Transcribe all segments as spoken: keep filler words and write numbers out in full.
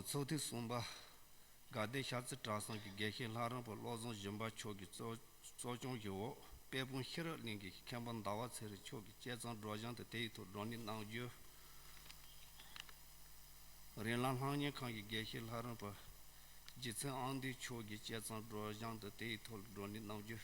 ཚོགས་ཐེངས་གསུམ་པ། དགའ་ལྡན་ཤར་རྩེ་གྲྭ་ཚང་གི་དགེ་བཤེས་ལྷ་རམས་པ་བློ་བཟང་སྦྱིན་པ་མཆོག་གིས་གཙོ་གཙོ་སྐྱོང་གི་འོག་དཔལ་སྤུངས་ཤེས་རབ་གླིང་གི་མཁན་པོ་ཟླ་བ་ཚེ་རིང་མཆོག་གིས་བཅད་མཚམས་སྒྲོག་སྦྱང་དང་དེ་ཡི་ཐོག་བགྲོ་གླེང་གནང་རྒྱུ། རིགས་ལམ་ལྷ་གཉེར་ཁང་གི་དགེ་བཤེས་ལྷ་རམས་པ་རྗེ་བཙུན་ཨང་འདུས་མཆོག་གིས་བཅད་མཚམས་སྒྲོག་སྦྱང་དང་དེ་ཡི་ཐོག་བགྲོ་གླེང་གནང་རྒྱུ།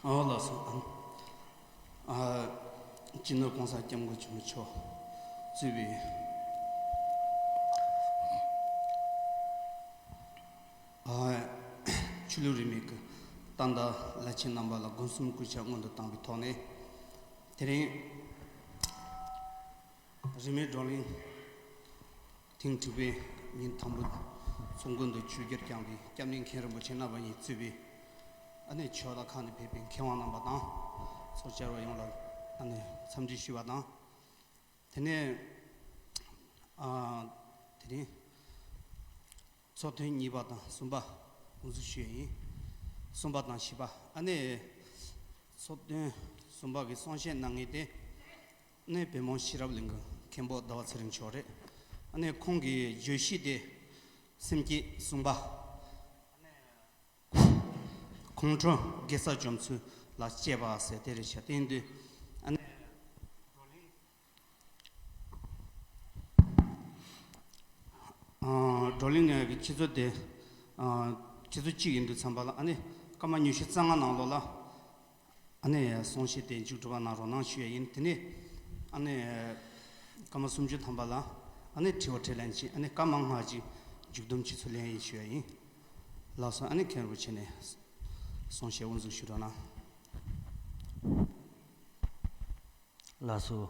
ཨོ་ལགས་སོ། ཨ། སྤྱི་ནོར་༸གོང་ས་༸སྐྱབས་མགོན་ཆེན་པོ་མཆོག་གཙོས་པའི། ཨ། ཆོས་ལུགས་རིས་མེད་ཀྱི་སྟག་མདའ་བླ་ཆེན་རྣམ་པ་ལ་དགུན་གསུམ་སྐུ་ཕྱྭ་སྔོན་དུ་བཏང་བའི་ཐོག་ནས། དེ་རིང་རིས་མེད་བགྲོ་གླེང་ཐེངས་དྲུག་པའི་ཉིན་དང་པོའི་ཚོགས་མགོན་དུ་ཆོས་རྒྱལ་བསྐྱངས་པའི་སྐྱབས་གནས་མཁན་རིན་པོ་ཆེ་རྣམ་པ་གཉིས་གཙོས་པའི་ཨ་ནེ་ཆོས་བདག་ཁག་ནས་ཕེབས་པའི་མཁས་དབང་རྣམ་པ་དང་ཚོགས་བཅར་བ་ཡོངས་ལ་ཨ་ནེ་འཚམས་འདྲི་ཞུ་བ་དང་། དེ་ནས་ཨ། དེ་རིང་ཚོགས་ཐེངས་གཉིས་པ་དང་གསུམ་པ་དབུ་འཛུགས་ཞུས་ཡིན། གསུམ་པ་དང་བཞི་པ་ཨ་ནེ་ཚོགས་ཐེངས་གསུམ་པ་གི་གསུང་བཤད་གནང་མཁན་དེ་ཨ་ནེ་དཔལ་སྤུངས་ཤེས་རབ་གླིང་གི་མཁན་པོ་ཟླ་བ་ཚེ་རིང་མཆོག་རེད། ཨ་ནེ་ཁོང་གི་བརྗོད་གཞི་དེ་སེམས་བསྐྱེད་གསུམ་པ། ཁོང་ཁྲོ་དགེ་རྩ་བཅོམ་ཚུལ་ལ་དཔྱད་པ་ཟེར་དེ་རེད་ཤག་དེ་ཡིན་དུས་ཨ་ནེ། ཨ། བགྲོ་གླེང་ནས་ཀྱི་ཆུ་ཚོད་དེ། ཨ། ཆུ་ཚོད་གཅིག་ཡིན་དུས་ཙམ་པ་ལ་ཨ་ནི་སྐར་མ་ཉི་ཤུ་རྩ་ལྔ་ནང་ལོགས་ལ་ཨ་ནི་གསུང་བཤད་དེ་མཇུག་སྒྲིལ་བ་གནང་རོགས་གནང་ཞུ་ཡ་ཡིན། དེ་ནས་ཨ་ནི་སྐར་མ་སུམ་ཅུ་ཐམ་པ་ལ་ཨ་ནི་དྲི་བ་དྲིས་ལན་བྱས། ཨ་ནི་སྐར་མ་ལྔ་ཅིག་མཇུག་བསྡོམས་ཆུ་ཚོད་ལེན་ཡིན་ཞུ་ཡ་ཡིན། ལགས་སོ། ཨ་ནི་མཁན་རིན་པོ་ཆེ་ནས་གསུང་བཤད་དབུ་འཛུགས་ཞུ་རོགས་གནང་། ལགས་སོ།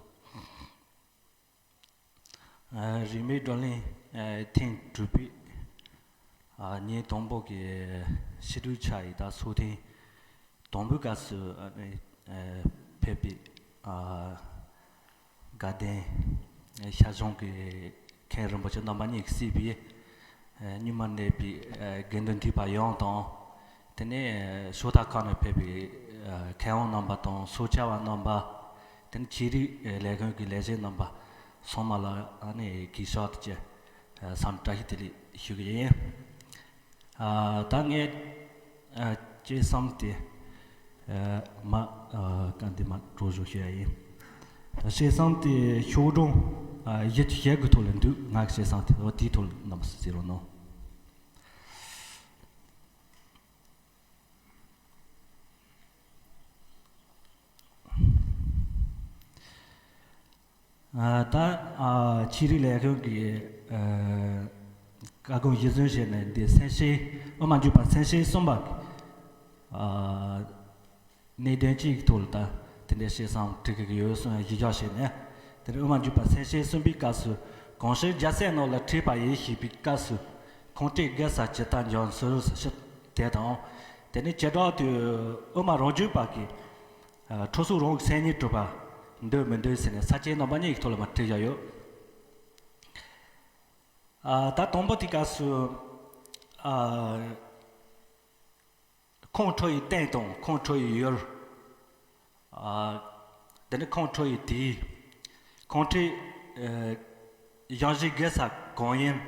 ཨ། རིས་མེད་བགྲོ་གླེང་ཨ་ཐེངས་དྲུག་པའི་ཨ་ཉིན་དང་པོ་གི་ཕྱི་དྲོའི་ཆ་ཡི་ད་ཚོགས་ཐེངས་དང་པོའི་སྐབས་སུ་ཨ་ཨ་ཕེབས་པའི་ཨ་དགའ་ལྡན་ཤར་གཞུང་གི་མཁན་རིན་པོ་ཆེ་རྣམ་པ་གཉིས་ཀྱིས་གཙོས་པའི་ཨ་རྙིང་མ་གནས་པའི་ཨ་དགེ་འདུན་འདུས་པ་ཡོངས་དང་། དེ་ནས་ཕྱོགས་མཐའ་ཁག་ནས་ཕེབས་པའི་ཨ་མཁས་དབང་རྣམ་པ་དང་ཚོགས་བཅར་བ་རྣམ་པ། དེ་ནས་ཆོས་རིག་ལས་ཁུངས་ཀྱི་ལས་བྱེད་རྣམ་པ་ཚང་མ་ལ་ཨ་ནི་གུས་ཞབས་ཀྱི་ཨ་འཚམས་འདྲི་བཀྲ་ཤིས་བདེ་ལེགས་ཞུ་གི་ཡིན། ཨ་ད་ངས་ཨ་བཅད་མཚམས་དེ་ཨ་མ་ཨ་ག་འདི་མ་སྤྲོ་བཞག་ཞུ་ཡ་ཡིན། ད་བཅད་མཚམས་དེ་ཤོག་གྲངས་ཨ་བཞི་བཅུ་ཞེ་དགུ་ཐོག་ལ་འདུག་ང་གི་བཅད་མཚམས་དེ་འོ་དེའི་ཐོག་ལ་རྣམ་པ་ཚོས་གཟིགས་རོགས་གནང་། ཨ། ད་ཨ་ཆོས་རིག་ལས་ཁུངས་ཀྱི་ཨ་བཀའ་དགོངས་གཞིར་བཟུང་བྱས་ནས། འདི་མཚན་གཞི་དབུ་མ་འཇུག་པ་མཚན་གཞི་གསུམ་པ་གི་ཨ་གནད་དོན་གཅིག་གི་ཐོག་ལ་ད་དེ་འདྲའི་བཤད་བསམ་འགྲིག་གི་ཡོད་གསུངས། གཞི་བཞག་བྱས་ནས། དེ་ནས་དབུ་མ་འཇུག་པ་མཚན་གཞི་གསུམ་པའི་སྐབས་སུ། གང་ཕྱིར་རྒྱལ་སྲས་རྣམས་ལ་ཁྲིད་པ་ཡིན་ཞེས་པའི་སྐབས་སུ། ཁོང་ཁྲོས་རྒུད་ཚད་ཇི་ལྟར་འཇོམས་ཚུལ་ཞེས་དེ་དང་། དེ་ནས་བྱེ་བྲག་ཏུ་དབུ་མ་རང་རྒྱུད་པ་གིས་ཨ་ཁྲོ་གསུམ་རང་གི་མཚན་ཉིད་གྲུབ་པ་འདོད་མི་འདོད་ཟེར་ནས་ས་བཅད་རྣམ་པ་གཉིས་ཀྱི་ཐོག་ལ་མར་དྲིས་བཞག་ཡོད། ཨ་ད་དང་པོ་དེའི་སྐབས་སུ། ཨ་ཁོང་ཁྲོ་བའི་རྟེན་དང་ཁོང་ཁྲོ་བའི་ཡུལ། ཨ་དེ་ནས་ཁོང་ཁྲོ་བའི་དུས། ཁོང་ཁྲོའི་ཨ་གཞན་བཞིའི་རྒུད་ཚད་གང་ཡིན།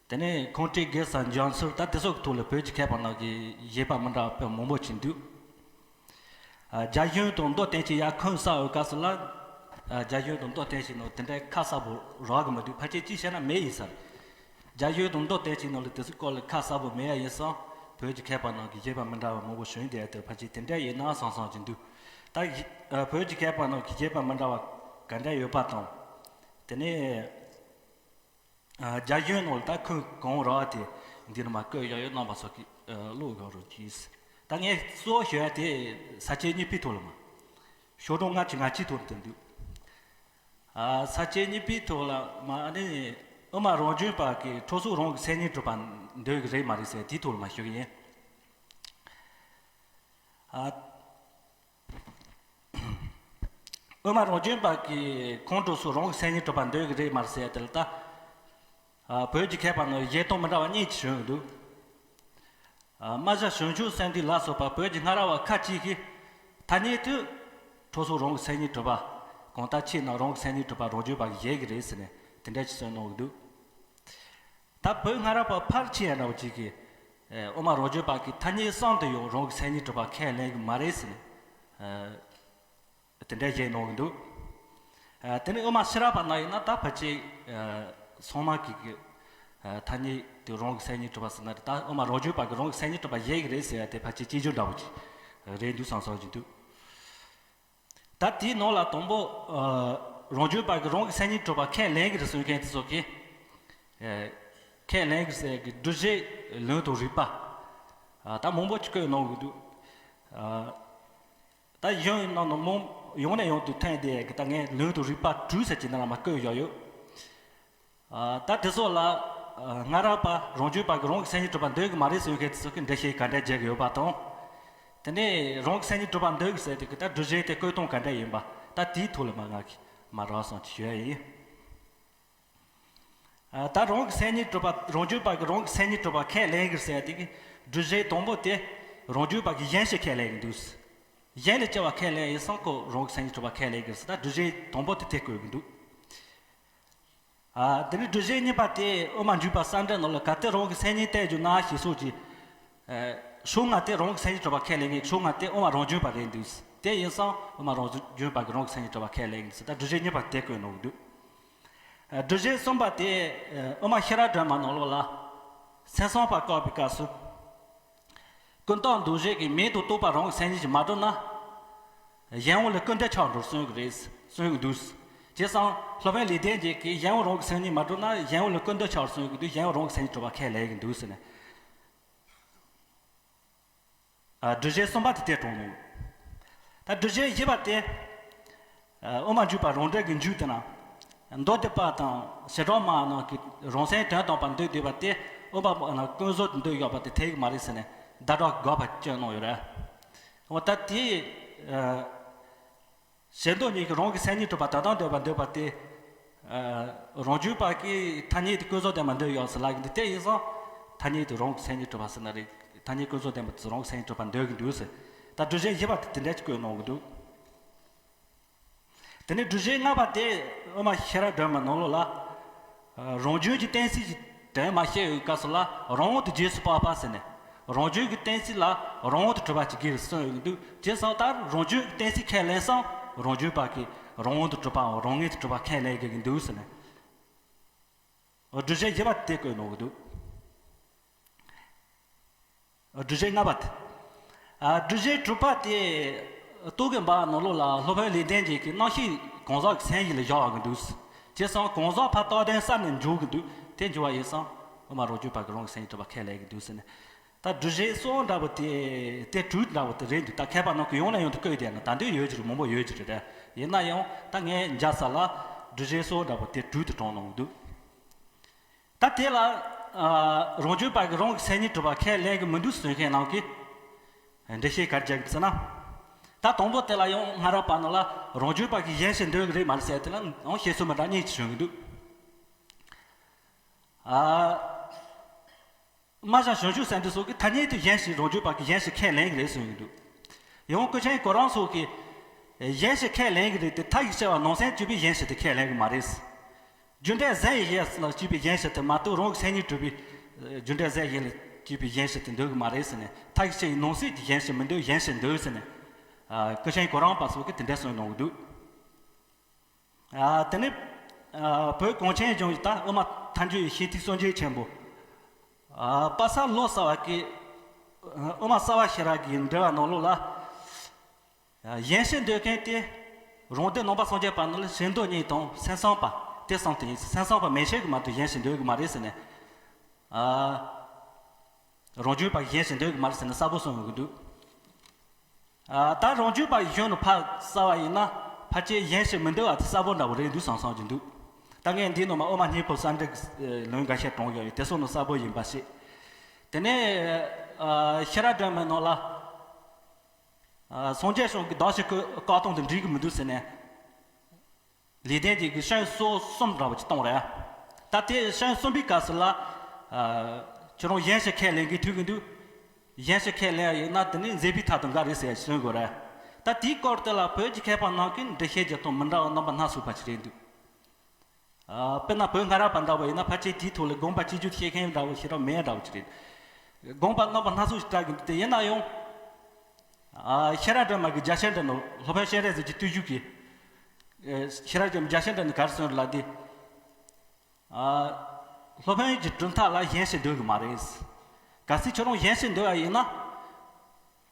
དེ་ནས་ཁོང་ཁྲོའི་རྒུད་ཚད་འཇོམས་ཚུལ། ད་དེ་ཚོ་གི་ཐོག་ལ་བོད་ཀྱི་མཁས་པ་རྣམས་ཀྱིས་བཞེད་པ་མི་འདྲ་བ་དཔེ་མང་པོ་ཅིག་འདུག། ཨ་རྒྱ་གཞུང་དང་མདོ་དོན་གཅིག་ཡར་ཁུངས་གསར་བའི་སྐབས་སུ་ལ། ཨ་རྒྱ་གཞུང་དང་མདོ་དོན་གཅིག་ནང་དེ་འདྲའི་ཁ་གསལ་པོ་རག་གི་མི་འདུག། ཕལ་ཆེར་གཅིག་བཤད་ན་མེད་ཡིན་ས་རེད། རྒྱ་གཞུང་དང་མདོ་དོན་གཅིག་ནང་ལ་དེ་ཚོའི་སྐོར་ལ་ཁ་གསལ་པོ་མེད་ཡ་ཡིན་ཙང་། བོད་ཀྱི་མཁས་པ་རྣམས་ཀྱིས་བཞེད་པ་མི་འདྲ་བ་མང་པོ་བྱུང་བསྡད་ཡ་དེ་ཕལ་ཆེར་དེ་འདྲ་ཡིན་ན་བསམ་བསམ་གྱི་འདུག། ད་ཨ་བོད་ཀྱི་མཁས་པ་རྣམས་ཀྱིས་བཞེད་པ་མི་འདྲ་བ་ག་འདྲ་ཡོད་པ་དང་། དེ་ནས། ཨ་རྒྱ་གཞུང་ནང་ལ་ད་ཁུངས་གང་རག་དེ་འདི་ནས་མར་བཀོད་བཞག་ཡོད། རྣམ་པ་ཚོ་གིས་ཨ་ཀློག་དགོས་རོགས་གྱིས། ད་ངས་གཙོ་བོ་ཞུ་ཡ་དེ་ས་བཅད་གཉིས་པའི་ཐོག་ལ་མར། ཤོག་གྲངས་ལྔ་བཅུ་ང་གཅིག་ཐོག་ལ་བསྟན་འདུག། ཨ་ས་བཅད་གཉིས་པའི་ཐོག་ལ་མར་ཨ་ནི་དབུ་མ་རང་རྒྱུད་པ་གིས་ཁྲོ་གསུམ་རང་གི་མཚན་ཉིད་གྲུབ་པ་འདོད་ཀྱི་རེད་མ་རེད་ཟེར་དེའི་ཐོག་ལ་མར་ཞུ་གི་ཡིན། ཨ། དབུ་མ་རང་རྒྱུད་པ་གིས་ཁོང་ཁྲོ་གསུམ་རང་གི་མཚན་ཉིད་གྲུབ་པ་འདོད་ཀྱི་རེད་མ་རེད་ཟེར་ཡ་དེ་ལ་ད། ཨ་བོད་ཀྱི་མཁས་པ་ནི་བཞེད་སྟངས་མི་འདྲ་བ་གཉིས་ཀྱིས་བྱུང་ཡོད་འདུག། ཨ་རྨ་བྱ་བྱང་ཆུབ་སེམས་འདུལ་ལ་སོགས་པ་བོད་ཀྱི་སྔ་རབས་པ་ཁ་ཅིག་གིས་ཐ་སྙད་དུ་ཁྲོ་གསུམ་རང་གི་མཚན་ཉིད་གྲུབ་པ། གང་ལྟར་ཆོས་རྣམས་རང་གི་མཚན་ཉིད་གྲུབ་པ་རང་རྒྱུད་པ་གིས་བཞེད་ཀྱི་རེད་ཟེར་ནས་དེ་འདྲ་ཞིག་གསུངས་གནང་གི་འདུག། ད་བོད་སྔ་རབས་པ་ཕལ་ཆེ་བ་འདྲ་བོ་ཅིག་གིས་ཨེ་དབུ་མ་རང་རྒྱུད་པ་གིས་ཐ་སྙད་གསུམ་དུ་ཡང་རང་གི་མཚན་ཉིད་གྲུབ་པ་ཁས་ལེན་གྱི་མ་རེད་ཟེར་ནས་ཨེ་དེ་འདྲ་བཞེད་གནང་གི་འདུག། ཨེ་དེ་ནས་དབུ་མ་ཕྱི་རབས་པ་རྣམས་ཡིན་ན་ད་ཕལ་ཆེར་ཨེ་ཚང་མ་གིས་ཀྱི་ཨེ་ཐ་སྙད་དེ་རང་གི་མཚན་ཉིད་གྲུབ་པ་ཟེར་ན་རེད། ད་དབུ་མ་རང་རྒྱུད་པ་གིས་རང་གི་མཚན་ཉིད་གྲུབ་པ་བཞེད་ཀྱི་རེད་ཟེར་ཡ་དེ་ཕལ་ཆེར་གཅིག་གྱུར་འདྲ་བོ་ཅིག་རེད་འདུག་བསམ་བསམ་གྱི་འདུག། ད་དེའི་ནང་ལ་དང་པོ་ཨ་རང་རྒྱུད་པ་གིས་རང་གི་མཚན་ཉིད་གྲུབ་པ་ཁས་ལེན་གྱི་རེད་གསུང་མཁན་དེ་ཚོ་གིས་ཨ་ཁས་ལེན་གྱི་ཟེར་གི་སྒྲུབ་བྱེད་ལུང་དང་རིགས་པ་ཨ་ད་མང་པོ་ཅིག་བཀོད་གནང་གི་འདུག། ཨ་ད་གཞུང་ནང་ནས་མང་ཡང་ནས་ཡང་དུ་ཐོན་བསྡད་གི། ད་ངས་ལུང་དང་རིགས་པ་དྲུག་ཟེར་གྱི་ནང་ལ་མར་བཀོད་བཞག་ཡོད། ཨ་ད་དེ་ཚོ་ལ་ཨ་སྔ་རབས་པ་རང་རྒྱུད་པ་གིས་རང་གི་མཚན་ཉིད་གྲུབ་པ་འདོད་ཀྱི་མ་རེད་ཟེར་མཁན་དེ་ཚོ་གིས་འགྲེལ་བཤད་ག་འདྲ་རྒྱག་གི་ཡོད་པ་དང་། དེ་ནས་རང་གི་མཚན་ཉིད་གྲུབ་པ་འདོད་ཀྱི་ཟེར་དེ་གི་ད་སྒྲུབ་བྱེད་དེ་བཀོད་སྟངས་ག་འདྲ་ཡིན་པ་ད་དེའི་ཐོག་ལ་མར་ང་གིས་མར་རགས་ཙམ་ཅིག་ཞུ་ཡ་ཡིན། ཨ་ད་རང་གི་མཚན་ཉིད་གྲུབ་པ་རང་རྒྱུད་པ་གིས་རང་གི་མཚན་ཉིད་གྲུབ་པ་ཁས་ལེན་གྱི་ཟེར་དེ་གི་སྒྲུབ་བྱེད་དང་པོ་དེ་རང་རྒྱུད་པ་གིས་གཞན་ཞེས་ཁས་ལེན་གྱི་འདུག། གཞན་ལས་སྐྱེ་བ་ཁས་ལེན་ཡིན་ཙང་ཁོ་རང་གི་མཚན་ཉིད་གྲུབ་པ་ཁས་ལེན་གྱི་ཟེར། ད་སྒྲུབ་བྱེད་དང་པོ་དེ་དེ་བཀོད་ཀྱི་འདུག། ཨ་དེ་ནས་སྒྲུབ་བྱེད་གཉིས་པ་དེ་དབུ་མ་འཇུག་པ་གསལ་འགྲེལ་ནང་ལ་གལ་ཏེ་རང་གི་མཚན་ཉིད་བསྟན་གྱུར་ན་ཞེས་སོགས་ཀྱི་ཨ་ཕྱོགས་སྔ་དེ་རང་གི་མཚན་ཉིད་གྲུབ་པ་ཁས་ལེན་མཁན་ཕྱོགས་སྔ་དེ་དབུ་མ་རང་རྒྱུད་པ་རེད་འདུག། དེ་ཡིན་ཙང་དབུ་མ་རང་རྒྱུད་པ་གིས་རང་གི་མཚན་ཉིད་གྲུབ་པ་ཁས་ལེན་གྱི་ཟེར། ད་སྒྲུབ་བྱེད་གཉིས་པ་དེ་བཀོད་གནང་གི་འདུག། ཨ་སྒྲུབ་བྱེད་གསུམ་པ་དེ་ཨ་དབུ་མ་ཤེས་རབ་སྒྲོན་མ་ནང་ལོགས་ལ་སེམས་ཙམ་པ་བཀག་པའི་སྐབས་སུ། ཀུན་བཏགས་འདུ་བྱེད་ཀྱི་མིང་དང་རྟོག་པ་རང་གི་མཚན་ཉིད་ཀྱིས་མ་གྲུབ་ན། གཞན་དབང་ལས་ཀུན་བཏུས་ཆགས་འགྲོར་གསུངས་ཀྱི་རེད། གསུངས་ཀྱི་འདུག། བྱས་ཙང་སློབ་དཔོན་ལེགས་ལྡན་འབྱེད་ཀྱིས་གཞན་དབང་རང་གི་མཚན་ཉིད་མ་གྲུབ་ན་གཞན་དབང་ལས་ཀུན་བཏུས་ཆགས་གསུངས་ཀྱི་འདུག། གཞན་དབང་རང་གི་མཚན་ཉིད་གྲུབ་པ་ཁས་ལེན་གྱི་འདུག་ཟེར་ནས། ཨ་སྒྲུབ་བྱེད་གསུམ་པ་དེ་དེ་དྲངས་ནོ། ད་སྒྲུབ་བྱེད་བཞི་པ་དེ། ཨ་དབུ་མ་འཇུག་པ་རང་འགྲེལ་གྱི་མཇུག་དེ་ན། མདོ་སྡེ་པ་དང་བྱེ་བྲག་སྨྲ་བ་རྣམས་ཀྱིས་རང་སེམས་དོན་དམ་པར་འདོད་བསྡད་པ་དེ་དབུ་མ་ཀུན་རྫོབ་ཏུ་འདོད་ཡོད་པ་དེ་འཐད་ཀྱི་མ་རེད་ཟེར་ནས་ཟླ་གྲོགས་དགག་པ་བསྐྱོན་གནང་ཡོད་རེད། འོ་ད་དེ། ཨ་ཞེ་འདོད་གཉིས་ཀྱིས་རང་གི་མཚན་ཉིད་གྲུབ་པ་དོན་དམ་འདོད་པར་འདོད་པ་དེ། ཨ་རང་རྒྱུད་པ་གིས་ཐ་སྙད་དེ་ཀུན་རྫོབ་ཏུ་མ་འདོད་ཡོད་ཟེར་ལབ་ཀྱི་འདུག། དེ་ཡིན་ཙང་ཐ་སྙད་དེ་རང་གི་མཚན་ཉིད་གྲུབ་པ་ཟེར་ན་རེད། ཐ་སྙད་ཀུན་རྫོབ་ཏུ་མ་དེ་རང་གི་མཚན་ཉིད་གྲུབ་པ་འདོད་ཀྱི་འདུག་ཟེར། ད་སྒྲུབ་བྱེད་བཞི་པ་དེ་དེ་འདྲ་ཅིག་བཀོད་གནང་གི་འདུག། དེ་ནས་སྒྲུབ་བྱེད་ལྔ་པ་དེ་དབུ་མ་ཤེས་རབ་སྒྲོན་མའི་ནང་ལོགས་ལ། རང་བྱུང་གི་གཏན་ཚིགས་ཀྱི་དོན་མ་བཤད་པའི་སྐབས་སུ་ལ་རང་དབང་དུ་རྗེས་སུ་དཔག་པ་ཟེར་ནས། རང་བྱུང་གི་གཏན་ཚིགས་ལ་རང་དབང་དུ་གྲུབ་པ་ཅིག་གིས་གསུངས་ཡོད་ཀྱི་འདུག། བྱས་ཙང་ད་རང་བྱུང་གི་གཏན་ཚིགས་ཁས་ལེན་ཙང་རང་རྒྱུད་པ་གིས་རང་དབང་དུ་གྲུབ་པའམ་རང་ངེས་སུ་གྲུབ་པ་ཁས་ལེན་དགོས་ཀྱི་འདུག་ཟེར་ནས། སྒྲུབ་བྱེད་བཞི་པ་དེ་བཀོད་གནང་གི་འདུག། སྒྲུབ་བྱེད་ལྔ་པ་དེ། ཨ་སྒྲུབ་བྱེད་དྲུག་པ་དེ། རྟོག་གེ་འབར་བ་ནང་ལོགས་ལ་སློབ་དཔོན་ལེགས་ལྡན་འབྱེད་ཀྱིས་རྣམ་ཤེས་ གང་ཟག་གི་སེམས་ཡིད་ལ་བཞག་པ་གི་འདུག། བྱས་ཙང་གང་ཟག་ཕར་རྟག་བརྟན་བསམ་ནས་འཇོག་གི་འདུག། དེ་འཇོག་པ་ཡིན་ཙང་དབུ་མ་རང་རྒྱུད་པ་གི་རང་གི་སེམས་ཉིད་གྲུབ་པ་ཁས་ལེན་གི་འདུག་ཟེར་ནས། ད་སྒྲུབ་བྱེད་གསུམ་འདྲ་པོ་དེ་དེ་དྲུག་འདྲ་པོ་དེ་རེད་འདུག། ད་མཁས་པ་རྣམས་ཀྱིས་ཡང་ནས་ཡང་དུ་བཀོད་བསྡད་ན་ད་འདོད་ཡོད་ཀྱི་རེད། མང་པོ་ཡོད་ཀྱི་རེད། ཡིན་ན་ཡང་ད་ངས་མཇལ་ས་ལ་སྒྲུབ་བྱེད་གསུམ་འདྲ་པོ་དེ་དྲུག་དེ་དྲངས་གནང་གི་འདུག། ད་དེ་ལ་ཨ་རང་རྒྱུད་པ་གི་རང་གི་སེམས་ཉིད་གྲུབ་པ་ཁས་ལེན་གི་མི་འདུག་ཟེར་མཁན་རྣམས་ཀྱིས་འགྲེལ་བཤད་ག་རེ་རྒྱག་གི་ཟེར་ན། ད་དང་པོ་དེ་ལ་ཡང་སྔ་རབས་པ་རྣམས་ལ་རང་རྒྱུད་པ་གི་གཞན་ཞིག་འདོད་གི་རེད་མ་རེད་ཟེར་དེ་ལ་ཡང་བཤད་སྲོལ་མི་འདྲ་གཉིས་ཤིག་བྱུང་གི་འདུག། ཨ། རྨ་བྱ་བྱང་ཆུབ་སེམས་དེ་སོགས་ཀྱིས་ཐ་སྙད་དུ་གཞན་ཞིག་རང་རྒྱུད་པ་གི་གཞན་ཞིག་ཁས་ལེན་གྱི་རེད་གསུངས་ཡོད་འདུག། ཡང་ཀུན་མཁྱེན་གོ་རམས་སོགས་ཀྱིས་གཞན་ཞིག་ཁས་ལེན་གྱི་རེད་དེ་མཐའ་ཡིས་བསྐྱེད་པ་ནང་སེམས་བཅས་པའི་གཞན་ཞིག་དེ་ཁས་ལེན་གྱི་མ་རེད། རྒྱུ་འབྲས་གཞན་ཡི་ཡས་ལ་བཅས་པའི་གཞན་ཞིག་དེ་མ་གཏོགས་རང་གི་སེམས་ཉིད་གྲུབ་པའི་རྒྱུ་འབྲས་གཞན་ཡི་ཡས་ལ་བཅས་པའི་གཞན་ཞིག་དེ་འདོད་གི་མ་རེད་ཟེར་ནས། མཐའ་ཡིས་བསྐྱེད་པའི་ནང་སེམས་ཀྱི་གཞན་ཞིག་མི་འདོད། གཞན་ཞིག་འདོད་ཟེར་ནས་ཀུན་མཁྱེན་གོ་རམས་པ་སོགས་ཀྱིས་དེ་འདྲ་གསུངས་གནང་གི་འདུག། ཨ། དེ་ནས་ཨ་བོད་གངས་ཅན་ལྗོངས་ཀྱི་ད་དབུ་མ་ཐལ་འགྱུར་ཡི་ཤེས་ཐིག་སངས་རྒྱས་ཆེན་པོ། ཨ། པ་སངས་ལོ་ཙཱ་བ་གིས་དབུ་མ་རྩ་བ་ཤེས་རབ་ཀྱི་འགྲེལ་བ་ནང་ལོགས་ལ། ཨ། གཞན་ཞིག་འདོད་མཁན་དེ་རང་སྡེ་ནང་པ་སངས་རྒྱས་པ་རྣམས་ལ་བྱེ་མདོ་གཉིས་དང་སེམས་ཙམ་པ་དེ་གསུམ་དེ་ཡིན། སེམས་ཙམ་པ་མན་ཆད་ཀྱིས་མ་གཏོགས་གཞན་ཞིག་འདོད་གི་མ་རེད་ཟེར་ནས། ཨ། རང་རྒྱུད་པ་གཞན་ཞིག་འདོད་གི་མ་རེད་ཟེར་ནས་གསལ་པོ་གསུངས་ཡོང་གི་འདུག། ཨ། ད་རང་རྒྱུད་པ་གཞན་ནི་ཕར་རྩ་བ་ཡིན་ན་ཕལ་ཆེར་གཞན་ཞིག་མི་འདོད་པ་དེ་གསལ་པོ་འདྲ་བོ་རེད་འདུག་བསམ་བསམ་གྱི་འདུག། ད་ངས་འདིའི་ནང་མ་དབུ་མ་སྙིང་པོ་གསར་འགྲེལ་གྱི་ལུང་འགའ་ཤས་དྲངས་ཡོད་ཡོད་དེ་སོགས་ནི་གསལ་པོ་ཡིན་པ་ཞིག། དེ་ནས་ཨ་ཤེས་རབ་སྒྲོན་མའི་ནང་ལ། ཨ། སངས་རྒྱས་བྱུང་གི་བདག་གཞན་བཀོད་བཀག་སྟངས་དེ་འགྲིག་གི་མི་འདུག་ཟེར་ནས། ལེགས་ལྡན་འབྱེད་ཀྱི་ཤིང་སོ་གསུམ་འདྲ་བོ་ཅིག་གཏོང་རེད། ད་དེ་ཤིང་གསུམ་པའི་སྐབས་སུ་ལ། ཨ། ཁྱོད་རང་གཞན་ཞིག་ཁས་ལེན་གྱི་ཐུག་གི་འདུག། གཞན་ཞིག་ཁས་ལེན་ཡ་ཡིན་ན་དེ་ནི་འཛད་པའི་མཐའ་དང་འགལ་རེད་ཟེར་གསུང་དགོས་རེད། ད་དེའི་སྐོར་དེ་ལ་བོད་ཀྱི་མཁས་པ་རྣམས་ཀྱིས་འགྲེལ་བཤད་རྒྱག་སྟངས་མི་འདྲ་བ་རྣམ་པ་སྣ་ཚོགས་པ་ཅིག་རེད་འདུག། ཨ། དཔེར་ན་བོད་སྔ་རབས་པ་འདྲ་བོ་ཡིན་ན་ཕལ་ཆེར་དེའི་ཐོག་ལ་དགོངས་པ་གཅིག་གྱུར་བཤད་མཁན་འདྲ་བོ་ཞེ་དྲག་མེད་འདྲ་བོ་ཅིག་རེད། དགོངས་པ་རྣམ་པ་སྣ་ཚོགས་ཤིག་བཀྲལ་གྱི་འདུག། དེ་ཡིན་ན་ཡང་། ཨ། ཤེས་རབ་སྒྲོན་མ་གི་རྒྱ་ཆེར་འགྲེལ་ནང་སློབ་དཔོན་སྤྱན་རས་གཟིགས་ཀྱི་བརྟུལ་ཞུགས་ཀྱི། ཨ། ཤེས་རབ་སྒྲོན་མའི་རྒྱ་ཆེར་འགྲེལ་ནང་ག་རེ་གསུངས་རེད་ལབ་དུས། ཨ། སློབ་དཔོན་གྱི་གྲུབ་མཐའ་ལ་གཞན་ཞིག་འདོད་གི་མ་རེད། གལ་སྲིད་ཁྱོད་རང་གཞན་ཞིག་འདོད་པ་ཡིན་ན།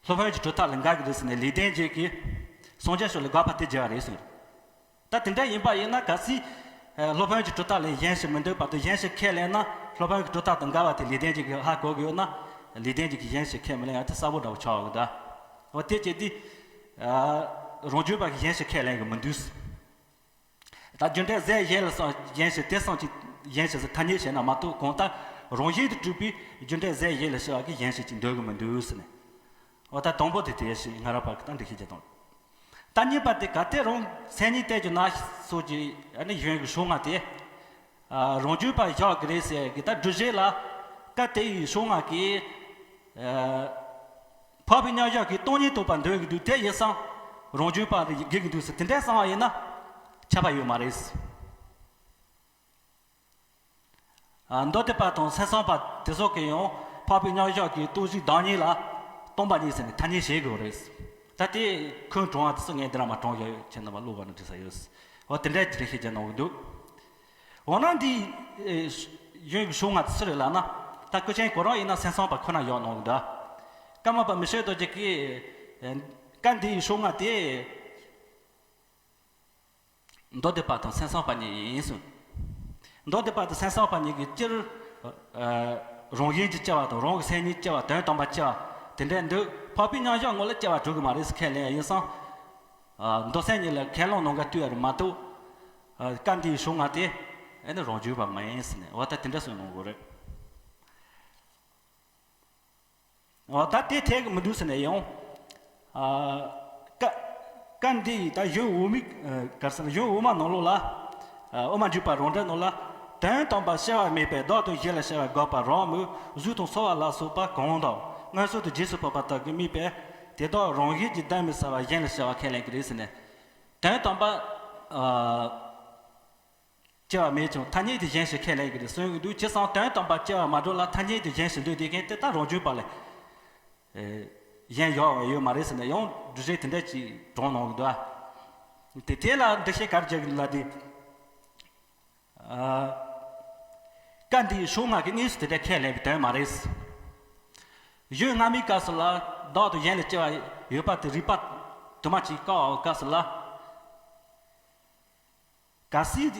སློབ་དཔོན་གྱི་གྲུབ་མཐའ་ལ་འགལ་གི་རེད་ཟེར་ནས་ལེགས་ལྡན་འབྱེད་ཀྱིས་སངས་རྒྱས་ཤོག་ལ་དགག་པ་དེ་བརྗོད་པ་རེད་གསུངས། ད་དེ་འདྲ་ཡིན་པ་ཡིན་ན་གལ་སྲིད། ཨ། སློབ་དཔོན་གྱི་གྲུབ་མཐའ་ལ་གཞན་ཞིག་མི་འདོད་པ་དང་གཞན་ཞིག་ཁས་ལེན་ན་སློབ་དཔོན་གྱི་གྲུབ་མཐའ་དང་འགལ་བ་དེ་ལེགས་ལྡན་འབྱེད་ཀྱིས་ཧ་གོ་གི་ཡོད་ན། ལེགས་ལྡན་འབྱེད་ཀྱིས་གཞན་ཞིག་ཁས་མི་ལེན་ཡ་དེ་གསལ་པོ་འདྲ་བོ་ཆགས་ཡོད་གི་ད། འོ་དེ་བྱས་དུས། ཨ། རང་རྒྱུད་པ་གིས་གཞན་ཞིག་ཁས་ལེན་གི་མི་འདུག། ད་རྒྱུ་འབྲས་གཞན་ཡི་ཡས་ལ་སོགས་གཞན་ཞིག་དེ་གསུམ་གྱི་གཞན་ཞིག་ཟེར་ཐ་སྙད་བྱས་ན་མ་གཏོགས་གང་ལྟར་རང་བཞིན་དུ་གྲུབ་པའི་རྒྱུ་འབྲས་གཞན་ཡི་ཡས་ལ་སྐྱེ་བ་གི་གཞན་ཞིག་ཅིག་འདོད་གི་མི་འདུག་ཟེར་ནས། འོ་ད་དང་པོ་དེ་དེ་ཞིག་སྔ་རབས་པ་གི་ད་འགྲེལ་བཤད་བྱེད་སྟངས། ད་གཉིས་པ་དེ་གལ་ཏེ་རང་སེམས་ཉིད་གཏད་རྒྱུ་ན་སོགས་ཀྱི་ཨ་ནི་གཞན་གྱི་ཕྱོགས་སྔ་དེ། ཨ། རང་རྒྱུད་པ་བཞག་གི་རེད་ཟེར་གི་ད་སྒྲུབ་བྱེད་ལ་སྐབས་དེ་ཡི་ཕྱོགས་སྔ་གི། ཨ། འཕགས་པའི་མཉམ་གཞག་གི་སྟོང་ཉིད་རྟོགས་པ་འདོད་ཀྱི་འདུག། དེ་ཡིན་ཙང་རང་རྒྱུད་པ་རེད་དགོས་ཀྱི་འདུག་ཟེར་དེ་འདྲ་བསམ་པ་ཡིན་ན་ཁྱབ་པ་ཡོད་མ་རེད། ཨ། མདོ་སྡེ་པ་དང་སེམས་ཙམ་པ་དེ་ཚོ་གིས་ཡང་འཕགས་པའི་མཉམ་གཞག་གི་སྟོང་གཞི་བདག་ཉིད་ལ་སྟོང་པ་ཉིད་ཟེར་ནས་ཐ་སྙད་བྱེད་དགོས་རེད། ད་དེ་ཁོང་དྲངས་པ་དེ་ཚོ་ངས་འདི་ར་མ་དྲངས་ཡོད་ཡོད་ཁྱེད་རྣམ་པ་ཀློག་པ་ནི་འགྲིག་ས་ཡོད། འོ་དེ་འདྲའི་འགྲེལ་བཤད་རྒྱག་གནང་གི་འདུག། འོ་ན་འདི་ཨེ་གཞན་གྱི་ཕྱོགས་སྔ་དེ་སུ་རེད་ལབ་ན། ད་ཀུན་མཁྱེན་གོ་རམས་ཡིན་ན་སེམས་ཙམ་པ་ཁོ་ན་ཡོད་གནང་གི་འདུག། ཀརྨ་པ་མི་ཤེས་རྡོ་རྗེ་གིས། ཨེ་སྐབས་འདིའི་ཕྱོགས་སྔ་དེ་མདོ་སྡེ་པ་དང་སེམས་ཙམ་པ་གཉིས་ཡིན་གསུངས། མདོ་སྡེ་པ་དང་སེམས་ཙམ་པ་གཉིས་ཀྱིས་སྤྱིར། ཨ། རང་བཞིན་གྱིས་སྐྱེ་བ་དང་རང་གི་སེམས་ཉིད་སྐྱེ་བ་དོན་དམ་པར་སྐྱེ་བ་དེ་འདྲ་འདུག། འཕགས་པའི་མཉམ་གཞག་ངོ་ལ་སྐྱེ་བ་གྲུབ་ཀྱི་མ་རེད་ཟེར་ཁས་ལེན་ཡིན་ཙང་། ཨ། མདོ་སེམས་གཉིས་ལ་ཁས་བླངས་གནང་ག་ལྟོས་པ་རེད་མ་གཏོགས། ཨ། སྐབས་འདིའི་ཕྱོགས་སྔ་དེ་ཨ་ནི་རང་རྒྱུད་པ་མ་ཡིན་ཟེར་ནས་འོ་ད་དེ་འདྲ་གསུངས་གནང་དགོས་རེད། འོ་ད་དེ་འཐད་གི་མི་འདུག་ཟེར་ནས་ཡང་། ཨ། ཀ་ཀ་འདི་ཡིས་ད་གཞུང་འོག་མའི། ཨ། ག་རེ་ཟེར་ན་གཞུང་འོག་མ་ནང་ལོགས་ལ། ཨ། དབུ་མ་འཇུག་པ་རང་འགྲེལ་ནང་ལ། དོན་དམ་པར་སྐྱེ་བ་མེད་པས་བདག་དང་གཞན་ལ་སྐྱེ་བ་དགག་པ་རང་མོས་གཟུགས་དང་ཚོར་བ་ལ་སོགས་པ་གང་དག་མངོན་སུམ་དུ་རྗེས་སུ་དཔག་པ་དག་གིས་དམིགས་པས་དེ་དག་རང་བཞིན་གྱིས་གདོན་མི་ཟ་བར་གཞན་ལ་སྐྱེ་བ་ཁས་ལེན་གྱི་རེད་ཟེར་ནས། དོན་དམ་པར། ཨ། སྐྱེ་བ་མེད་ཀྱང་ཐ་སྙད་དུ་གཞན་ཞིག་ཁས་ལེན་གྱི་རེད་གསུང་གི་འདུག། བྱས་ཙང་དོན་དམ་པར་སྐྱེ་བ་མ་གྲུབ་ལ་ཐ་སྙད་དུ་གཞན་ཞིག་འདོད་བསྡད་མཁན་དེ་ད་རང་རྒྱུད་པ་ལས། ཨེ། གཞན་ཡོད་ཡོད་མ་རེད་ཟེར་ནས་ཡང་འགྲེལ་བཤད་དེ་འདྲ་ཅིག་དྲངས་གནང་གི་འདུག་ཨ། དེ་དེ་ལ་འགྲེལ་བཤད་ག་རེ་རྒྱག་གི་འདུག་ལབ་དུས། ཨ། སྐབས་འདིའི་ཕྱོགས་སྔ་གི་དངོས་སུ་དེ་འདྲ་ཁས་ལེན་པའི་དོན་མ་རེད། གཞུང་སྔ་མའི་སྐབས་སུ་ལ་བདག་དང་གཞན་ལ་སྐྱེ་བ་ཡོད་པ་དེ་རིགས་པ་དུ་མ་ཅིག་བཀག་པའི་སྐབས་སུ་ལ། གལ་སྲིད་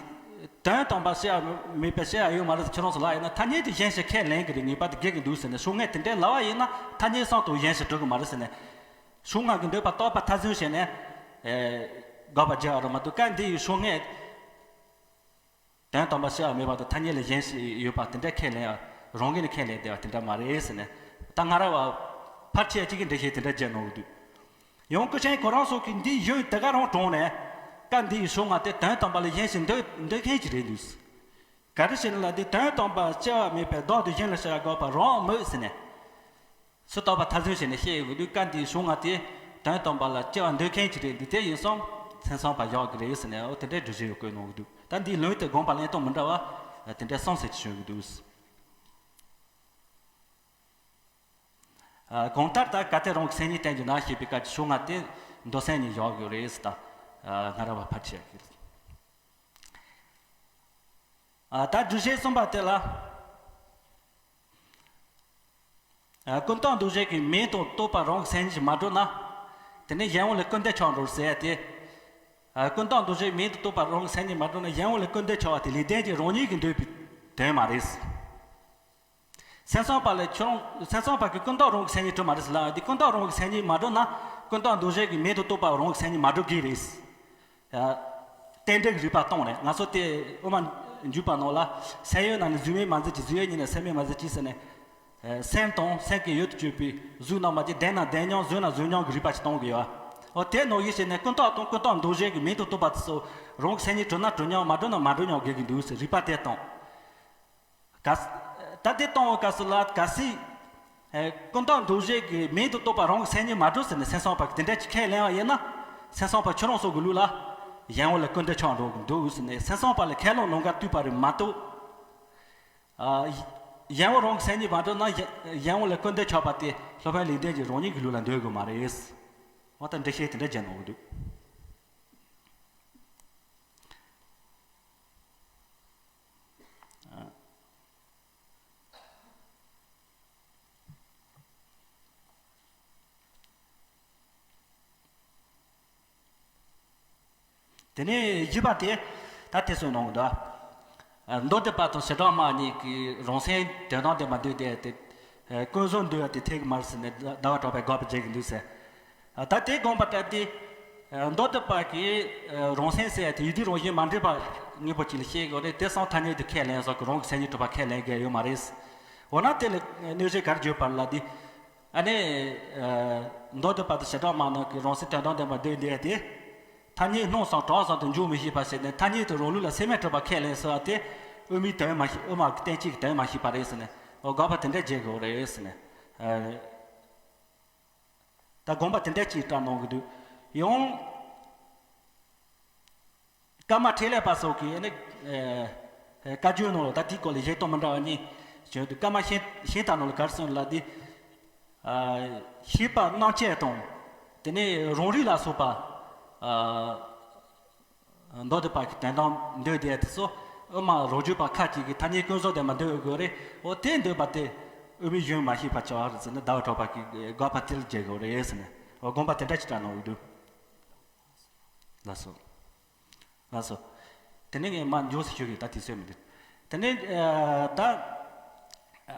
དོན་དམ་པར་སྐྱེ་བ་མེད་པའི་སྐྱེ་བ་ཡོད་མ་རེད་ཟེར། ཁྱེད་རང་ཚོ་ལབ་ཡིན་ན། ཐ་སྙད་དེ་གཞན་ཞིག་ཁས་ལེན་གྱི་རེད། ངེས་པར་དུ་འགལ་གྱི་འདུག་ཟེར་ནས། ཕྱོགས་སྔོན་དེ་འདྲའི་ལབ་པ་ཡིན་ན། ཐ་སྙད་སྲང་དུ་གཞན་ཞིག་གྲུབ་ཀྱི་མ་རེད་ཟེར་ནས། ཕྱོགས་སྔ་གི་འདོད་པ་རྟོགས་པ་མཐར་སོན་བྱས་ནས་ཨེ་དགག་པ་བརྒྱབ་པ་རེད་མ་གཏོགས། སྐབས་འདི་ཡི་ཕྱོགས་སྔོན་དོན་དམ་པར་སྐྱེ་བ་མེད་པ་དང་ཐ་སྙད་ལས་གཞན་ཞིག་ཡོད་པ་དེ་འདྲ་ཁས་ལེན་ཡ། རང་གིས་ནི་ཁས་ལེན་བསྡད་པ་དེ་འདྲ་མ་རེད་ཟེར་ནས། ད་སྔ་རབས་པ་ཕལ་ཆེར་གཅིག་གིས་འགྲེལ་བཤད་དེ་འདྲ་བརྒྱབ་གནང་གི་འདུག། ཡང་ཀུན་མཁྱེན་ཁོ་རང་ཚོ་གིས་འདིའི་ཡུན་དེ་ག་རང་དྲངས་ནས། སྐབས་འདི་ཡི་ཕྱོགས་སྔ་དེ་དོན་དམ་པ་ལས་གཞན་ཞིག་འདོད་འདོད་མཁན་ཅིག་རེད་འདུག། ག་རེ་བྱས་ནས་ལབ་དུས། དོན་དམ་པར་སྐྱེ་བ་མེད་པས་བདག་ཏུ་གཞན་ལ་སྐྱེ་བ་དགག་པ་རང་མོས་ཟེར་ནས། སུ་རྟོགས་པ་མཐར་སོན་བྱས་ནས་བཤད་ཡོད་དུས། སྐབས་འདིའི་ཕྱོགས་སྔ་དེ་དོན་དམ་པ་ལ་སྐྱེ་བ་འདོད་མཁན་ཅིག་རེད་འདུག། དེ་ཡིན་སོང་མཚན་མཚོན་པ་བཞག་གི་རེད་ཟེར་ནས། འོ་དེ་འདྲའི་སྒྲུབ་བྱེད་ཡང་བཀོད་གནང་གི་འདུག། ད་འདིའི་ལུང་དེ་དགོངས་པ་གླེང་སྟངས་མི་འདྲ་བ་དེ་འདྲ་གསུམ་ཟེར་གྱི་བྱུང་གི་འདུག། ཨ། གང་ལྟར་ད་གལ་ཏེ་རང་གི་མཚན་ཉིད་བསྟན་རྒྱུ་ན་ཞེས་པའི་སྐབས་ཀྱི་ཕྱོགས་སྔ་དེ་མདོ་མཚན་ཉིད་བཞག་ཡོད་རེད་ཟེར། ད་ཨ་སྔ་རབས་པ་ཕལ་ཆེར་གྱིས། ཨ། ད་སྒྲུབ་བྱེད་གསུམ་པ་དེ་ལ། ཨ། ཀུན་བཏགས་འདུ་བྱེད་ཀྱི་མིང་དང་རྟོག་པ་རང་གི་མཚན་ཉིད་ཀྱིས་མ་གྲུབ་ན། དེ་ནི་གཞན་དབང་ལས་སྐུར་འདེབས་ཆགས་འགྲོ་ཟེར་ཏེ། ཨ། ཀུན་བཏགས་འདུ་བྱེད་མིང་དང་རྟོག་པ་རང་གི་མཚན་ཉིད་མ་གྲུབ་ན། གཞན་དབང་ལས་སྐུར་འདེབས་ཆགས་པ་དེ་ལེགས་ལྡན་གྱི་རང་ཉིད་ཀྱིས་འདོད་པའི་དོན་མ་རེད། མཚན་མཚོན་པ་ལས་ཁྱོད་རང་། མཚན་མཚོན་པ་གིས་ཀུན་བཏགས་རང་གི་མཚན་ཉིད་གྲུབ་མ་རེད་ཟེར་ལབ་ཡོད་དེ། ཀུན་བཏགས་རང་གི་མཚན་ཉིད་མ་གྲུབ་ན། ཀུན་བཏགས་འདུ་བྱེད་ཀྱི་མིང་དང་རྟོག་པ་རང་གི་མཚན་ཉིད་མ་གྲུབ་ཀྱི་རེད། ཨ། རྟེན་འབྲེལ་གྱི་རིགས་པ་བཏང་ནས། ང་ཚོ་དེ་དབུ་མ་འཇུག་པ་ནང་ལ། སེམས་ཡོད་ན་ནི་གཟུགས་མེད་མ་འཛིན་ཅིང་། གཟུགས་ཡོད་ཉིད་ན་སེམས་མེད་མ་འཛིན་ཅིང་ཟེར་ནས། ཨ། སེམས་དང་སེམས་ཀྱི་ཡུལ་དུ་གྱུར་པའི་གཟུགས་རྣམས་མ་སྐྱེས། ལྡན་ན་ལྡན་མྱོང་། གཟུགས་ན་གཟུགས་མྱོང་གི་རིགས་པ་ཅིག་བཏང་གི་ཡོད། འོ་དེ་ནང་བཞིན་བྱས་ནས་ཀུན་བཏགས་དང་ཀུན་བཏགས་འདུ་བྱེད་ཀྱི་མིང་དང་རྟོག་པ་དེ་ཚོ་རང་གི་མཚན་ཉིད་གྲུབ་ན་གྲུབ་མྱོང་། མ་གྲུབ་ན་མ་གྲུབ་མྱོང་འགལ་གྱི་འདུག་ཟེར་རིགས་པ་དེ་བཏང་། ག་ས། ད་དེ་བཏང་བའི་སྐབས་སུ་ལ། གལ་སྲིད་ཨེ་ཀུན་བཏགས་འདུ་བྱེད་ཀྱི་མིང་དང་རྟོག་པ་རང་གི་མཚན་ཉིད་མ་གྲུབ་ཟེར་ནས་མཚན་མཚོན་པ་གིས་དེ་འདྲ་ཅིག་ཁས་ལེན་པ་ཡིན་ན། མཚན་མཚོན་པ་ཁྱོད་རང་ཚོ་གི་ལུགས་ལ་གཞན་དབང་ལས་སྐུར་འདེབས་ཆགས་འགྲོ་གི་འདུག་ཟེར་ནས། མཚན་མཚོན་པ་ལ་ཁས་བླངས་གནང་གར་བཏུས་པ་རེད་མ་གཏོགས། ཨ། གཞན་དབང་རང་གི་མཚན་ཉིད་མ་གྲུབ་ན་གཞན་གཞན་དབང་ལས་སྐུར་འདེབས་ཆགས་པ་དེ་སློབ་དཔོན་ལེགས་ལྡན་གྱི་རང་ཉིད་ཀྱི་ལུགས་ལ་འདོད་དགོས་མ་རེད། འོ་ད་འགྲེལ་བཤད་དེ་འདྲ་བརྒྱབ་གནང་གི་འདུག། དེ་ནས་བཞི་པ་དེ་ད་དེ་གསུངས་གནང་གི་འདུག། མདོ་སྡེ་པ་དང་བྱེ་བྲག་སྨྲ་གཉིས་ཀྱིས་རང་སེམས་དོན་དམ་དུ་མ་འདོད་དེ། དེ་ཀུན་བཟང་འདོད་པ་དེ་འཐད་ཀྱི་མ་རེད་ཟེར་ནས་ཟླ་བ་གྲགས་པས་དགག་པ་བྱེད་ཀྱི་འདུག་ཟེར། ད་དེ་དགོངས་པ་ལྟར་ཏེ། མདོ་སྡེ་པ་གིས་རང་སེམས་ཟེར་ཡ་དེ་ཡུལ་དུས་རང་བཞིན་མ་འདྲེས་པ་དངོས་པོ་ཅིག་ལ་བཤད་དགོས་རེད། དེ་སོང་ཐ་སྙད་དུ་ཁས་ལེན་སོགས་ཀྱི་རང་གི་མཚན་ཉིད་གྲུབ་པ་ཁས་ལེན་དགོས་ཡོད་མ་རེད། འོ་ན་དེ་ལ་གནོད་བྱེད་ག་རེ་བརྗོད་པ་ལ་དེ། ཨ་ནི། མདོ་སྡེ་པ་དང་བྱེ་བྲག་སྨྲ་རྣམས་ཀྱིས་རང་སེམས་དོན་དམ་དུ་མ་འདོད་འདོད་དེ། ཐ་སྙད་སྣང་ཙམ་གྲགས་ཙམ་དུ་འཇོག་མི་ཤེས་པ་ཟེར་ནས། ཐ་སྙད་དུ་རང་ལུགས་ལ་སེམས་མེད་གྲུབ་པ་ཁས་ལེན་ཟེར་བ་དེ། དབུ་མའི་དོན་མ་ཤེས། དབུ་མ་གི་གཏན་ཚིགས་ཀྱི་དོན་མ་ཤེས་པ་རེད་ཟེར་ནས། འོ་དགག་པ་དེ་འདྲ་བྱེད་དགོས་རེད་ཟེར་ནས། ཨ། ད་དགོངས་པ་དེ་འདྲ་ཅིག་བཀྲལ་གནང་གི་འདུག། ཡང་། ཀརྨ་འཕྲིན་ལས་པ་སོགས་ཀྱིས་ནི། ཨེ། བཀའ་བརྒྱུད་ནང་ལ་ད་དེའི་སྐོར་ལ་བཞེད་སྟངས་མི་འདྲ་བ་གཉིས་བྱུང་འདུག། ཀརྨ་ཤིང་ཤིང་རྟ་ནང་ལ་ག་རེ་གསུངས་ལབ་དུས། ཨ། ཤེས་པ་རྣམ་དཔྱོད་དང་། དེ་ནས་རང་རིག་ལ་སོགས་པ། ཨ། མདོ་སྡེ་པ་གི་དོན་དམ་འདོད་དེ་དེ་ཚོ་དབུ་མ་རང་རྒྱུད་པ་ཁ་ཅིག་གིས་ཐ་སྙད་ཀུན་བཟང་དུ་མ་འདོད་དགོས་རེད། འོ་དེ་འདོད་པ་དེ་དབུ་མའི་གཞུང་མ་ཤེས་པ་ཆགས་རེད་ཟེར་ནས། ཟླ་བ་གྲགས་པ་གིས་དགག་པ་དེ་ལ་བྱེད་དགོས་རེད་ཟེར་ནས། འོ་དགོངས་པ་དེ་འདྲ་ཅིག་བཀྲལ་གནང་གི་འདུག། ལགས་སོ། ལགས་སོ། དེ་ནས་ངས་མར་མགྱོགས་སུ་ཞུ་གི། ད་དུས་ཚོད་མི་འདུག། དེ་ནས་ཨ། ད་ཨ།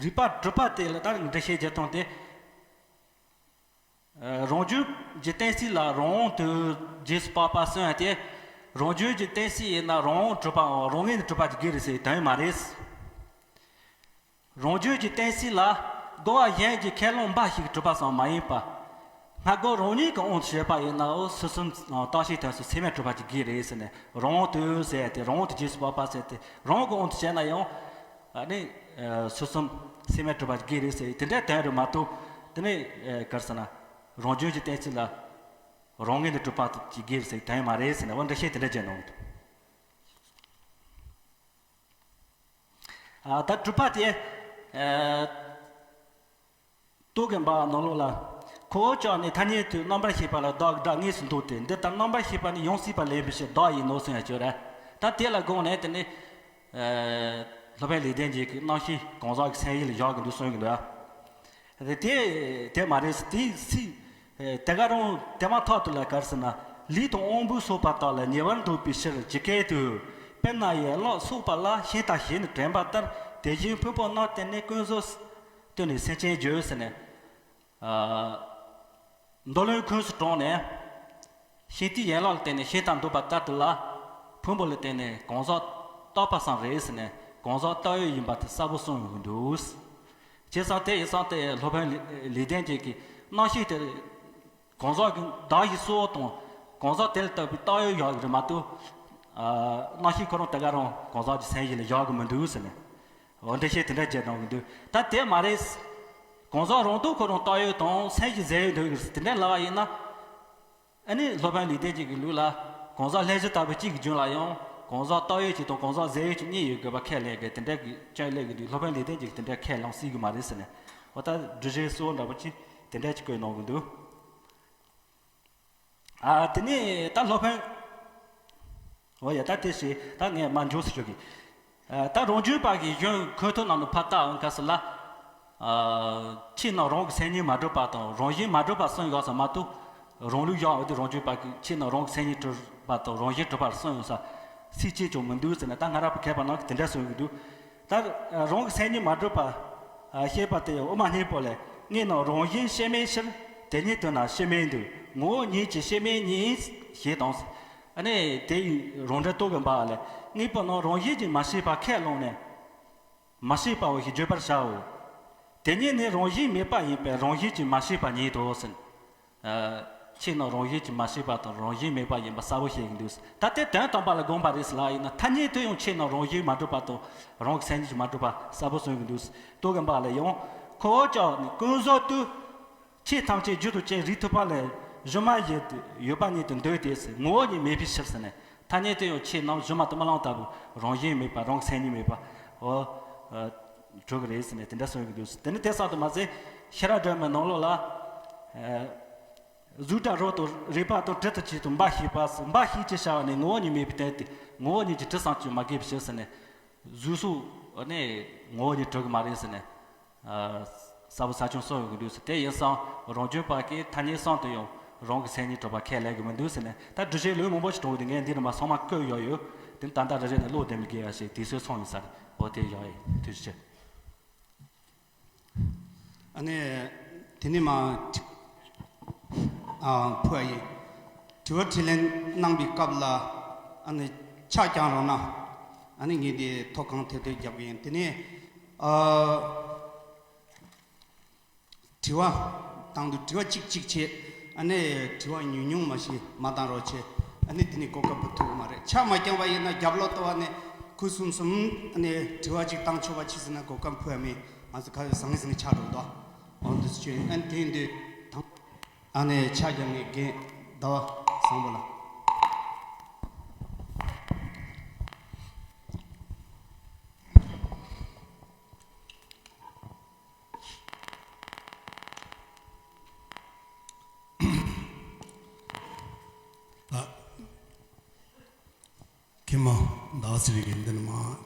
རིགས་པ་གྲུབ་པ་དེ་ལ་ད་འགྲེལ་བཤད་བརྒྱབ་སྟངས་དེ། ཨ། རང་རྒྱུད་ཀྱི་གཏན་ཚིགས་ལ་རང་དབང་དུ་རྗེས་སུ་དཔག་པ་གསུངས་ཏེ། རང་རྒྱུད་ཀྱི་གཏན་ཚིགས་ཡིན་ན་རང་དབང་གྲུབ་པའམ་རང་ངོས་ནས་གྲུབ་པ་ཅིག་དགོས་རེད་ཟེར་བའི་དོན་མ་རེད། རང་རྒྱུད་ཀྱི་གཏན་ཚིགས་ལ་རྒོལ་བ་གཞན་གྱིས་ཁས་བླངས་འབའ་ཞིག་གིས་གྲུབ་པ་ཙམ་མ་ཡིན་པར། སྔ་རྒོལ་རང་ཉིད་ཀྱི་དབང་དུ་བྱས་པ་ཡིན་ནའང་། ཚུལ་གསུམ་རྟག་གཅིག་དོན་གསུམ་ཚད་མས་གྲུབ་པ་ཅིག་དགོས་རེད་ཟེར་ནས། རང་དབང་དུ་ཟེར་ཏེ། རང་དབང་དུ་རྗེས་སུ་དཔག་པ་ཟེར་ཏེ། རང་གི་དབང་དུ་བྱས་ན་ཡང་། ཨ་ནི། ཚུལ་གསུམ་ཚད་མས་གྲུབ་པ་ཅིག་དགོས་རེད་ཟེར་དེ་འདྲའི་དོན་རེད་མ་གཏོགས། དེ་ནས་ག་རེ་ཟེར་ན། རང་རྒྱུད་ཀྱི་གཏན་ཚིགས་ལ་རང་ངོས་ནས་གྲུབ་པ་ཅིག་དགོས་རེད་ཟེར་དོན་མ་རེད་ཟེར་ནས། འོ་འགྲེལ་བཤད་དེ་འདྲ་བརྒྱབ་གནང་གི་འདུག། ཨ། ད་གྲུབ་པ་དེ། ཨ། རྟོག་གེ་འབར་བ་ནང་ལོགས་ལ། ཁོ་བོ་ཅག་ནི་ཐ་སྙད་དུ་རྣམ་པར་ཤེས་པ་ལ་བདག་གི་སྒྲ་དངོས་སུ་འདོད་དེ། འདི་ལྟར་རྣམ་པར་ཤེས་པ་ནི་ཡང་སྲིད་པ་ལེན་པའི་ཕྱིར་བདག་ཡིན་ནོ་གསུངས་ཡ་ཅིག་ཡོད་རེད། ད་དེ་ལ་དགོངས་ནས་དེ་ནི། ཨ། སློབ་དཔོན་ལེགས་ལྡན་འབྱེད་ཀྱི་རྣམ་བཤད་གང་ཟག་གི་མཚན་ཉིད་ལ་བཞག་གི་འདུག་གསུང་གི་འདུག། ཨ། དེ་དེ་དེ་མ་རེད། དེའི་ཚིག། ཨ། དེ་ག་རང་དེ་མ་ཐག་ཏུ་ལ་ག་རེ་ཟེར་ན། ལུས་དང་དབང་པོ་སོགས་པ་དག་ལ་ཉེ་བར་འདོད་པའི་ཕྱིར། ཇི་སྐད་དུ། དཔེར་ན་ཡན་ལག་སོགས་པ་ལ་ཤིང་དང་ཞོན་ནས་དྲན་པ་ལྟར། དེ་བཞིན་ཕུང་པོ་རྣམས་བརྟེན་ནས་ཀུན་རྫོབ་བརྟེན་ནས་སེམས་ཅན་བརྗོད་ཟེར་ནས། ཨ། མདོ་ལུས་ཁོངས་སུ་དྲངས་ནས། ཤིང་རྟའི་ཡན་ལག་ལ་བརྟེན་ནས་ཤིང་དང་འདོད་པ་ལྟར་དུ་ལ། ཕུང་པོ་ལ་བརྟེན་ནས་གང་ཟག་རྟག་པ་ཙམ་རེད་ཟེར་ནས་གང་ཟག་བཏགས་ཡོད་ཡིན་པ་དེ་གསལ་པོ་གསུངས་ཡོང་གི་འདུག། བྱས་ཙང་དེ་ཡིན་ཙང་དེ་སློབ་དཔོན་ལེགས་ལྡན་འབྱེད་ཀྱི་རྣམ་ཤེས་དེ། གང་ཟག་གི་བདག་གི་སྲོག་དང་གང་ཟག་དེ་ལ་ལྟ་བུའི་བཏགས་ཡོད་བཞག་གི་རེད་མ་གཏོགས། ཨ། རྣམ་ཤེས་ཁོ་རང་དེ་ག་རང་གང་ཟག་གི་སེམས་ཡིད་ལ་བཞག་གི་མི་འདུག་ཟེར་ནས། འོ་འགྲེལ་བཤད་དེ་འདྲ་བརྒྱབ་གནང་གི་འདུག། ད་དེ་མ་རེད། གང་ཟག་རང་སྟོབས་ཁོ་རང་བཏགས་ཡོད་དང་སེམས་ཀྱིས་ཟད་ཡོད་འདུག་གི་དེ་འདྲ་ལབ་པ་ཡིན་ན། ཨ་ནི་སློབ་དཔོན་ལེགས་ལྡན་འབྱེད་ཀྱི་ལུགས་ལ་གང་ཟག་ལྷན་ཅིག་ལྟ་བུ་གཅིག་གི་རྒྱུད་ལ་ཡང་གང་ཟག་བཏགས་ཡོད་གཅིག་དང་གང་ཟག་ཟད་ཡོད་གཅིག་གཉིས་ཡོད་དགོས་པ་ཁས་ལེན་གི་དེ་འདྲ་གི་སྐྱོན་སླེབས་ཀྱི་འདུག། སློབ་དཔོན་ལེགས་ལྡན་འབྱེད་ཀྱིས་དེ་འདྲ་ཁས་ལེན་སྲིད་གི་མ་རེད་ཟེར་ནས། འོ་ད་འགྲེལ་བཤད་གཙོ་བོ་འདྲ་པོ་ཅིག་དེ་འདྲ་ཅིག་བཀོད་གནང་གི་འདུག། ཨ། དེ་ནས་ད་སློབ་དཔོན། འོ་ཡ། ད་དེ་བྱས་ད་ངས་མར་མཇུག་སུ་ཞུ་གི། ཨ། ད་རང་རྒྱུད་པ་གི་གཞུང་མཁན་ཐོག་ནང་ལ་ཕར་བལྟ་འོང་སྐབས་སུ་ལ། ཨ། ཆོས་རྣམས་རང་གི་སེམས་ཉིད་མ་གྲུབ་པ་དང་རང་བཞིན་མ་གྲུབ་པ་གསུངས་ཡོད་ས་མ་གཏོགས། རང་ལུགས་བཞག་འོ་དེ་རང་རྒྱུད་པ་གི་ཆོས་རྣམས་རང་གི་སེམས་ཉིད་གྲུབ་པ་དང་རང་བཞིན་གྲུབ་པར་གསུངས་ཡོད་ས་སྲིད་ཅེས་ཀྱང་མི་འདུག་ཟེར་ནས། ད་སྔ་རབས་པའི་མཁས་པ་རྣམས་ཀྱིས་དེ་འདྲ་གསུངས་ཡོད་འདུག། ད་རང་གི་སེམས་ཉིད་མ་གྲུབ་པ་བཤད་པ་དེ་དབུ་མ་སྙིང་པོ་ལས། དངོས་རྣམས་རང་བཞིན་སྐྱེ་མེད་ཕྱིར། དེ་ཉིད་དུ་ན་སྐྱེ་མེད་འདུག། ངོ་བོ་ཉིད་ཀྱིས་སྐྱེ་མེད་ཉིད་ཞེས་དང་། ཨ་ནི་དེ་ཡི་རང་འགྲེལ་རྟོག་གེ་འབའ་ལས། དངོས་པོ་རྣམས་རང་བཞིན་གྱིས་མ་སྐྱེས་པ་ཁས་བླངས་ནས། མ་སྐྱེས་པའོ་ཞེས་བརྗོད་པར་བྱའོ། དེ་ཉིད་ནི་རང་བཞིན་མེད་པ་ཡིན་པས་རང་བཞིན་གྱིས་མ་སྐྱེས་པ་ཉིད་དོ་ཟེར། ཨ། ཆོས་རྣམས་རང་བཞིན་གྱིས་མ་སྐྱེས་པ་དང་རང་བཞིན་མེད་པ་ཡིན་པ་གསལ་པོ་བཤད་ཀྱི་འདུག། ད་དེ་དོན་དམ་པ་ལ་དགོངས་པ་རེད་ཟེར་ལབ་ཡིན་ན། ཐ་སྙད་དུ་ཡང་ཆོས་རྣམས་རང་བཞིན་མ་གྲུབ་པ་དང་རང་གི་སེམས་ཉིད་ཀྱིས་མ་གྲུབ་པ་གསལ་པོ་གསུངས་ཀྱི་འདུག། རྟོག་གེ་འབའ་ལས། ཡང་ཁོ་བོ་ཀྱང་ནི་ཀུན་རྫོབ་ཏུ། ཆོས་ཐམས་ཅད་རྒྱུ་དང་རྐྱེན་རིགས་མཐུན་པ་ལས་གཞི་མ་ཡོད་ཡོད་པ་ཉིད་དུ་འདོད་དེ་ཟེར། ངོ་བོ་ཉིད་མེད་པའི་ཕྱིར་ཟེར་ནས། ཐ་སྙད་དུ་ཡང་ཆོས་རྣམས་གཞི་མ་དུ་མ་ལང་ལྟ་བུ་རང་བཞིན་མེད་པ་རང་གི་སེམས་ཉིད་མེད་པ། འོ། ཨ། གྲུབ་ཀྱི་རེད་ཟེར་ནས་དེ་འདྲ་གསུངས་ཀྱི་འདུག། དེ་ནི་དེ་ཙམ་དུ་མ་ཟད་ཤེས་རབ་སྒྲོན་མའི་ནང་ལོགས་ལ། ཨ། གཟུགས་དང་རོ་དང་རེག་པ་དང་དྲི་དང་ཆོས་དང་འབའ་ཞིག་པ་ཟེར། འབའ་ཞིག་ཅེས་བྱ་བ་ནི་ངོ་བོ་ཉིད་མེད་པའི་དོན་ཏེ། ངོ་བོ་ཉིད་ཀྱིས་དྲི་ཙམ་གྱིས་མ་གོས་པའི་ཕྱིར་ཟེར་ནས། གཟུགས་སོགས་ནི་ངོ་བོ་ཉིད་གྲུབ་ཀྱི་མ་རེད་ཟེར་ནས། ཨ། གསལ་པོ་གསལ་རྐྱང་གསུངས་ཡོང་གི་འདུག་ཟེར། དེ་ཡིན་ཙང་རང་རྒྱུད་པ་གིས་ཐ་སྙད་གསུམ་དུ་ཡང་རང་གི་སེམས་ཉིད་གྲུབ་པ་ཁས་ལེན་གྱི་མི་འདུག་ཟེར་ནས། ད་འགྲེལ་བཤད་ལོ་མང་པོ་ཞིག་གྲུབ་ཡོད་དེ། ངས་འདི་རིམ་པ་ཚང་མ་བཀོད་ཡོད་ཡོད། དེ་ད་ལྟ་རེ་རེ་ནས་ཀློག་བདེ་མི་དགོས་ཡ་ཞིག་དུས་ཚོད་ཚང་ཡིན་ས་རེད། འོ་དེ་ཡོད་ཡིན། ཐུགས་རྗེ་ཆེ། ཨ་ནི། དེ་ནས་མ། ཨ། ཕུ་ཨ་ཡིན། དྲི་བ་དྲིས་ལན་གནང་བའི་སྐབས་ལ། ཨ་ནི་ཕྱག་བརྐྱངས་རོགས་གནང་། ཨ་ནི་ངས་འདི་ཐོ་གང་ཐད་ཐད་རྒྱབ་གི་ཡིན། དེ་ནས། ཨ། དྲི་བ་བཏང་དུས་དྲི་བ་གཅིག་གཅིག་བྱས། ཨ་ནི་དྲི་བ་ཉུང་ཉུང་མ་ཞིག་མ་བཏང་རོགས་བྱས། ཨ་ནི་དེ་ནས་གོ་སྐབས་ཕུད་ཐུབ་ཀྱི་མ་རེད། ཕྱག་མ་བརྐྱངས་པ་ཡིན་ན་རྒྱབ་ལོགས་ལྟ་བ་ནས་ཁུ་སུམ་སུམ། ཨ་ནི་དྲི་བ་གཅིག་བཏང་ཆོག་པ་ཅིག་ཟེར་ན་གོ་སྐབས་ཕུད་ཡ་མེད། ང་ཚོ་ཁ་ཟང་ངེ་ཟིང་ངེ་ཆགས་འགྲོ་འདུག། འོ་འདི་སུ་བྱོན། ཨ་ནི་དེ་ཡིན་དུས་དང་། ཨ་ནི་ཕྱག་རྒྱབ་ནས་རྒན་ཟླ་བ་བཟང་པོ་ལ། ཨ། མཁན་པོ་ཟླ་བ་ཚེ་རིང་གིས་འདི་ནས་མར་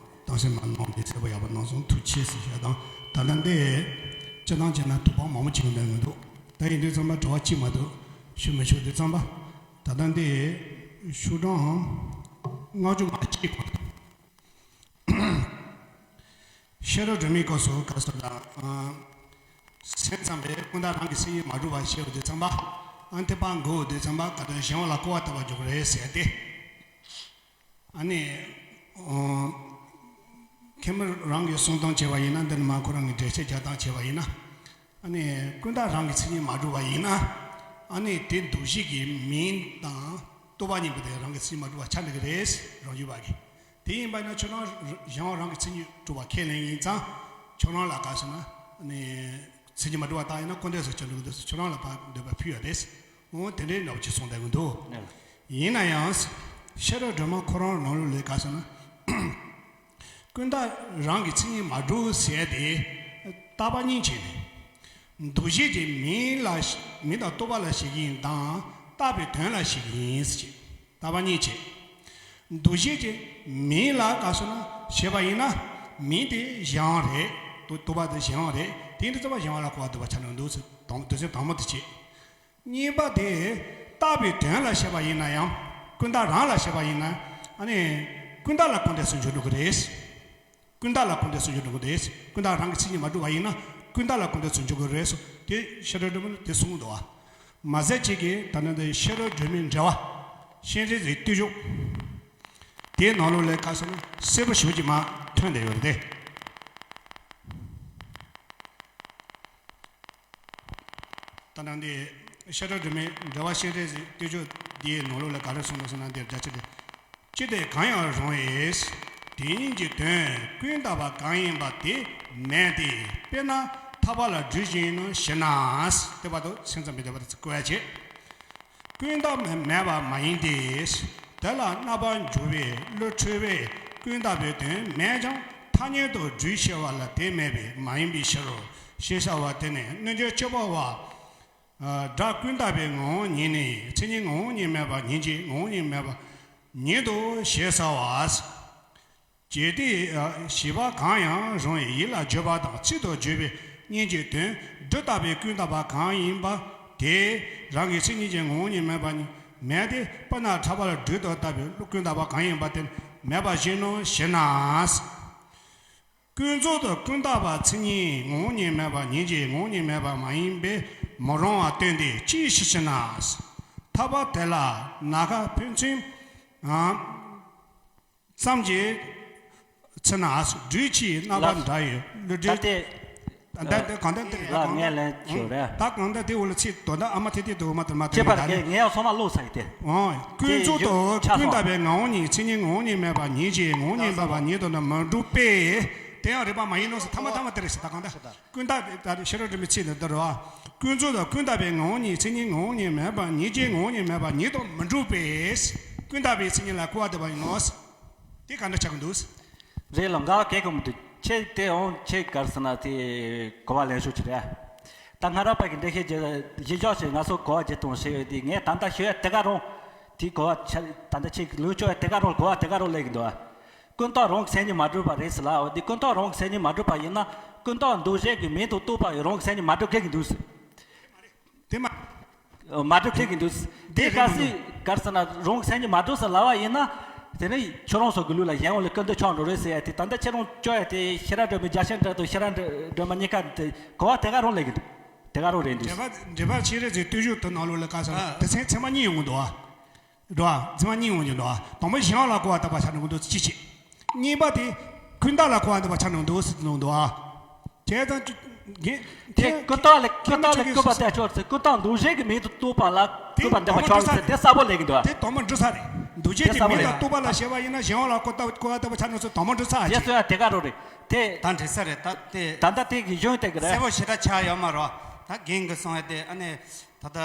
གཏམ་བཤད་མར་གནང་སྟེ་གསལ་པོ་ཡག་པོ་གནང་སོང་། ཐུགས་རྗེ་ཆེ་ཟེར་ཞུ་ཡ་དང་། ད་ལྟ་འདི་སྤྱིར་བཏང་བྱས་ན་དོགས་པ་མང་པོ་བྱེད་ཀྱི་འདུག་མི་འདུག། ད་ཡིན་དུས་ཙམ་པ་དྲི་བ་གཅིག་མ་གཏོགས་ཞུ་མི་ཆོག་དུས་ཙམ་པ། ད་ལྟ་འདི་ཤོག་གྲངས་ལྔ་བཅུ་ང་གཅིག་གོ། ཤེས་རབ་སྒྲོན་མེའི་སྐབས་སུ་ག་སོ་དང་། སེམས་ཙམ་པས་ཀུན་བརྟགས་རང་གི་སེམས་ཉིད་མ་གྲུབ་པ་ཞེས་པ་དུས་ཙམ་པ། ཨ་ནི་དེ་པར་འགོད་དུས་ཙམ་པ་ག་དོན་གཞན་དབང་ལ་སྐུར་བ་བཏབ་པར་འགྱུར་གྱི་རེད་ཟེར་ཏེ། ཨ་ནི། ཨོ། མཁན་པོ་རང་གིས་གསུང་སྟངས་བྱས་པ་ཡིན་ན། འདི་ནས་མར་ཁོ་རང་གིས་འགྲེལ་བཤད་རྒྱག་སྟངས་བྱས་པ་ཡིན་ན། ཨ་ནི་ཀུན་བརྟགས་རང་གི་མཚན་ཉིད་མ་གྲུབ་པ་ཡིན་ན། ཨ་ནི་དེ་འདུ་བྱེད་ཀྱི་མིང་དང་རྟོག་པ་གཉིས་པོ་དེ་རང་གི་མཚན་ཉིད་མ་གྲུབ་པ་ཆགས་འགྲོ་གི་རེད། རང་རྒྱུད་པ་གིས། དེ་ཡིན་པ་ཡིན་ན་ཁྱོད་རང་གཞན་དབང་རང་གི་མཚན་ཉིད་གྲུབ་པ་ཁས་ལེན་ཡིན་ཙང་། ཁྱོད་རང་ལ་ག་ཟེར་ན། ཨ་ནི་མཚན་ཉིད་མ་གྲུབ་པ་དག་ཡིན་ན་སྐུར་འདེབས་སུ་ཆགས་འགྲོ་གི་འདུག་ཟེར། ཁྱོད་རང་ལ་ཕར་འདོད་པ་ཕུལ་ཡ་རེད། འོ་དེ་འདྲའི་འདྲ་བོ་ཅིག་གསུངས་བསྡད་ཀྱི་འདུག། ཡིན་ན་ཡང་ཤེས་རབ་སྒྲོན་མ་ཁོ་རང་ནང་ལོགས་ལ་ག་ཟེར་ན། ཀུན་བརྟགས་རང་གི་མཚན་ཉིད་མ་གྲུབ་ཟེར་དེ་བརྟག་པ་གཉིས་བྱས་ནས། འདུ་བྱེད་ཀྱི་མིང་ལ། མིང་དང་རྟོག་པ་ལ་བྱེད་ཀྱི་ཡིན་དང་བརྟགས་པའི་དོན་ལ་བྱེད་ཀྱི་ཡིན་ཟེར་བྱས། བརྟག་པ་གཉིས་བྱས། འདུ་བྱེད་ཀྱི་མིང་ལ་ག་ཟེར་ན་བྱེད་པ་ཡིན་ན། མིང་དེ་གཞན་དབང་རེད། རྟོག་པ་དེ་གཞན་དབང་རེད། དེ་འདི་ཚོ་བ་གཞན་དབང་ལ་སྐུར་བ་འདེབས་པ་ཆགས་འགྲོ་འདུག་ཟེར། དང་དུས་ཚོད་དང་པོ་དེ་བྱས། གཉིས་པ་དེ་བརྟགས་ བཏགས་པའི་དོན་ལ་བཤད་པ་ཡིན་ན་ཡང་། ཀུན་བཏགས་རང་ལ་བཤད་པ་ཡིན་ན། ཨ་ནི་ཀུན་བཏགས་ལ་ཀུན་བཏགས་སུ་འཇོག་འགྲོ་གི་རེད། ཀུན་བཏགས་ལ་ཀུན་བཏགས་སུ་འཇོག་འགྲོ་གི་རེད། ཀུན་བཏགས་རང་གི་མཚན་ཉིད་མ་གྲུབ་པ་ཡིན་ན་ཀུན་བཏགས་ལ་ཀུན་བཏགས་སུ་འཇོག་གི་རེད་ཟེར། དེ་བཤད་སྒྲུབ་སྒྲོན་མེ་ནི་དེ་གསུངས་འདུག་བ། མ་ཟད་ཅིག་གིས་ད་ནི་འདི་བཤད་སྒྲུབ་སྒྲོན་མེའི་འགྲེལ་བ། ཤེས་རིག་གི་བསྟོད་བཅུག་དེའི་ནང་ལོགས་ལ་ཁ་སང་གསལ་པོ་ཞེ་པོ་ཅིག་མར་ཐོན་བསྡད་ཡོད་རེད་དེ། ད་ནང་འདི་བཤད་སྒྲུབ་སྒྲོན་མེའི་འགྲེལ་བ་ཤེས་རིག་གི་བསྟོད་བཅུག་དེའི་ནང་ལོགས་ལ་ག་རེ་གསུངས་འདུག་ཟེར་ན། འདིར་རྒྱ་ཆེ་སྟེ། ཅི་སྟེ་གང་ཡང་རུང་བས། དེ་ཉིད་ཀྱི་དོན་ཀུན་བཏགས་པ་གང་ཡིན་པ་དེ་མེད་དེ། དཔེར་ན་ཐར་པ་ལ་སྦྲུལ་བཞིན་ནོ་ཞེ་ན། དེ་བར་དུ་སེམས་ཙམ་མི་འདོད་པ་དེ་ཚོ་བཀོད་ཡ་བྱེད། ཀུན་བཏགས་མེད་པ་མ་ཡིན་ཏེ། དེ་ལ་རྣམ་པར་འཇོག་པའི་བློ་འཁྲུལ་བས་ཀུན་བཏགས་པའི་དོན་མེད་ཀྱང་ཐ་སྙད་དུ་སྦྲུལ་ཞེས་པ་ལ་དེ་མེད་པས་མ་ཡིན་པའི་ཕྱིར་རོ། ཞེས་བྱ་བ་དེ་ནི་རྣལ་འབྱོར་སྤྱི་པོ་བ། སྒྲ་ཀུན་བཏགས་པའི་ངོ་བོ་ཉིད་ནི་མཚན་ཉིད་ངོ་བོ་ཉིད་མེད་པ་ཉིད་ཀྱིས་ངོ་བོ་ཉིད་མེད་པ་ཉིད་དོ་ཞེས་བྱ་བ། ཇི་སྟེ་བྱས་པ་གང་ཡང་རུང་བའི་ཡིད་ལ་བརྗོད་པ་དང་ཚིག་ཏུ་བརྗོད་པའི་སྙན་གྱི་དོན་སྦྲུལ་ལྟ་བུའི་ཀུན་བཏགས་པ་གང་ཡིན་པ་དེ་རང་གི་མཚན་ཉིད་ཀྱི་ངོ་བོ་ཉིད་མེད་པ་ཉིད་མེད་དེ། དཔེར་ན་ཕྲ་བ་ལ་སྦྲུལ་དུ་བཏགས་པའི་ཀུན་བཏགས་པ་གང་ཡིན་པ་དེ་མེད་པ་བཞིན་ནོ་ཞེ་ན། ཀུན་རྫོབ་ཏུ་ཀུན་བཏགས་པ་མཚན་ཉིད་ངོ་བོ་ཉིད་མེད་པ་ཉིད་ཀྱིས་ངོ་བོ་ཉིད་མེད་པ་མ་ཡིན་པས་མི་རུང་བར་སྟོན་ཏེ། ཅིའི་ཕྱིར་ཞེ་ན། ཐར་པ་དེ་ལ་ནམ་མཁའ་ཕན་ཚུན་ཙམ་གྱི་ཚེ་ན་སྦྲུལ་གྱི་རྣམ་པ་འདྲ་བའི་བློ་ད་འདྲེས། ལྟས། ད་ལྟ་དེ་གང་ལྟར་འདིར་ད་ལ་གང་ངས་ལྟར་ལན་ཞུ་རེད། ད་གང་ལྟར་དེ་འོ་ལ་ཚིག་དོན་དག་ཨ་མ་དེ་དེ་དུ་མ་དུ་མ་དུ་ཁྱད་པར་ད་གེ་ནས་ངས་ཡང་སོ་མ་ལོག་ས་ཡི་དེ། ཨོ། ཀུན་རྫོབ་ཏུ་ཀུན་བཏགས་པའི་ངོ་བོ་ཉིད་མཚན་ཉིད་ངོ་བོ་ཉིད་མེད་པ་ཉིད་ཀྱིས་ངོ་བོ་ཉིད་མེད་པ་ཉིད་དུ་ནི་མི་འགྲུབ་པས། དེ་ཡང་རིགས་པ་མ་ཡིན་ནོ་ཟེར། ཐ་མ་ཐ་མ་དེ་རེད་ཟེར། ད་གང་ལྟར་ཀུན་བཏགས་ད་ཤེས་རབ་སྒྲོན་མེའི་ཚིག་འདི་འདི་རེད་བ། ཀུན་རྫོབ་ཏུ་ཀུན་བཏགས་པའི་ངོ་བོ་ཉིད་མཚན་ཉིད་ངོ་བོ་ཉིད་མེད་པ་ཉིད་ཀྱིས་ངོ་བོ་ཉིད་མེད་པ་ཉིད་དུ་མི་འགྲུབ་པས། ཀུན་བཏགས་པའི་མཚན་ཉིད་ལ་སྐུར་བ་འདེབས་པ་ཡིན་ནོ། དེ་ག་འདྲ་ཆགས་ཀྱི་འདུག་རེད་ལ་འགའ་གེ་གོ་མི་འདུག་ཁྱེད་དེ་འོང་ཁྱེད་གར་སོང་ན་དེ་གོ་བ་ལེན་ཤོག་ཅི་རེད། ད་སྔ་རབས་པ་གི་འགྲེལ་བཤད་རྒྱག་གཞི་བཞག་བྱས་ང་ཚོ་གོ་བ་བརྗེ་གཏོང་བྱས་ཡོད་དེ། ངས་ད་ལྟ་ཤོད་ཡ་དེ་ག་རུང་། དེ་གོ་བ་ཆ་ད་ལྟ་ཁྱེད་ལུང་ཆོག་ཡ་དེ་ག་རུང་། གོ་བ་དེ་ག་རུང་སླེབས་ཀྱི་འདུག་ཀུན་བཏགས་རང་གི་མཚན་ཉིད་མ་གྲུབ་པ་རེད་ཟེར་ལ། འོ་དེ་ཀུན་བཏགས་རང་གི་མཚན་ཉིད་མ་གྲུབ་པ་ཡིན་ན་ཀུན་བཏགས་འདུ་བྱེད་ཀྱི་མིང་དང་རྟོག་པ་ཡི་རང་གི་མཚན་ཉིད་མ་གྲུབ་ཁེལ་གྱི་འདུག་ཟེར། དེ་མ། མ་གྲུབ་ཁེལ་གྱི་འདུག་དེ་གལ་སྲིད་གར་ཟེར་ན་རང་གི་མཚན་ཉིད་མ་གྲུབ་ཟེར་ལབ་པ་ཡིན་ན། དེ་ནི་ཁྱོད་རང་ཚོ་གི་ལུགས་ལ་གཞན་དབང་ལ་སྐུར་འདེབས་ཆགས་འགྲོ་རེད་ཟེར་ཡ་དེ། ད་ལྟ་ཁྱེད་རང་བཅོ་ཡ་དེ་ཤེས་རབ་སྒྲོན་མེ་རྒྱལ་ཆེན་དྲི་དང་ཤེས་རབ་སྒྲོན་མེ་གཉིས་ཀ་དེ་གོ་བ་དེ་ག་རང་སླེབས་ཀྱི་འདུག་དེ་ག་རང་རེད་འདུག་འགྲེལ་པ་འགྲེལ་པ་ཤེས་རབ་ཀྱི་བསྟོད་བཅུག་དེ་ནང་ལོགས་ལ་ག་ཟེར་ན་ཨ། དེ་ཚན་ཚད་མ་གཉིས་ཡོང་གི་འདུག་ཨ། འགྲོ་བ་ཚད་མ་གཉིས་ཡོང་གི་འདུག་ཨ། དང་པོ་གཞན་དབང་ལ་སྐུར་བ་བཏབ་པ་ཆགས་འགྲོ་གི་འདུག་ཅི་བྱེད། གཉིས་པ་དེ་ཀུན་བཏགས་ལ་སྐུར་བ་འདེབས་པ་ཆགས་འགྲོ་གི་འདུག་ཟེར་གྱི་འདུག་ཨ། བྱས་ཙང་ཅི། དེ་ཀུན་བཏགས་ལ་ཀུན་བཏགས་ལ་སྐུར་བ་བཏབ་ཆོག་ཟེར། ཀུན་བཏགས་འདུ་བྱེད་ཀྱི་མིང་དུ་རྟོགས་པ་ལ་སྐུར་བ་འདེབས་པ་ཆགས་ཟེར། དེ་གསལ་པོ་སླེབས་ཀྱི་འདུག་ཨ། དེ་དོགས་པ་འགྲོ་ས་རེད། འདུ་བྱེད་ཀྱི་མིང་ལ་རྟོགས་པ་ལ་བྱས་པ་ཡིན་ན་གཞན་དབང་ལ་སྐུར་བ་བཏབ་སྐུར་བ་བཏབ་པ་ཆགས་འགྲོ་ཚུལ་དོགས་པ་འགྲོ་ས་རེད། རྗེས་སུ་ཡང་དེ་ག་རང་རེད་དེ། ད་འགྲིག་ས་རེད་ད་དེ། ད་ལྟ་དེ་གི་གཞུང་དེ་གི་རེད། གསལ་པོ་ཞེ་དྲག་ཆགས་ཡོད་མ་རེད། ད་རྒན་གྱིས་གསུངས་ཡ་དེ་ཨ་ནི། ད་ལྟ་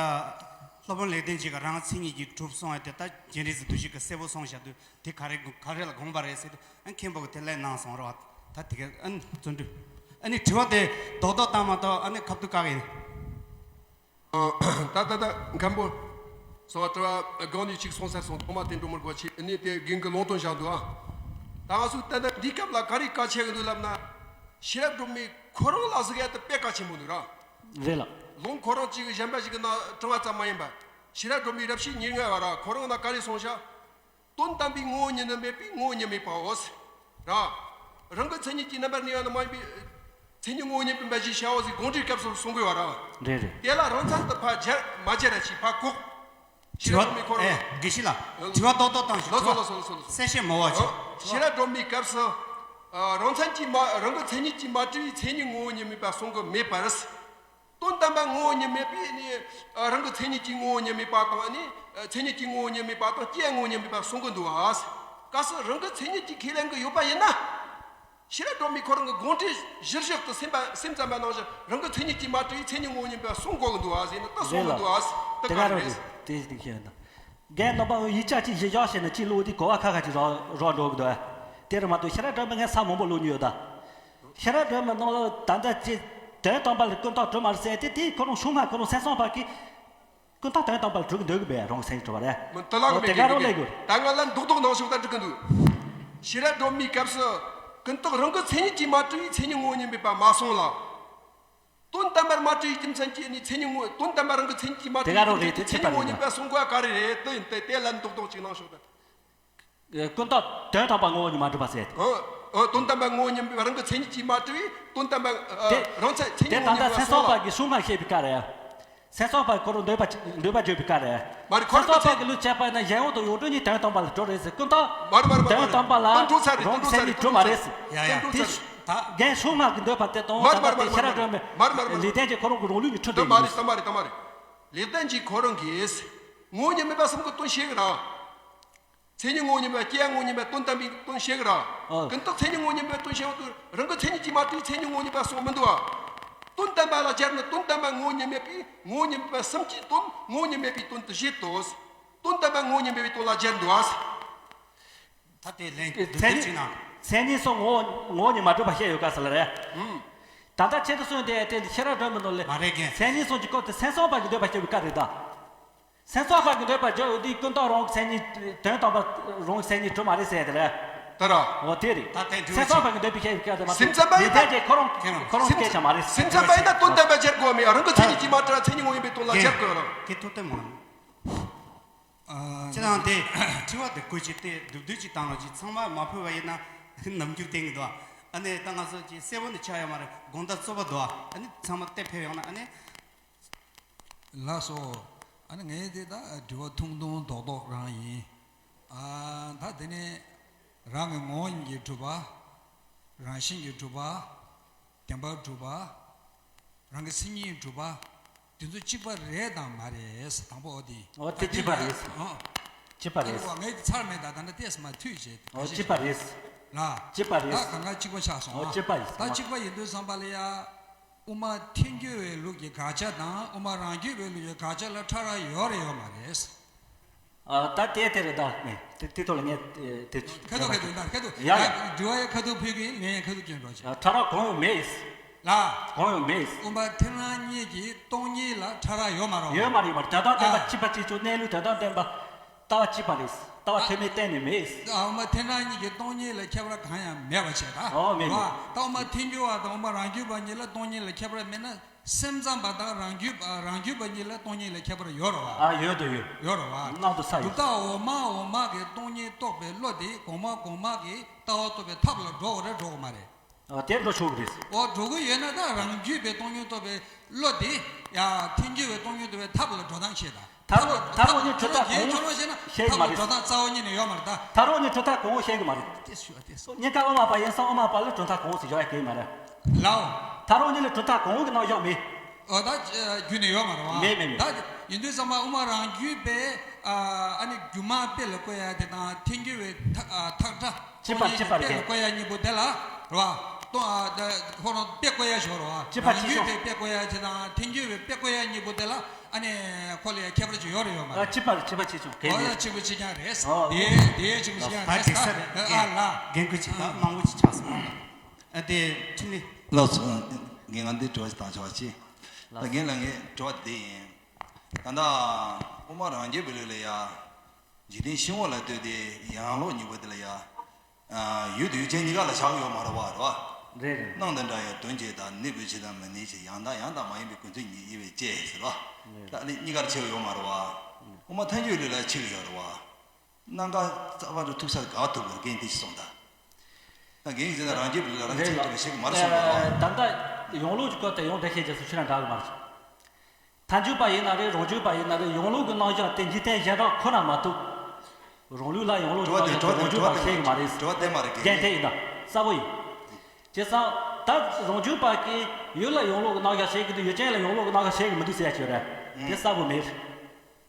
སློབ་དཔོན་ལེགས་ལྡན་འབྱེད་ཀྱིས་རང་མཚན་ཉིད་ཀྱིས་གྲུབ་གསུངས་ཡ་དེ་ད་རྒྱན་རིས་སུ་འདུ་བྱེད་ཀྱིས་གསལ་པོ་གསུངས་བཞག་དུས་དེ་ག་རེ་ག་རེ་ལ་དགོངས་པ་རེད་ཟེར་དུས་ཨ་མཁན་པོ་གིས་དེ་ལན་གནང་སོང་རེད་བ། ད་དེ་ག་ཨ་ནི་བརྩོན་འགྲུས། ཨ་ནི་དྲི་བ་དེ་རྡོག་རྡོག་བཏང་མ་གཏོགས་ཨ་ནི་ཁ་ཐུག་བཀག་ཡིན། ད་ད་ད་མཁན་པོ། སོ་དྲི་བ་སྒང་ནས་གཅིག་གསུངས་ཚར་སོང་། ཐོག་མ་དེ་འགྲོ་མི་དགོས་ཆེ་ཨ་ནི་དེ་རྒན་གྱིས་ལུང་སྟོན་བཞག་འདུག་ཨ། ད་ང་ཚོ་ད་ལྟ་འདིའི་སྐབས་ལ་ག་རེ་གལ་ཆེ་གི་འདུག་ལབ་ན། ཤེས་རབ་སྒྲོན་མེ་ཁོ་རང་ལ་གཟིགས་ཡ་དེ་དཔེ་གལ་ཆེན་པོ་འདུག་ར། རེད་ལགས། ལུང་ཁོ་རང་གཅིག་གཞན་པ་ཞིག་གི་ནང་དྲངས་པ་ཙམ་མ་ཡིན་པར། ཤེས་རབ་སྒྲོན་མེའི་རབ་བྱེད་ཉེར་ལྔ་བ་ར་ཁོ་རང་ནང་ག་རེ་གསུངས་ཤག་དོན་དམ་པའི་ངོ་བོ་ཉིད་ནི་མེད་པས་ངོ་བོ་ཉིད་མེད་པའོ། ར། རང་གི་མཚན་ཉིད་ཀྱིས་རྣམ་པར་གནས་པ་ནི་མ་ཡིན་པའི། མཚན་ཉིད་ངོ་བོ་ཉིད་མིན་པ་ཞེས་བྱའོ་ཟེར་དགོངས་འགྲེལ་སྐབས་སུ་གསུང་དགོས་པ་ར། རེད་རེད། དེ་ལ་རང་མཚན་དུ་ཕར་སྦྱར་མ་སྦྱར་ར་ཞེས་ཕར་འགོག་ཤེས་རབ་སྒྲོན་མེ་ཁོ་རང་། ཨེ། དགེ་བཤེས་ལགས། དྲི་བ་རྡོག་རྡོག་བཏང་ཞིག་ལགས་སོ་ལགས་སོ་ལགས་སོ་ལགས་སོ། གསལ་བཤད་མ་བ་ཅིག་ཤེས་རབ་སྒྲོན་མེའི་སྐབས་སུ། རང་མཚན་གྱིས་མ་རང་གི་མཚན་ཉིད་ཀྱིས་མ་གྲུབ་པའི་མཚན་ཉིད་ངོ་བོ་ཉིད་མེད་པ་གསུང་གི་མེད་པར། དོན་དམ་པ་ངོ་བོ་ཉིད་མེད་པས་ནི། རང་གི་མཚན་ཉིད་ཀྱིས་ངོ་བོ་ཉིད་མེད་པ་དང་ནི། མཚན་ཉིད་ཀྱིས་ངོ་བོ་ཉིད་མེད་པ་དང་སྐྱེ་བ་ངོ་བོ་ཉིད་མེད་པ་གསུང་གི་འདུག་ཨ། སྐབས་སུ་རང་གི་མཚན་ཉིད་ཀྱིས་ཁས་ལེན་གྱི་ཡོད་པ་ཡིན་ན། ཤེས་རབ་སྒྲོན་མེ་ཁོ་རང་གི་དགོངས་འགྲེལ་གཞིར་བཞག་ཏུ་སེམས་པ་སེམས་ཙམ་པ་ནང་བཞིན་རང་གི་མཚན་ཉིད་ཀྱིས་མ་གྲུབ་པའི་མཚན་ཉིད་ངོ་བོ་ཉིད་མེད་པ་གསུང་དགོས་ཀྱི་འདུག་ཨ་ཟེར་ནས་ད་གསུང་གི་འདུག་ཨ། ད་ག་རང་རེད། དེ་དེ་ཤེས་ན། རྒན་རྣམ་པ་ཡིག་ཆ་གཅིག་གཞི་བཞག་བྱས་ན་གཅིག་ཀློག་དུས་གོ་བ་ཁ་ཁ་ཅིག་རག་རག་འགྲོ་གི་འདུག་ཨ། དེ་རེད་མ་གཏོགས་ཤེས་རབ་སྒྲོན་མེ་ངས་ས་མང་པོ་ཀློག་མྱོང་ཡོད་ད། ཤེས་རབ་སྒྲོན་མེ་ནང་ལ་ད་ལྟ་ཅི། དོན་དམ་པ་ལ་ཀུན་བཏགས་གྲུབ་མ་རེད་ཟེར་དེ་དེ་ཁོ་རང་ཆུང་མ་ཁོ་རང་སེམས་ཙམ་པ་གིས། ཀུན་བཏགས་དོན་དམ་པ་ལ་གྲུབ་ཀྱི་འདུག་གི་བས་རང་སེམས་གྲུབ་པ་རེད། མི་དེ་ལ་འོ་དེ་ག་རང་ལས་དགོས། ད་ང་ལ་མདོག་མདོག་ནང་བཞིན་ད་འགྲིག་གི་འདུག་ཤེས་རབ་སྒྲོན་མེའི་སྐབས་སུ། ཀུན་བཏགས་རང་གི་མཚན་ཉིད་ཀྱིས་མ་གྲུབ་པའི་མཚན་ཉིད་ངོ་བོ་ཉིད་མེད་པ་མ་གསུངས་ལ། དོན་དམ་པར་མ་གྲུབ་པའི་རྒྱུ་མཚན་གྱིས་ནི་མཚན་ཉིད་དངོས། དོན་དམ་པར་རང་གི་མཚན་ཉིད་ཀྱིས་མ་གྲུབ་པའི་རྒྱུ་མཚན་གྱིས་མཚན་ཉིད་དངོས་ཉིད་པ་གསུང་དགོས་པ་ག་རེ་རེད། དེ་ཡིན་ཏེ་དེ་ལན་རྡོག་རྡོག་ཅིག་གནང་ཤོག་དང་། ཀུན་བཏགས་དོན་དམ་པར་ངོ་བོ་ཉིད་མ་གྲུབ་པ་ཟེར། ཨ། ཨ། དོན་དམ་པར་ངོ་བོ་ཉིད་མ་རང་གི་མཚན་ཉིད་ཀྱིས་མ་གྲུབ་པའི་དོན་དམ་པར། ཨ། དེ་རང་མཚན་མཚན་དེ་ཉིད་ངོ་ད་ལྟ་མཚན་གསུམ་པ་གསུང་ལ། གི་གསུང་ང་བཤད་པའི་སྐབས་རེད། མཚན་གསུམ་པ་ཁོ་རང་འདོད་པ་འདོད་པ་བརྗོད་པའི་སྐབས་རེད། མ་རེད། ཁོ་རང་མཚན་གསུམ་པ་གི་ལུགས་བྱས་པ་ན་གཞན་དབང་དུ་ཡོངས་གྲུབ་གཉིས་དོན་དམ་པ་ལ་གྲུབ་རེད་ཟེར། ཀུན་བཏགས་མ་རེད་མ་རེད་མ་རེད། དོན་དམ་པ་ལ་དོན་གྲུབ་ཚར་རེད། རང་གི་མཚན་ཉིད་གྲུབ་མ་རེད་ཟེར། ཡ་ཡ་དེ་དེ་ད་རྒན་གསུམ་པ་གི་འདོད་པ་དེ་དང་། མ་རེད་མ་རེད་མ་རེད། ད་ལྟ་དེ་ཤེས་རབ་སྒྲོན་མའི་མ་རེད་མ་རེད་མ་རེད། ལེགས་ལྡན་གྱིས་ཁོ་རང་གི་རང་ལུགས་ཀྱི་འཁྲུལ་ད་འདོད་མ་ཡོད་རེད། ད་མ་རེད་ད་མ་རེད། ལེགས་ལྡན་གྱིས་ཁོ་རང་གིས་ངོ་བོ་ཉིད་མེད་པ་གསུམ་གྱི་དོན་བཤད་གི་ར། མཚན་ཉིད་ངོ་བོ་ཉིད་མེད་པ། སྐྱེ་བ་ངོ་བོ་ཉིད་མེད་པ། དོན་དམ་པའི་དོན་བཤད་གི་ར། ཨོ། ཀུན་བཏགས་མཚན་ཉིད་ངོ་བོ་ཉིད་མེད་པའི་དོན་བཤད་ཡོང་དུས་རང་གི་མཚན་ཉིད་ཀྱིས་མ་གྲུབ་མཚན་ཉིད་ངོ་བོ་ཉིད་པ་གསུངས་མི་འདུག་ཨ། དོན་དམ་པ་ལ་སྦྱར་ན་དོན་དམ་པ་ངོ་བོ་ཉིད་མེད་པའི་ངོ་བོ་ཉིད་མེད་པ་གསུམ་གྱི་དོན་ངོ་བོ་ཉིད་མེད་པའི་དོན་དུ་བཞེད་དོ། དོན་དམ་པ་ངོ་བོ་ཉིད་མེད་པའི་དོན་ལ་སྦྱར་འདུག་ཨ། ད་དེ་ལན་མཚན་ཉིད་ཅིག་ན། མཚན་ཉིད་གསུམ་ངོ་བོ་ངོ་བོ་ཉིད་མ་གྲུབ་པ་བཤད་ཡོད་ག་ཟེར་ལ་རེད། ཨུམ། ད་ལྟ་ཁྱེད་ཚོ་གསུངས་དེ་དེ་ཤེས་རབ་སྒྲོན་མའི་ནང་ལས། མ་རེད་རྒན། མཚན་ཉིད་གསུམ་གྱི་སྐོར་དེ་མཚན་གསུམ་པ་གི་འདོད་པ་བཤད་པའི་སྐབས་རེད་ད། མཚན་གསུམ་པ་གི་འདོད་པ་བརྗོད་ཡོད་དུས་ཀུན་བཏགས་རང་གི་མཚན་ཉིད་དོན་དམ་པ་རང་གི་མཚན་ཉིད་གྲུབ་མ་རེད་ཟེར་དེ་རེད། ད་ར། འོ་དེ་རེད། ད་དེ་འགྲུབ་མཚན་གསུམ་པ་གི་འདོད་པའི་བཤད་པའི་སྐབས་དེ་མ་སེམས་ཙམ་པ་ཡིན་ན། ལེགས་ལྡན་གྱིས་ཁོ་རང་ཁོ་རང་སྐད་ཆ་མ་རེད། སེམས་ཙམ་པ་ཡིན་ན་དོན་དམ་པ་སྦྱར་དགོས་མེད། རང་གི་མཚན་ཉིད་ཀྱིས་མ་གྲུབ་མཚན་ཉིད་ངོ་བོ་ཉིད་པའི་དོན་ལ་སྦྱར་དགོས་ར། ཀྱེ་ཐུབ་བསྟན་མ། ཨ། ཁྱེད་རང་དེ་དྲི་བ་དེ་བཀོད་ཅིག་དེ་སྡུག་སྡུག་ཅིག་བཏང་རོགས་ཅིག་ཚང་མ་མ་ཕུལ་བ་ཡིན་ན་ནམ་རྒྱུན་བསྟན་གི་འདུག་ཨ་ནི་ད་ང་ཚོ་ཅིག་གསལ་པོ་ནི་ཆགས་ཡོད་མ་རེད། དགོངས་དག་རྩོད་པ་འདུག་ཨ་ནི་ཚང་མ་བལྟས་ཕེབས་ཡོང་ན་ཨ་ནི། ལགས་སོ། ཨ་ནི་ངས་དེ་ད་དྲི་བ་ཐུང་ཐུང་རྡོག་རྡོག་རང་ཡིན། ཨ། ད་དེ་ནས་རང་གི་ངོ་བོ་ཉིད་ཀྱིས་གྲུབ་པ། རང་བཞིན་གྱིས་གྲུབ་པ། བདེན་པར་གྲུབ་པ། རང་གི་མཚན་ཉིད་གྲུབ་པ། དེ་ཚོ་གཅིག་པ་རེད་དང་མ་རེད། དང་པོ་འོ་དེ། འོ་དེ་གཅིག་པ་རེད། འོ། གཅིག་པ་རེད། ངས་ཚར་མེད་ད། ད་ནི་ཏེས་མ་ཐུས་བྱེད། འོ་གཅིག་པ་རེད། ལ། གཅིག་པ་རེད། ད་གང་ག་གཅིག་པ་ཆགས་སོང་། འོ་གཅིག་པ་ཡིན། ད་གཅིག་པ་ཡིན་དུས་ཙམ་པ་ལ་ཡ། དབུ་མ་ཐལ་འགྱུར་བའི་ལུགས་ཀྱི་དགག་བྱ་དང་དབུ་མ་རང་རྒྱུད་པའི་ལུགས་ཀྱི་དགག་བྱ་ལ་ཕྲ་རགས་ཡོད་རེད་ཡོད་མ་རེད། ཨ། ད་དེ་དེ་རེད་ད། ནས་དེ་དེ་ཐོག་ལ་ངས་དེ་ཁ་ཐུག་ཁ་ཐུག་ད་ཁ་ཐུག་ཡ་ཡ། དྲི་བ་ཡ་ཁ་ཐུག་ཕུལ་གི་ཡིན། ལན་ཡ་ཁ་ཐུག་སྐྱོན་རོགས་བྱེད། ཨ། ཕྲ་རགས་གང་ཡང་མེད། ལ། གང་ཡང་མེད། དབུ་མ་ཐལ་རང་གཉིས་ཀྱི་སྟོང་ཉིད་ལ་ཕྲ་རགས་ཡོད་མ་རེད། ཡོད་མ་རེད་མ་རེད། དོན་དམ་བདེན་པ། ཨ། གཅིག་པ་གཅིག་ཆོད། གནས་ལུགས་དོན་དམ་བདེན་པ། ལྟ་བ་གཅིག་པ་རེད། ལྟ་བ་ཐོགས་མེད་གཏན་ནས་མེད། ཨ། དབུ་མ་ཐལ་རང་གཉིས་ཀྱི་སྟོང་ཉིད་ལ་ཁྱད་པར་གང་ཡང་མེད་པ་བྱས་ད། ཨོ་མེད་མེད། ད་དབུ་མ་ཐལ་འགྱུར་བ་དང་དབུ་མ་རང་རྒྱུད་པ་གཉིས་ལ་སྟོང་ཉིད་ལ་ཁྱད་པར་མེད་ན། སེམས་ཙམ་པ་དང་རང་རྒྱུད་པ། རང་རྒྱུད་པ་གཉིས་ལ་སྟོང་ཉིད་ལ་ཁྱད་པར་ཡོད་རེད་བ། ཨ། ཡོད་དོ་ཡོད། ཡོད་རེད་བ། སྣང་དུ་ས་ཡོད། གྲུབ་མཐའ་འོག་མ་འོག་མ་གི་སྟོང་ཉིད་རྟོགས་པའི་བློ་དེ་གོང་མ་གོང་མ་གི་ལྟ་བ་རྟོགས་པའི་ཐབས་ལ་འགྲོ་དགོས་རེད་འགྲོ་དགོས་མ་རེད། ཨ། དེ་འགྲོ་ཆོག་གི་རེད། འོ་འགྲོ་གི་ཡོད་ན་ད་རང་རྒྱུད་པའི་སྟོང་ཉིད་རྟོགས་པའི་བློ་དེ་ཡ་ཐལ་འགྱུར་བའི་སྟོང་ཉིད་རྟོགས་པའི་ཐབས་ལ་འགྲོ་སྟངས་ཤེས་ད། མཐར་མཐར་གཉིས་གྲུབ་མཐའ་གང་ཤེས་གི་མ་རེད། ཐབས་ལ་འགྲོ་སྟངས་རྩ་བ་ཉིད་ནས་ཡོད་མ་རེད་ད། མཐར་གཉིས་གྲུབ་མཐའ་གང་ཤེས་གི་མ་རེད། ཏེ་ཞུ་བ་ཏེ་སོ། གཉིས་ཀ་དབུ་མ་པ་ཡིན་ཙང་དབུ་མ་པ་ལ་གྲུབ་མཐའ་གང་ཟེར་བཞག་ཡ་གི་མ་རེད། ལའོ། མཐར་གཉིས་ལ་གྲུབ་མཐའ་གང་གི་ནང་བཞག་མེད། ཨོ་ད་རྒྱུད་ནས་ཡོད་མ་རེད་བ། མེད་མེད་མེད། ད་ཡིན་དུས་ཙམ་པ་དབུ་མ་རང་རྒྱུད་པའི་ཨ་ནི་སྒྱུ་མ་དཔེ་ལ་བཀོད་ཡ་དེ་དང་ཐལ་འགྱུར་བའི་ཐག་ཨ་ཐག་སྒྲ། གཅིག་པ་གཅིག་པ་རེད། དཔེ་ལ་བཀོད་ཡ་གཉིས་པོ་དེ་ལ་རེད་བ། ཏོ་ཨ་ད་ཁོ་རང་དཔེ་བཀོད་ཡ་ཞོར་རེད་བ། གཅིག་པ་རང་རྒྱུད་པའི་དཔེ་བཀོད་ཡ་དེ་དང་ཐལ་འགྱུར་བའི་དཔེ་བཀོད་ཡ་གཉིས་པོ་དེ་ལ། ཨ་ནི་ཁོ་ལ་ཡང་ཁྱད་པར་ཅིག་ཡོད་རེད་ཡོད་མ་རེད། ཨ། གཅིག་པ་རེད། གཅིག་པ་གཅིག་རྐྱང་གལ་མེད། ཨོ་ཡ་གཅིག་པ་གཅིག་རྐྱང་རེད། ཨོ། དེ་དེ་གཅིག་པ་གཅིག་རྐྱང་རེད། ད་དེ་སར་ཨ་ཨ་ལ། རྒན་རྒན་ཁོས་ཅིག་ད་མང་པོ་ཅིག་ཆགས་སོང་། ཨ་དེ་འཕྲིན་ལས། ལགས་སོ། ངས་ང་འདི་དྲི་བ་ཞིག་བཏང་ཆོག་པ་ཅིག་ད་རྒན་ལགས་ངའི་དྲི་བ་འདི་ཡིན། ད་ལྟ་དབུ་མ་རང་རྒྱུད་པའི་ལུགས་ལ་ཡ། འཇིག་རྟེན་ཤིན་ཏུ་ལ་ལྟོས་ཏེ་ཡང་ལོག་གཉིས་པོ་དེ་ལ་ཡ། ཡུལ་དང་ཡུལ་ཅན་གཉིས་ཀ་ལ་བཞག་ཡོད་མ་རེད་བ། རེད་བ། རེད་རེད། སྣང་དང་འདྲ་ཡང་དོན་བྱེད་དང་། གནས་པའི་ཕྱིར་དང་མི་གནས་ཕྱིར། ཡང་དག་ཡང་དག་མ་ཡིན་པའི་ཀུན་རྫོབ་ཉིད་ཡིན་པའི་ཕྱིར་ཟེར་བ། རེད། ད་ནི་གཉིས་ཀར་ཕྱེ་ཡོད་མ་རེད་བ། དབུ་མ་ཐལ་འགྱུར་ལུགས་ལ་ཕྱེ་གི་ཡོད་རེད་བ། སྣ་འགའ་རྩ་བ་རུ་ཐུག་ས་ག་ཐུག་པར་རྒན་དེ་ཞིག་གསུངས་ད། ད་རྒན་ཡིན་ཟེར་ན་རང་རྒྱུད་ལ་རང་ཕྱེ་ཐུབ་པའི་ཕྱེ་གི་མ་རེད་གསུངས་པ་རེད་བ། ད་ལྟ་ཡོངས་ལུགས་ཀྱི་སྐོར་དེ་ཡོངས་འདྲ་ཤེས་རྒྱ་སུ་ཆོས་རང་འདྲ་གི་མ་རེད། ཐལ་འགྱུར་པ་ཡིན་ན་རེད། རང་རྒྱུད་པ་ཡིན་ན་རེད། ཡོངས་ལུགས་ཀྱི་རྣམ་གཞག་དེ་འཇིག་རྟེན་གཞན་དག་ཁོ་ན་མ་གཏོགས། རང་ལུགས་ལ་ཡོངས་ལུགས་ཀྱི་རྣམ་གཞག་དེ་རང་རྒྱུད་པ་ཤེས་ཀྱི་མ་རེད། དྲི་བ་དེ་མ་རེད། རྒན་དེ་ཡིན་ད་གསལ་པོ་ཡིན། བྱས་ཙང་ད་རང་རྒྱུད་པ་གིས་ཡུལ་ལ་ཡོངས་ལུགས་ཀྱི་རྣམ་གཞག་ཤེས་ཀྱི་འདུག་ཡུལ་ཅན་ལ་ཡོངས་ལུགས་ཀྱི་རྣམ་གཞག་ཤེས་ཀྱི་མི་འདུག་ཟེར་ཡ་ཅིག་ཡོད་རེད། དེ་གསལ་པོ་མེད།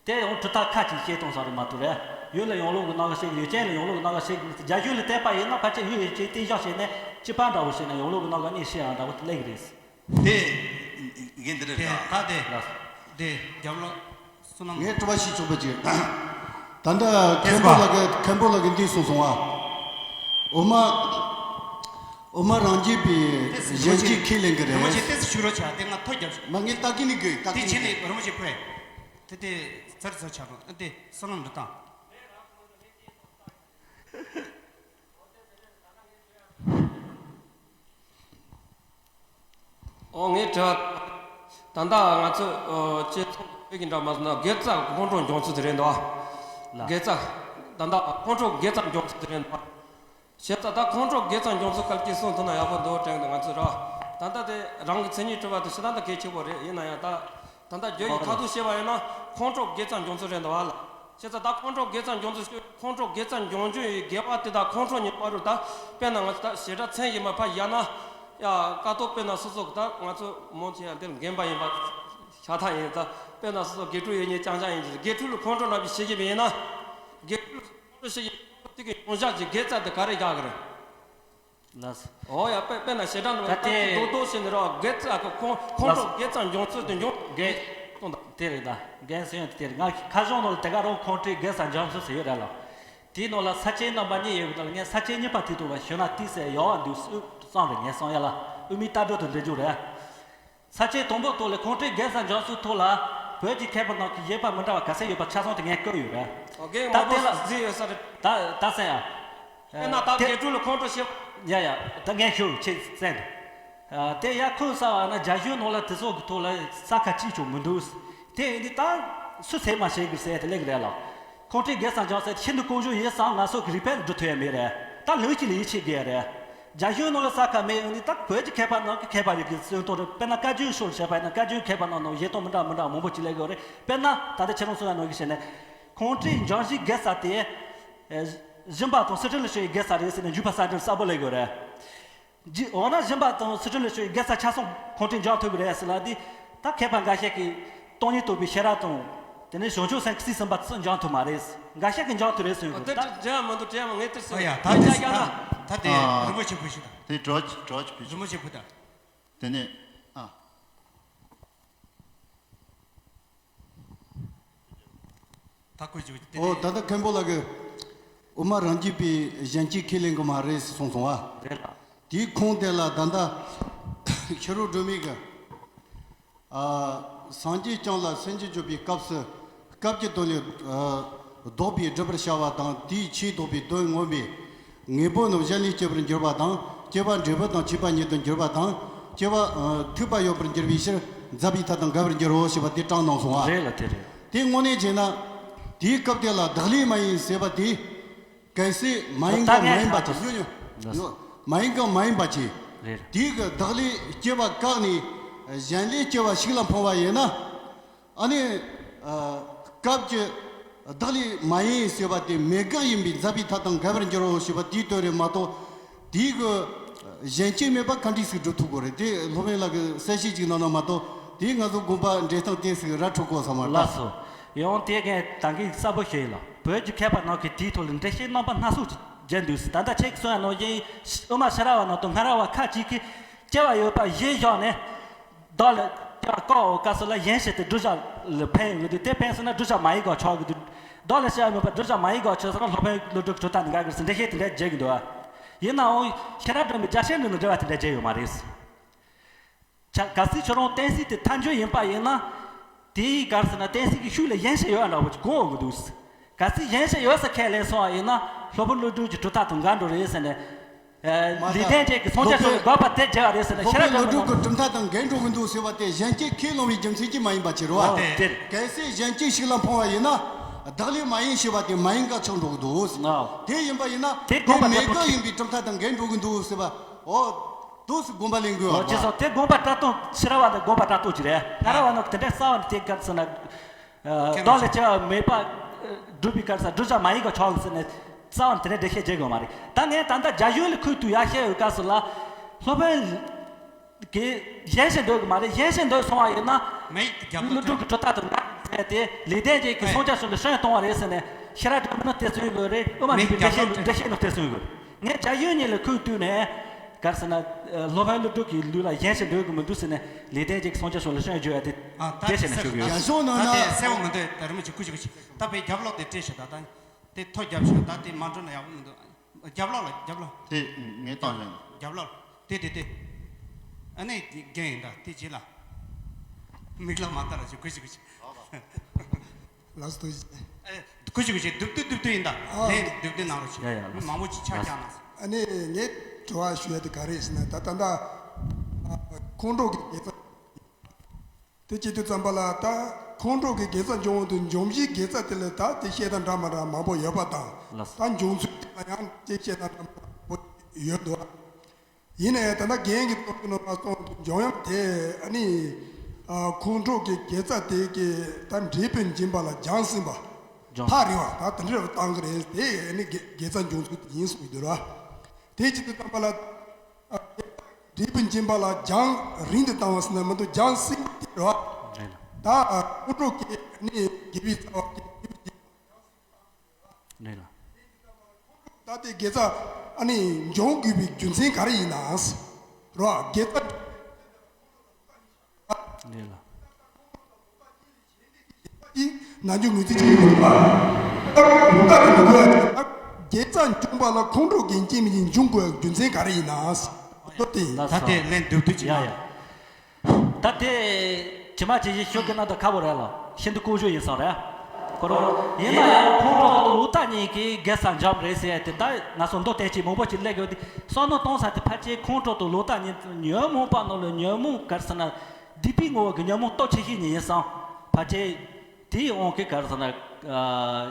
དེ་ཡང་གྲུབ་མཐའ་ཁ་ཅིག་བཤད་སྟངས་སོགས་རེད་མ་གཏོགས་རེད། ཡུལ་ལ་ཡོངས་ལུགས་ཀྱི་རྣམ་གཞག་ཤེས་ཀྱི། ཡུལ་ཅན་ལ་ཡོངས་ལུགས་ཀྱི་རྣམ་གཞག་ཤེས་ཀྱི་མི་འདུག་རྒྱ་གཞུང་ལ་བལྟས་པ་ཡིན་ན་ཕལ་ཆེར་ཡུལ་ཡུལ་ཅན་གཏན་འཇགས་བྱས་ནས་གཅིག་པ་འདྲ་བོ་བྱས་ནས་ཡོངས་ལུགས་ཀྱི་རྣམ་གཞག་གཉིས་བཤད་ཡ་འདྲ་བོ་དེ་ལས་ཀྱི་རེད། དེ་རྒན་འདི་རེད་ད། དེ་ད་དེ་དེ་རྒྱབ་ལོགས་བསོད་ནམས། ངས་དྲི་བ་ཞིག་བྱུང་པ་ཅིག་ད་ལྟ་མཁན་པོ་ལགས་ཀྱིས་མཁན་པོ་ལགས་ཀྱིས་འདི་གསུངས་སོང་ཨ། དབུ་མ་དབུ་མ་རང་རྒྱུད་པའི་གཞན་གཅེས་ཁས་ལེན་གྱི་རེད། རི་མོ་ཆེ་ཏོག་ཙམ་བཞུགས་རོགས་བྱ། དེ་ང་ཐོ་རྒྱབ་ཤོག་མ་ངས་ལྟ་གི་ནི་དགོས། ལྟ་དེ་གི་བྱས་ནི་ནས་རི་མོ་ཆེ་ཕུད། དེ་དེ་ཚར་ཚར་ཆགས་རོགས། ཨ་དེ་བསོད་ནམས་འདི་དང་། ཨོ་ངའི་དྲི་བ། ད་ལྟ་ང་ཚོས་ཨ་དཔྱད་རྩོམ་བོད་ཀྱི་འདྲ་མ་ཟེར་ན་དགེ་རྩ་ཁོང་ཁྲོ་འབྱུང་ཚུལ་དེ་རེད་འདུག་ཨ། ལ། དགེ་རྩ། ད་ལྟ་ཁོང་ཁྲོ་དགེ་རྩ་འབྱུང་ཚུལ་དེ་རེད་འདུག་ཨ། བྱས་ཙང་ད་ཁོང་ཁྲོ་དགེ་རྩ་འབྱུང་ཚུལ་སྐབས་ཀྱི་གསུང་ཐུབ་ན་ཡག་པོ་འདུག་དྲན་འདུག་ང་ཚོས་ར། ད་ལྟ་དེ་རང་གི་མཚན་ཉིད་གྲུབ་པ་དེ་ཞེ་དྲག་ད་གལ་ཆེ་བོ་རེད། ཡིན་ན་ཡང་ད་ད་ལྟ་བརྗོད་ཀྱི་ཁ་ཐུག་བཤད་པ་ཡིན་ན་ཁོང་ཁྲོ་དགེ་རྩ་འབྱུང་ཚུལ་རེད་འདུག་ཨ་ལ། བྱས་ཙང་ད་ཁོང་ཁྲོ་དགེ་རྩ་འབྱུང་ཚུལ་ཞུ། ཁོང་ཁྲོ་དགེ་རྩ་འབྱུང་རྒྱུ་ཡི་དགེ་བ་དེ་དག་ཁོང་ཁྲོ་ཉིད་མ་རུ་ད་དཔེར་ན་ང་ཚོ་ད་ཞེ་དྲག་མཚན་ཞིག་མ་ཕར་བཞག་ན་ཡ་ཀ་ཏོ་དཔེར་ན་སོ་སོ་གི་ད་ང་ཚོ་མོ་ཆེ་ཡང་འདིར་འགན་པ་ཡིན་པ་ཤ་ཐག་ཡིན། ད་དཔེར་ན་སོ་སོ་དགེ་ཕྲུག་ཡོད་ཉེ་ཅང་ཅང་ཡིན་གྱི་དགེ་ཕྲུག་ལ་ཁོང་ཁྲོ་ན་བཞིན་བྱེད་ཀྱི་མིན་ན་དགེ་ཕྲུག་ལ་ཁོང་ཁྲོ་བྱེད་ཀྱི་དེ་གི་ཡོང་བཞག་གི་དགེ་རྩ་དེ་ག་རེ་བཞག་གི་རེད། ལགས། འོ་ཡ་དཔེ་དཔེར་ན་ཞེ་དྲག་འདུག་ད་ད་དེ་རྡོག་རྡོག་བྱས་ནས་རོགས་དགེ་རྩ་གི་ཁོང་ཁོང་ཁྲོ་ལགས། དགེ་རྩ་འབྱུང་ཚུལ་དེ་འབྱུང་དགེ་གཏོང་དང་། དེ་རེད་ད། རྒན་གསུང་ཡོད་དེ་རེད། ང་ཁ་གཞུང་ནང་ལ་དེ་ག་རང་ཁོང་ཁྲོའི་དགེ་རྩ་འབྱུང་ཚུལ་ཟེར་ཡོད་རེད་ལ། དེའི་ནང་ལ་ས་བཅད་རྣམ་པ་གཉིས་ཡོད་པ་དང་ངས་ས་བཅད་གཉིས་པ་དེ་ཐོག་ལ་ཞུ་ན་ཏོག་ཙམ་ཡག་པ་འདུག་བསམ་རེད། ངས་བསམ་ཡ་ལ་དབུ་མའི་ལྟ་གྲུབ་དང་འབྲེལ་རྒྱུ་རེད། ས་བཅད་དང་པོ་ཐོག་ལ་ཁོང་ཁྲོའི་དགེ་རྩ་འབྱུང་ཚུལ་ཐོག་ལ་བོད་ཀྱི་མཁས་པ་རྣམས་ཀྱིས་དབྱེ་བ་མི་འདྲ་བ་ག་ཚད་ཡོད་པ་ཆ་ཚང་དེ་ངས་བཀོད་ཡོད་རེད། ཨོ་རྒན་ད་མང་པོ་དེ་ལ་ཟིན་ཡོད་ས་རེད། ད་ད་སེང་ཡ། དཔེར་ན་ད་དེ་དགེ་ཕྲུག་ལ་ཁོང་ཁྲོ་བྱེད། ཡ་ཡ། ད་ངས་ཞུ་ཆེ་བཙན། ཨ་དེ་ཡ་ཁོང་གསར་བ་ན་རྒྱ་གཞུང་ནང་ལ་དེ་ཚོ་གི་ཐོག་ལ་ས་ཁ་གཅིག་ཀྱང་མི་འདུག་དེ་ཡིན་དུས་ད་སུ་ཚད་མ་བྱེད་དགོས་ཟེར་དེ་ལེགས་རེད་ལ། ཁོང་ཁྲོའི་དགེ་རྩ་འབྱུང་ཚུལ་ཤིན་ཏུ་དཀོན་མཆོག་ཡིན་ཙང་ང་ཚོ་གི་རིག་པས་སྒྲུབ་ཐུབ་ཡ་མེད་རེད། ད་ལུགས་གཅིག་ལ་ཡིད་ཆེས་དགོས་ཡ་རེད། རྒྱ་གཞུང་ནང་ལ་ས་ཁ་མེད་ཡོང་དུས་ད་བོད་ཀྱི་མཁས་པ་རྣམས་ཀྱི་མཁས་པ་རིགས་ཀྱི་གསུང་སྟངས་རེད། དཔེར་ན་བཀའ་བརྒྱུད་ཕྱོགས་ལ་བྱས་པ་ཡིན་ན་བཀའ་བརྒྱུད་མཁས་པ་རྣམས་ནང་བཞེད་སྟངས་མི་འདྲ་མི་འདྲ་མང་པོ་ཅིག་སླེབས་ཡོད་རེད། དཔེར་ན་ད་ལྟ་ཁྱེད་རང་གསུང་ཡ་ནང་བཞིན་བྱས་ནས་ཁོང་ཁྲོའི་འབྱུང་བཞིའི་དགེ་རྩ་དེ། ཨེ། སྦྱིན་པ་དང་སུ་ཁྲིམས་ལ་སྤྱོད་པའི་དགེ་རྩ་རེད་ཟེར་ནས་འཇུག་པ་གསལ་འགྲེལ་གསལ་པོ་སླེབས་ཡོད་རེད། འཇི་འོ་ན་སྦྱིན་པ་དང་སུ་ཁྲིམས་ལ་སྤྱོད་པའི་དགེ་རྩ་ཆ་ཚང་ཁོང་ཁྲོས་འཇོག་ཐུབ་ཀྱི་རེད་ཟེར་ལ་འདི། ད་མཁས་པ་འགའ་ཤས་ཀྱིས་སྟོང་ཉིད་རྟོགས་པའི་ཤེས་རབ་དང་། དེ་ནས་བྱང་ཆུབ་སེམས་ཀྱི་སྲིད་གསུམ་པ་ཚོ་འཇོག་ཐུབ་མ་རེད། འགའ་ཤས་ཀྱིས་འཇོག་ཐུབ་རེད་གསུངས་ཡོད་དེ་ད། འདྲ་མི་འདུག་དྲན་མ་ངས་དེར་ཟེར། ཨ་ཡ་ད་དེ་ད་ད་དེ་ཨ། རིན་པོ་ཆེ་བུ་ཞིག་དང་། དེ་གྲོགས་གྲོགས་བུ་རིན་པོ་ཆེ་བུ་དང་། དེ་ནས་ཨ། ད་ཁོས་བརྗོད་ཀྱི་དེ་ཨོ་ད་ལྟ་མཁན་པོ་ལགས་ཀྱིས་དབུ་མ་རང་རྒྱུད་པའི་གཞན་སྐྱེ་ཁས་ལེན་གྱི་མ་རེད་གསུངས་སོང་བ། རེད་ལ། དེའི་ཁུངས་དེ་ལ་ད་ལྟ་ཕྱི་རོལ་སྒྲོན་མེ་གི་ཨ་སངས་རྒྱས་བསྐྱངས་ལ་སེམས་ཅན་སྐྱོབ་པའི་སྐབས་སུ་སྐབས་ཀྱི་དོན་ལས་ཨ་ལྡོག་པའི་སྒྲུབ་པར་བྱ་བ་དང་དེའི་ཆོས་ལྡོག་པའི་དོན་མངོན་པའི། དངོས་པོ་རྣམས་གཞན་ལས་སྐྱེ་བར་འགྱུར་བ་དང་སྐྱེ་བ་འབྲས་བུ་དང་མཆེད་པ་ཉིད་དུ་འགྱུར་བ་དང་སྐྱེ་བ་ཐུག་པ་ཡོད་པར་འགྱུར་བའི་ཕྱིར་འཛབ་པའི་མཐའ་དང་འགལ་བར་འགྱུར་རོ་ཞེས་པ་དེ་དྲངས་གནང་སོང་བ། རེད་ལ་དེ་རེད། དེ་དངོས་གནས་བྱས་ན་དེའི་སྐབས་དེ་ལ་བདག་ལས་མ་ཡིན་ཟེར་བ་དེ་གལ་སྲིད་མ་ཡིན་གང་མ་ཡིན་པ་ཅིག་ཉོ་ཉོ་ཉོ་མ་ཡིན་གང་མ་ཡིན་པ་ཅིག་རེད། དེའི་གི་བདག་ལས་སྐྱེ་བ་བཀག་ནས་གཞན་ལས་སྐྱེ་བ་ཞིག་ལ་འཕངས་པ་ཡིན་ན། ཨ་ནི། ཨ། སྐབས་ཀྱི་བདག་ལས་མ་ཡིན་ཟེར་བ་དེ་མེད་དགག་ཡིན་པས་འཛབ་པའི་མཐའ་དང་འགལ་བར་འགྱུར་རོ་ཞེས་པ་དེའི་དོན་རེད་མ་གཏོགས། དེའི་གི་གཞན་སྐྱེ་མེད་པ་ག་འདྲས་སུ་སྒྲུབ་ཐུབ་དགོས་རེད་དེ་སློབ་དཔོན་ལགས་ཀྱིས་གསལ་བཤད་ཅིག་གནང་ན་མ་གཏོགས་དེ་ང་ཚོ་དགོངས་པ་འགྲེལ་སྟངས་དེ་ཟིག་ར་འཕྲོད་གོ་ས་མ་རེད། ལགས་སོ། ཡང་དེ་གས་ད་གིན་གསལ་པོ་ཞུ་ཡིན་ལ་བོད་ཀྱི་མཁས་པ་རྣམས་ཀྱིས་དེའི་ཐོག་ལ་འགྲེལ་བཤད་རྣམ་པ་སྣ་ཚོགས་ཅིག་བརྒྱབ་འདུག་ད་ལྟ་ཁྱེད་ཀྱིས་གསུངས་ཡ་ནང་བཞིན་དབུ་མ་ཕྱི་ར་བ་རྣམས་དང་སྔ་ར་བ་ཁ་ཅིག་གིས་སྐྱེ་བ་ཡོད་པ་གཞིར་བཞག་ནས། བདག་ལ་སྐྱེ་བ་བཀག་འོ་སྐབས་སུ་ལ་གཞན་ཞིག་ཏུ་བསྒྲུབ་བྱ་ལ་ཕན་ཡོང་གི་འདུག་དེ་ཕན་སོང་ན་བསྒྲུབ་བྱ་མ་ཡིན་གང་ཆགས་ཀྱི་འདུག་བདག་ལ་སྐྱེ་བ་མེད་པར་བསྒྲུབ་བྱ་མ་ཡིན་གང་ཆགས་སོང་ན་སློབ་དཔོན་ཀླུ་སྒྲུབ་གྲུབ་མཐའ་དང་འགལ་གྱི་རེད་ཟེར་འགྲེལ་བཤད་དེ་འདྲ་བརྒྱབ་ཀྱི་འདུག་ཡིན་ནའང་ཤེས་རབ་སྒྲོན་མེ་རྒྱ་ཆེར་འདོན་ནི་འགྲེལ་བ་དེ་འདྲ་བརྒྱབ་ཡོད་མ་རེད། ཆ་གལ་སྲིད་ཁྱོད་རང་གཏན་ཚིགས་དེ་མཐའ་འཇུག་ཡིན་པ་ཡིན་ན། དེའི་གར་ཟེར་ན་གཏན་ཚིགས་ཀྱི་ཤུགས་ལ་གཞན་ཞིག་ཡོད་འདྲ་བོ་ཅིག་གོ་འོང་གི་འདུག་གལ་སྲིད་གཞན་ཞིག་ཡོད་ཟེར་ཁས་ལེན་སོང་བ་ཡིན་ན་སློབ་དཔོན་ཀླུ་སྒྲུབ་ཀྱི་གྲུབ་མཐའ་དང་འགལ་འགྲོ་རེད་ཟེར་ནས། ལེགས་ལྡན་འབྱེད་ཀྱི་མཚོན་བྱ་ཤོད་དགོས་པ་དེ་བྱ་བ་རེད་ཟེར་ནས་ཤེས་རབ་སྒྲོན་མེ་ནང་། སློབ་དཔོན་ཀླུ་སྒྲུབ་ཀྱི་གྲུབ་མཐའ་དང་འགལ་འགྲོ་གི་འདུག་ཟེར་བ་དེ་གཞན་སྐྱེ་ཁས་ལེན་པའི་རྒྱུ་མཚན་གྱིས་མ་ཡིན་པ་ཕྱིར་རོ། ཨོ་དེ་རེད། གལ་སྲིད་གཞན་སྐྱེ་ཞིག་ལ་འཕངས་པ་ཡིན་ན། བདག་ལས་མ་ཡིན་ཞེས་པ་དེ་མ་ཡིན་དགག་ཆགས་འགྲོ་གི་འདུག་ཨོ། དེ་ཡིན་པ་ཡིན་ན་དེ་དགོངས་པ་མེད་དགག་ཡིན་པའི་གྲུབ་མཐའ་དང་འགལ་འགྲོ་གི་འདུག་ཟེར་བ། ཨོ། འདུག་སེ་དགོངས་པ་ལེན་དགོས་པ། ཨོ་ཅི་སོགས་དེ་དགོངས་པ་ལྟ་སྟངས་ཕྱི་ར་བ་དང་དགོངས་པ་ལྟ་སྟངས་ཅིག་རེད། སྔ་ར་བ་ནང་དེ་འདྲའི་རྩ་བ་ནས་དེ་ག་ཟེར་ན། ཨ། བདག་ལས་སྐྱེ་བ་མེད་པ། སྒྲུབ་པའི་སྐབས་སུ་བསྒྲུབ་བྱ་མ་ཡིན་གང་ཆགས་ཟེར་ནས་རྩ་བ་ནས་དེ་འདྲའི་འགྲེལ་བཤད་བྱེད་དགོས་མ་རེད། ད་ངས་ད་ལྟ་རྒྱ་གཞུང་ལ་ཁུར་ཐུབ་ཡག་བཤད་ཡོད་སྐབས་སུ་ལ། སློབ་དཔོན་གྱིས་གཞན་ཞིག་འདོད་གི་མ་རེད། གཞན་ཞིག་འདོད་སོང་བ་ཡིན་ན། མེད་རྒྱབ་ཀླུ་སྒྲུབ་ཀྱི་གྲུབ་མཐའ་དང་འགལ་ཟེར་ཏེ་ལེགས་ལྡན་འབྱེད་ཀྱི་མཚོན་བྱ་ཤོད་ལ་ཤོད་གཏོང་བ་རེད་ཟེར་ནས་ཤེས་རབ་སྒྲོན་མེ་ནང་དེ་གསུངས་ཡོད་རེད། དབུ་མ་འཇུག་པའི་འགྲེལ་བཤད་འགྲེལ་བཤད་ནང་དེ་གསུངས་ཡོད་རེད། ངས་རྒྱ་གཞུང་གཉིས་ལ་ཁུངས་གཏུགས་ནས། ག་རེ་ཟེར་ན། སློབ་དཔོན་ཀླུ་སྒྲུབ་ཀྱི་ལུགས་ལ་གཞན་ཞིག་འདོད་ཀྱི་མི་འདུག་ཟེར་ནས་ལེགས་ལྡན་འབྱེད་ཀྱི་མཚོན་བྱ་ཤོད་ལ་ཤོད་ཡོད་དེ། ཨ། ད་དེ་བྱས་ནས་ཤོད་ཀྱི་ཡོད། རྒྱ་གཞུང་ནང་ན་ད་དེ་གསལ་བོ་མི་འདུག་ད་རི་མོ་ཅིག་ཁུ་ཅིག་ཁུ་ཅིག་ད་བའི་རྒྱབ་ལོག་དེ་སྤྲད་ཤོག་ད་ད་དེ་ཐོ་རྒྱབ་ཤོག་ད་དེ་མ་འགྲོ་ན་ཡག་པོ་མི་འདུག་རྒྱབ་ལོག་ལ་རྒྱབ་ལོག་དེ་ངས་བཏང་ཤོག་རྒྱབ་ལོག་ལ་དེ་དེ་དེ། ཨ་ནི་རྒན་ཡིན་ད་དེ་རྗེས་ལ། མིག་ལ་མ་ལྟ་ར་ཅིག་ཁུ་ཅིག་ཁུ་ཅིག་ལགས་སོ། ཐུགས་རྗེ་ཆེ། ཨེ། ཁུ་ཅིག་ཁུ་ཅིག་སྡུག་སྡུག་སྡུག་སྡུག་ཡིན་ད། ཨ། ལན་སྡུག་སྡུག་གནང་རོགས་ཞུ། ཡ་ཡ། མི་མང་པོ་ཅིག་ཆ་བཞག་གནང་སོང་། ཨ་ནི་ངས་དྲི་བ་ཞུ་ཡ་དེ་ག་རེ་ཟེར་ན་ད་ད་ལྟ་ཁོང་ཁྲོ་གི་དགེ་རྩ། དེ་བྱེད་དུས་ཙམ་པ་ལ་ད་ཁོང་ཁྲོ་གི་དགེ་རྩ་འབྱུང་བ་དུ་འབྱུང་བཞིའི་དགེ་རྩ་དེ་ལ་ད་དེ་བཤད་སྟངས་འདྲ་མ་འདྲ་མང་པོ་ཡོད་པ་དང་། ལགས། ད་འབྱུང་ཚུལ་དེ་ལ་ཡང་དེ་བཤད་སྟངས་འདྲ་མ་འདྲ་མང་པོ་ཡོད་འདུག། ཡིན་ནའི་ད་ལྟ་རྒན་གྱིས་གསུངས་དུས་ནང་ལ་གསུངས་དུས་འབྱུང་ཡག་དེ་ཨ་ནི་ཨ་ཁོང་ཁྲོ་གི་དགེ་རྩ་དེ་གི་ད་འབྲས་བུ་འབྱིན་པ་ལ་སྦྱངས་ཟིན་པ། སྦྱངས། ཐག་རིང་བ་ད་དེ་འདྲ་བཏང་གི་རེད། དེ་ཨ་ནི་དགེ་དགེ་རྩ་འབྱུང་ཚུལ་དེ་ཡིན་གསུངས་འདུག་ར། དེ་བྱེད་དུས་ཙམ་པ་ལ་ཨ་འབྲས་བུ་འབྱིན་པ་ལ་སྦྱངས་རིང་དུ་བཏང་བ་ཟེར་ན་མི་འདུག། སྦྱངས་ཟིན་དེ་ར། རེད་ལ། ད་ཨ་ཁོང་ཁྲོ་གི་ཨ་ནི་དགེ་བའི་རྩ་བ་གི་རེད་ལ། ད་དེ་དགེ་རྩ་ཨ་ནི་འབྱུང་དགོས་པའི་རྒྱུ་མཚན་ག་རེ་ཡིན་ནམ། རོ། དགེ་རྩ་རེད་ལ། ནམ་རྒྱུན་ངོས་འཛིན་བྱེད་ཀྱི་ཡོད་པ། དགེ་རྩ་འབྱུང་བ་ལ་ཁོང་ཁྲོ་གི་རྐྱེན་མི་འབྱུང་དགོས་པའི་རྒྱུ་མཚན་ག་རེ་ཡིན་ནམ། ད་དེ་ད་དེ་ལན་མདོར་བསྡུས་ཅིག་ཡ་ཡ། ད་དེ་ཇི་མ་ཇི་བཞིན་ཤོད་ཀྱི་ན་ད་ཁ་བོ་རེད་ལ། ཤིན་ཏུ་ལྐོག་ཞུ་ཡིན་ས་རེད། ཁོ་རང་ཡིན་ན་ཡང་ཁོང་ཁྲོ་དང་ལོག་ལྟ་གཉིས་ཀྱིས་དགེ་རྩ་འཇོམས་རེད་ཟེར་ཏེ། ད་ང་ཚོ་མདོ་དོན་ཅིག་མང་པོ་ཅིག་སླེབས་ཡོད་དེ། བསམ་བློ་གཏོང་ས་དེ་ཕལ་ཆེར་ཁོང་ཁྲོ་དང་ལོག་ལྟ་གཉིས་ཉོན་མོངས་པ་ནང་ལ་ཉོན་མོངས་ག་རེ་ཟེར་ན་སྡིག་པའི་ངོ་བོ་གི་ཉོན་མོངས་སྟོབས་ཆེ་ཤོས་གཉིས་ཡིན་ཙང་། ཕལ་ཆེར་དེའི་དབང་གིས་ག་རེ་ཟེར་ན་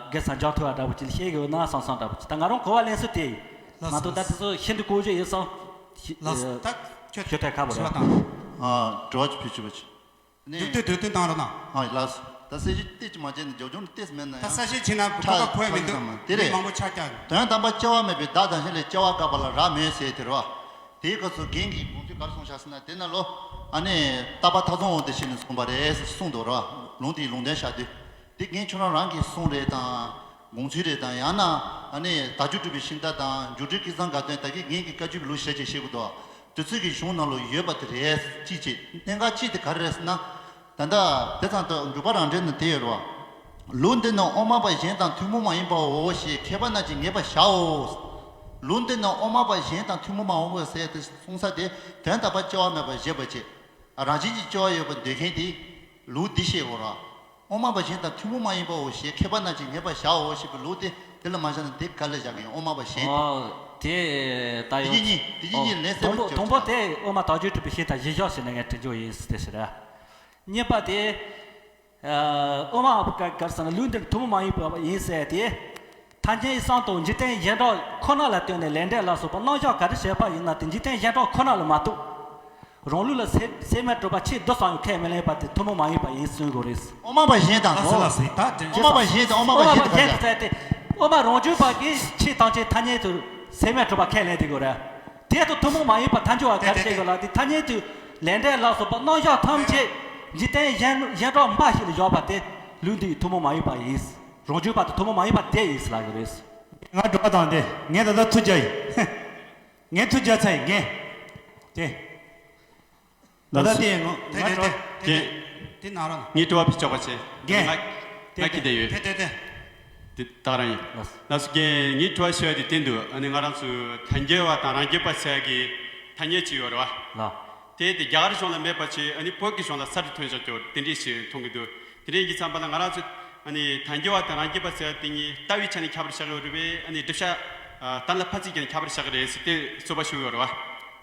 དགེ་རྩ་འཇོམས་ཐུབ་པ་འདྲ་པོ་ཅིག་བཤད་ཀྱི་ཡོད་ན་བསམ་བསམ་འདྲ་པོ་ཅིག། ད་ང་རང་གོ་བ་ལེན་ས་དེ་ཡིན། ལགས་སོ། མ་གཏོགས་ད་དེ་ཚོ་ཤིན་ཏུ་ལྐོག་ཞུ་ཡིན་ཙང་། ལགས་སོ། ད་ཁྱོད་ཞུ་ཐལ་ཁ་བོ་རེད། དྲི་བ་དང་། ཨ། དྲི་བ་ཅིག་ཕུལ་ཆོག་པ་ཅིག། ནས་མདོར་བསྡུས་མདོར་བསྡུས་བཏང་རོགས་གནང་། ཨ་ལགས་སོ། ད་གསལ་བཤད་ཏོག་ཙམ་མ་བྱས་ན་རྒྱབ་ལྗོངས་ཏོག་ཙམ་མེད་ན་ད་ཡང་གསལ་བཤད་བྱས་ན་གོ་ཁྲ་སྐབས་འཁོར་མི་འཁོར་འདུག་གི་མ་དེ་རེད། མི་མང་པོ་ཆགས་ཀྱང་། དོན་དམ་པ་སྐྱེ་བ་མེད་པའི་བདག་དང་གཞན་ལས་སྐྱེ་བ་བཀག་པ་ལ་རག་མོས་ཟེར་དེ་རེད་བ། དེའི་སྐབས་སུ་རྒན་གྱིས་དགོངས་ཚུལ་ག་རེ་གསུངས་བཞག་ཟེར་ན། དེ་ནང་ལོགས་ཨ་ནི་རྟག་པ་མཐའ་བཟུང་འོང་དེ་བྱས་ནས་གསུངས་པ་རེད་གསུངས་འདུག་རེད་བ། ལུང་དེའི་ལུང་དོན་བཞག་དུས། དེ་རྒན་ཁྱོད་རང་རང་གི་གསུང་རེད་དང་དགོངས་ཚུལ་རེད་དང་། ཡང་ན་ཨ་ནི་དལ་འབྱོར་སྒྲུབ་པའི་ཤིང་རྟ་དང་འགྱུར་འགྲོས་ཀུན་བཟང་དགའ་སྟོན་ད་གིན་རྒན་གྱིས་བཀའ་བརྒྱུད་པའི་ལུགས་བཤད་ཅེས་བཤད་དགོས་འདུག། དུས་ཚོད་ཀྱི་གཞུང་ནང་ལ་ཡོད་པ་དེ་རེད། གཅིག་བྱས། གནད་འགག་གཅིག་དེ་ག་རེ་རེད་ཟེར་ན། ད་ལྟ་དེ་ཙམ་དུ་འཇུག་པ་རང་འགྲེལ་ནང་དེ་ཡོད་རེད་བ། ལུགས་འདི་ནི་དབུ་མ་པ་གཞན་དང་ཐུན་མོང་མ་ཡིན་པའོ་ཞེས་མཁས་པ་རྣམས་ཀྱིས་ངེས་པར་བྱའོ། ལུགས་འདི་ནི་དབུ་མ་པ་གཞན་དང་ཐུན་མོང་མ་ཡིན་པའོ་ཟེར་ཏེ་གསུངས་ས་དེ་དོན་དམ་པར་སྐྱེ་བ་མེད་པར་བཞེད་པ་བྱེད། རང་བཞིན་གྱིས་སྐྱེ་བ་ཡོད་པར་འདོད་མཁན་དེས་ལུགས་འདི་བཤད་དགོས་ར། དབུ་མ་པ་གཞན་དང་ཐུན་མོང་མ་ཡིན་པའོ་ཞེས་མཁས་པ་རྣམས་ཀྱིས་ངེས་པར་བྱའོ་ཞེས་པའི་ལུགས་དེ་དེ་ལ་མ་བཞག་ན་དེ་ག་ལ་བཞག་གི་ཡིན། དབུ་མ་པ་གཞན་དེ། ཨོ། དེ་ད་དེ་ཡོང་གཉིས་གཉིས་། དེ་གཉིས་ཨོ། གཉིས་ལན་གསལ་དང་པོ་པོ་དང་པོ་དེ་དབུ་མ་དལ་འབྱོར་སྒྲུབ་པའི་ཤིང་རྟ་བཞི་ཤོག་ཟེར་ནས་ངས་དྲི་རྒྱུ་ཡིན་ཟེར་ཏེ་ཟེར། གཉིས་པ་དེ། ཨ། དབུ་མ་པ་ག་ག་རེ་ཟེར་ན་ལུགས་འདིར་ཐུན་མོང་མ་ཡིན་པ་ཡིན་ཟེར་ཏེ། ཐ་སྙད་གསུམ་དང་འཇིག་རྟེན་གཞན་གྲགས་ཁོ་ན་ལ་ལྟོས་ནས་ལས་འབྲས་ལ་སོགས་པ་རྣམ་གཞག་ག་རེ་བྱས་པ་ཡིན་ན་དེ་འཇིག་རྟེན་གཞན་གྲགས་ཁོ་ན་ལ་མ་གཏོགས། རང་ལུགས་ལ་སེལ་སེལ་མེད་གྲུབ་པ་ཆེས་བསྡུས་སམ་ཡང་ཁས་མི་ལེན་པ་དེ་ཐུན་མོང་མ་ཡིན་པ་ཡིན་གསུང་དགོས་རེད། དབུ་མ་པ་གཞན་དང་ལགས་སོ་ལགས་སོ། ད་དབུ་མ་པ་གཞན་དང་དབུ་མ་པ་གཞན་དང་ག་རེ་ཟེར་ཏེ། དབུ་མ་རང་རྒྱུད་པ་གིས་ཆོས་ཐམས་ཅད་ཐ་སྙད་དུ་སེལ་མེད་གྲུབ་པ་ཁས་ལེན་དེ་དགོས་རེད། དེ་དང་ཐུན་མོང་མ་ཡིན་པ་ཐལ་འགྱུར་བ་ག་རེ་བྱེད་དགོས་ལ་དེ་ཐ་སྙད་དུ་ལས་འབྲས་ལ་སོགས་པ་རྣམ་གཞག་ཐམས་ཅད་འཇིག་རྟེན་གཞན་གཞན་གྲགས་འབའ་ཞིག་ལ་བཞག་པ་དེ་ལུགས་འདིའི་ཐུན་མོང་མ་ཡིན་པ་ཡིན། རང་རྒྱུད་པ་དང་ཐུན་མོང་མ་ཡིན་པ་དེ་ཡིན་ཟེར་ལབ་ཀྱི་རེད། ང་འགྲོ་བ་དང་དེ་ངས་ད་ལྟ་ཐུགས་རྒྱ་ཡིན། ངས་ཐུགས་རྒྱ་ཚ་ཡིན་ངས། དེ། ད་ལྟ་དེ་ངོ་ང་དེ་དྲི་བ་དེ་དེ་དེ་ན་རོ་ན། ངས་དྲི་བ་ཕུལ་ཆོག་པ་བྱེད། རྒན། ང་དེ་ང་གི་དེ་ཡོད། དེ་དེ་དེ། དེ་ད་རང་ཡིན། ལགས་སོ། ལགས་སོ་རྒན། ངས་དྲི་བ་ཞུ་ཡ་དེ་དེ་འདུག། ཨ་ནི་ང་རང་ཚོ་ཐལ་འགྱུར་བ་དང་རང་རྒྱུད་པ་ཟེར་ཡ་གི་ཐ་སྙད་ཅིག་ཡོད་རེད་བ། ལགས། དེ་དེ་རྒྱ་གར་གཞུང་ལ་མེད་པ་བྱས། ཨ་ནི་བོད་ཀྱི་གཞུང་ལ་གསར་དུ་ཐོན་བཞག་ཀྱོག་དེ་འདྲས་ཞིག་མཐོང་གི་འདུག། དེ་རིང་གི་མཚམས་པ་ལ་ང་རང་ཚོས་ཨ་ནི་ཐལ་འགྱུར་བ་དང་རང་རྒྱུད་པ་ཟེར་བ་དེ་གཉིས་ལྟ་བའི་ཆ་ནས་ཁྱད་པར་བཞག་ཡོད་རེད་པས། ཨ་ནི་བསྒྲུབ་བྱ་ཨ་གཏན་ལ་ཕབ་ཚིག་ཀྱང་ཁྱད་པར་བཞག་གི་རེད་ཟེར་ཏེ་རྩོད་པ་ཞུ་ཡོད་རེད་བ།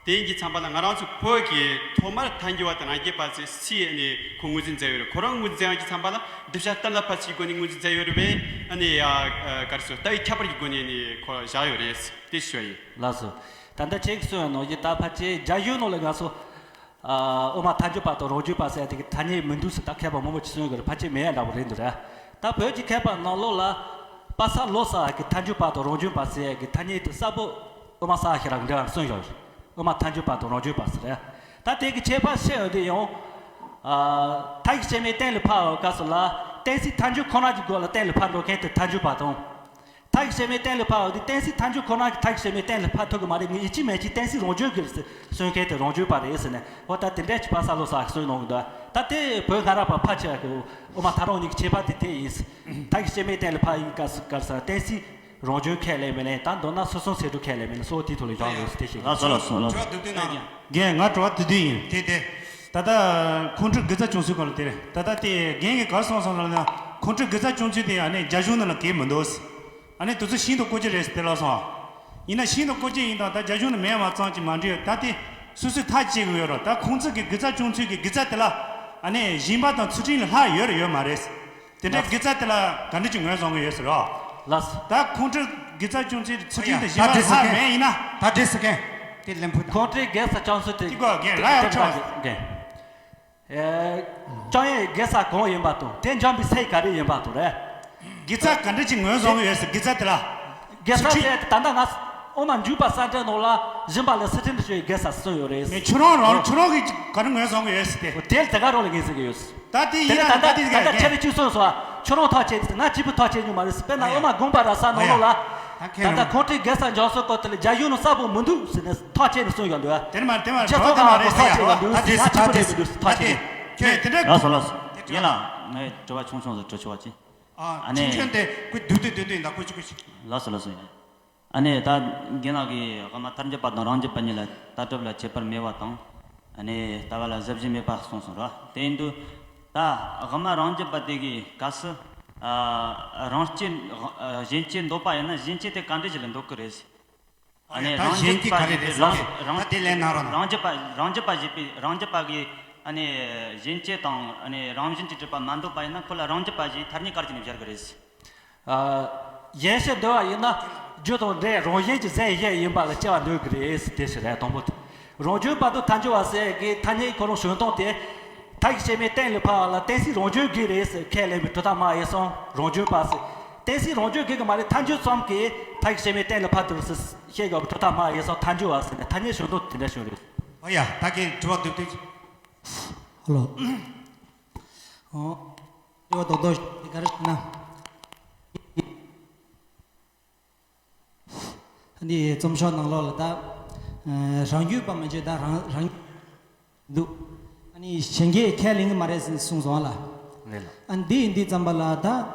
དེ་ཡིན་གྱི་མཚམས་པ་ལ་ང་རང་ཚོ་བོད་ཀྱིས་ཐོག་མར་ཐལ་འགྱུར་བ་དང་རང་རྒྱུད་པ་ཟེར་སུས་ཨ་ནི་ཁོ་ངོས་འཛིན་མཛད་ཡོད་རེད། ཁོ་རང་ངོས་འཛིན་ཡོང་གི་མཚམས་པ་ལ་བསྒྲུབ་བྱ་གཏན་ལ་ཕབ་ཚིག་སྒོ་ནས་ངོས་འཛིན་མཛད་ཡོད་རེད་པས། ཨ་ནི་ཡ་ཨ་ག་རེ་ཟེར། ལྟ་བའི་ཁྱད་པར་གྱི་སྒོ་ནས་ནི་ཁོ་བཞག་ཡོད་རེད་དེ་ཞུ་བ་ཡིན། ལགས་སོ། ད་ལྟ་ཁྱེད་ཀྱིས་གསུངས་པའི་ནང་བཞིན་ད་ཕལ་ཆེར་རྒྱ་གཞུང་ནང་ལ་ང་ཚོ། ཨ། དབུ་མ་ཐལ་འགྱུར་བ་དང་རང་རྒྱུད་པ་ཟེར་དེ་གི་ཐ་སྙད་མི་འདུག་ཟེར་ད་མཁས་པ་མང་པོ་ཅིག་གསུང་གི་རེད། ཕལ་ཆེར་མེད་ཡ་འདྲ་པོ་རེད་འདུག་ར། ད་བོད་ཀྱི་མཁས་པ་ནང་ལོགས་ལ་པ་སངས་བློ་གསལ་གྱི་ཐལ་འགྱུར་བ་དང་རང་རྒྱུད་པ་ཟེར་གི་ཐ་སྙད་དེ་གསལ་པོ་དབུ་མ་སངས་རྒྱས་ཤེས་རབ་འགྲེལ་བར་གསུངས་ཡོད་རེད། དབུ་མ་ཐལ་འགྱུར་བ་དང་རང་རྒྱུད་པ་ཟེར་ར། ད་དེ་གི་ཁྱད་པར་བཤད་ཡོང་དུས་ཡང་། ཨ། མཐའ་ཡས་སྐྱེ་མེད་གཏན་ལ་ཕབ་པའི་སྐབས་སུ་ལ་གཏན་ཚིགས་ཐལ་འགྱུར་ཁོ་ན་གྱི་སྒོ་ལ་གཏན་ལ་ཕབ་འགྲོ་མཁན་དེ་ཐལ་འགྱུར་བ་དང་། མཐའ་ཡས་སྐྱེ་མེད་གཏན་ལ་ཕབ་པ་དེ་གཏན་ཚིགས་ཐལ་འགྱུར་ཁོ་ན་གྱིས་མཐའ་ཡས་སྐྱེ་མེད་གཏན་ལ་ཕབ་ཐུབ་ཀྱི་མ་རེད། ངས་ཡིད་ཆེས་མེད་ཅིང་གཏན་ཚིགས་རང་རྒྱུད་ཀྱིས་གསུང་མཁན་དེ་རང་རྒྱུད་པ་རེད་ཟེར་ནས། འོ་ད་དེ་འདྲས་ཀྱི་པ་སངས་བློ་གསལ་གསུངས་གནང་གི་འདུག། ད་དེ་བོད་སྔ་རབས་པ་ཕལ་ཆེ་བ་གི་དབུ་མ་ཐལ་རང་གཉིས་ཀྱི་ཁྱད་པར་དེ་དེ་ཡིན། མཐའ་ཡས་སྐྱེ་མེད་གཏན་ལ་ཕབ་ཡིན་སྐབས་སུ་ག་རེ་ཟེར། གཏན་ཚིགས་རང་རྒྱུད་ཁས་ལེན་མི་ལེན། ད་མདོར་ན་སོ་སོའི་ཚིག་གྲོགས་ཁས་ལེན་མི་ལེན་སོགས་དེའི་ཐོག་ལ་བཞག་ཡོད་ཟེར་དེ་ཞིག་ལགས་སོ་ལགས་སོ་ལགས་སོ། དྲི་བ་མདོར་བསྡུས་གནང་། རྒན། ང་དྲི་བ་དེ་དུས་ཡིན། དེ་དེ། ད་ལྟ་ཁོང་ཁྲོ་དགེ་རྩ་བྱུང་ཚུལ་སྐོར་ལ་དེ་རེད། ད་ལྟ་དེ་རྒན་གྱིས་ག་རེ་གསུངས་སོང་ལབ་ན། ཁོང་ཁྲོ་དགེ་རྩ་བྱུང་ཚུལ་དེ་ཨ་ནི་རྒྱ་གཞུང་ནང་ལ་གས་མི་འདུག། ཨ་ནི་དེ་ཚོ་ཤིང་དང་ལྐོག་གྱུར་རེད་ཟེར་དེ་ལབ་སོང་། ཡིན་ན་ཤིང་དང་ལྐོག་གྱུར་ཡིན་དང་ད་རྒྱ་གཞུང་ནང་མེད་པ་ཙམ་གྱིས་མ་འགྲིག། ད་དེ་སོ་སོས་ཐག་བཅད་དགོས་ཡོད་རེད། ད་ཁོང་ཚོ་གི་དགེ་རྩ་བྱུང་ཚུལ་གྱི་དགེ་རྩ་དེ་ལ། ཨ་ནི་སྦྱིན་པ་དང་ཚུལ་ཁྲིམས་ལ་ལྷག་ཡོད་རེད་ཡོད་མ་རེད། དེ་འདྲའི་ལགས། དགེ་རྩ་དེ་ལ་ག་འདྲ་ཅིག་ངོས་བཟུང་གི་ཡོད་ཟེར་རོ། ལགས། ད་ཁོང་ཁྲོ་དགེ་རྩ་སྐྱོང་ཚེ་ཚུལ་ཁྲིམས་དང་སྦྱིན་པ་ལྷག་མེད་ཡིན་ན། ད་འདྲ་ཟེར་མཁན་དེ་ལན་ཕུད་དང་། ཁོང་ཁྲོའི་དགེ་རྩ་སྐྱོང་ཚུལ་དེ། དེ་གོ་རྒན་ལ་ཡང་ཆོག་རྒན། ཨེ། སྐྱོང་ཡས་དགེ་རྩ་གང་ཡིན་པ་དང་དེ་འཇོམས་པའི་ཚད་ག་རེ་ཡིན་པ་དང་རེད། དགེ་རྩ་ག་འདྲ་ཅིག་ངོས་བཟུང་གི་ཡོད་ཟེར། དགེ་རྩ་དེ་ལ། དགེ་རྩ་ཟེར་ད་ལྟ་ང་ཨོ་མ་འཇུག་པ་ས་འབྲས་ནང་ལ་སྦྱིན་པ་ལ་ཚུལ་ཁྲིམས་སྦྱོང་བའི་དགེ་རྩ་གསུངས་ཡོད་རེད། ངས་ཁྱོད་རང་རང་ཁྱོད་རང་གིས་ག་རེ་ངོས་བཟུང་གི་ཡོད་ཟེར་ཏེ། དེ་ལ་དེ་ག་རང་ལ་ངོས་འཛིན་གི་ཡོད། ད་དེ་ཡིན་ན་ད་ད་དེ་ད་ད་ཆ་རེ་གཅིག་གསུངས་སོང་ཨ། ཁྱོད་རང་ཐག་བཅད་ང་གཅིག་པུ་ཐག་བཅད་རྒྱུ་མ་རེད་ཟེར། དཔེར་ན་ཨོ་མ་དགོངས་པ་རབ་གསལ་ནང་ལོགས་ལ། ད་ལྟ་ཁོང་ཁྲོའི་དགེ་རྩ་འཇོམས་ཚུལ་སྐོར་དེ་ལ་རྒྱ་གཞུང་ནང་གསལ་པོ་མི་འདུག་ཟེར་ནས་ཐག་བཅད་ནས་གསུངས་ཡོད་འདུག་ཨ། དེ་མ་དེ་མ་རྒྱ་ཚོགས་ཁག་གི་ཐག་བཅད་ཡོད་འདུག་ད་དེ་ང་གཅིག་པུ་རེད་མི་འདུག་ཟེར་ཐག་བཅད་ཡོད། ཁྱོད་དེ་འདྲ། ལགས་སོ་ལགས་སོ། ཡིན་ལ་ངས་དྲི་བ་ཆུང་ཆུང་ཟིག་དྲི་ཆོག་པ་ཅི། ཨ་ཨ་ནི་ཆུང་ཆུང་དེ་ཁོས་བསྡུས་བསྡུས་བསྡུས་ཡིན་ད་ཁོས་ཅི་ཁོས་ཅི། ལགས་སོ་ལགས་སོ་ཡིན། ཨ་ནི་ད་རྒན་ལགས་ཀྱིས་དབུ་མ་ཐལ་འགྱུར་བ་དང་རང་རྒྱུད་པ་གཉིས་ལ་ལྟ་གྲུབ་ལ་ཁྱད་པར་མེད་པ་དང་། ཨ་ནི་ལྟ་བ་ལ་གཟབ་གཞི་མེད་པ་གསུངས་སོང་ར། དེ་ཡིན་དུས་ད་དབུ་མ་རང་རྒྱུད་པ་དེ་གི་སྐབས་སུ་ཨ་རང་སྐྱེ་ཨ་གཞན་སྐྱེ་འདོད་པ་ཡིན་ན་གཞན་སྐྱེ་དེ་ག་འདྲ་ཞིག་ལ་འདོད་ཀྱི་རེད། ཨ་ནི་ད་རང་རྒྱུད་གཞན་སྐྱེ་ག་རེ་རེད་ཟེར་རང་ཏེ། རང་ད་དེ་ལན་གནང་རོགས་གནང་། རང་རྒྱུད་པ་རང་རྒྱུད་པ་ཞེས་པའི་རང་རྒྱུད་པ་གི་ཨ་ནི་གཞན་སྐྱེ་དང་ཨ་ནི་རང་བཞིན་གྱིས་གྲུབ་པ་མ་འདོད་པ་ཡིན་ན་ཁོ་ལ་རང་རྒྱུད་པ་ཞེས་ཐ་སྙད་ག་རེ་བྱས་ནས་སྦྱར་གི་རེད། ཨ། གཞན་སྐྱེ་འདོད་པ་ཡིན་ན་རྒྱུ་དང་འབྲས་རང་བཞིན་གྱིས་ཟད་ཡས་ཡིན་པ་ལ་སྐྱེ་བ་འདོད་ཀྱི་རེད་ཟེར་དེ་ཞིག་རེད། དང་པོ་དེ། རང་རྒྱུད་པ་དང་ཐལ་འགྱུར་བ་ཟེར་གི་ཐ་སྙད་ཁོ་རང་བྱུང་སྟངས་དེ། མཐའ་ཡས་སྐྱེ་མེད་གཏན་ལ་ཕབ་པ་ལ་གཏན་ཚིགས་རང་རྒྱུད་དགོས་རེད་ཟེར་ཁས་ལེན་པའི་གྲུབ་མཐའ་མ་ཡིན་སོང་རང་རྒྱུད་པ་ཟེར། གཏན་ཚིགས་རང་རྒྱུད་དགོས་ཀྱི་མ་རེད། ཐལ་འགྱུར་ཙམ་གྱིས་མཐའ་ཡས་སྐྱེ་མེད་གཏན་ལ་ཕབ་ཐུབ་ཟེར་བཤད་དགོས་པའི་གྲུབ་མཐའ་མ་ཡིན་སོང་ཐལ་འགྱུར་བ་ཟེར་ནས་ཐ་སྙད་བྱུང་སྟངས་དེ་འདྲ་བྱུང་རེད། ཨོ་ཡ་ད་གིན་དྲི་བ་བསྡུས་བསྡུས། ཧ་ལོ། ཨོ། དྲི་བ་རྡོག་རྡོག་ཞིག་ག་རེ་ཟེར་ན། འདི་རྩོམ་ཤོག་ནང་ལོགས་ལ་ད། ཨ་རང་རྒྱུད་པ་མ་བརྗོད་ད་རང་རང་འདུག་ཨ་ནི་གཞན་སྐྱེ་ཁས་ལེན་གྱི་མ་རེད་ཟེར་གསུངས་སོང་ལ། རེད་ལ། ཨ་འདི་འདི་ཙམ་པ་ལ་ད་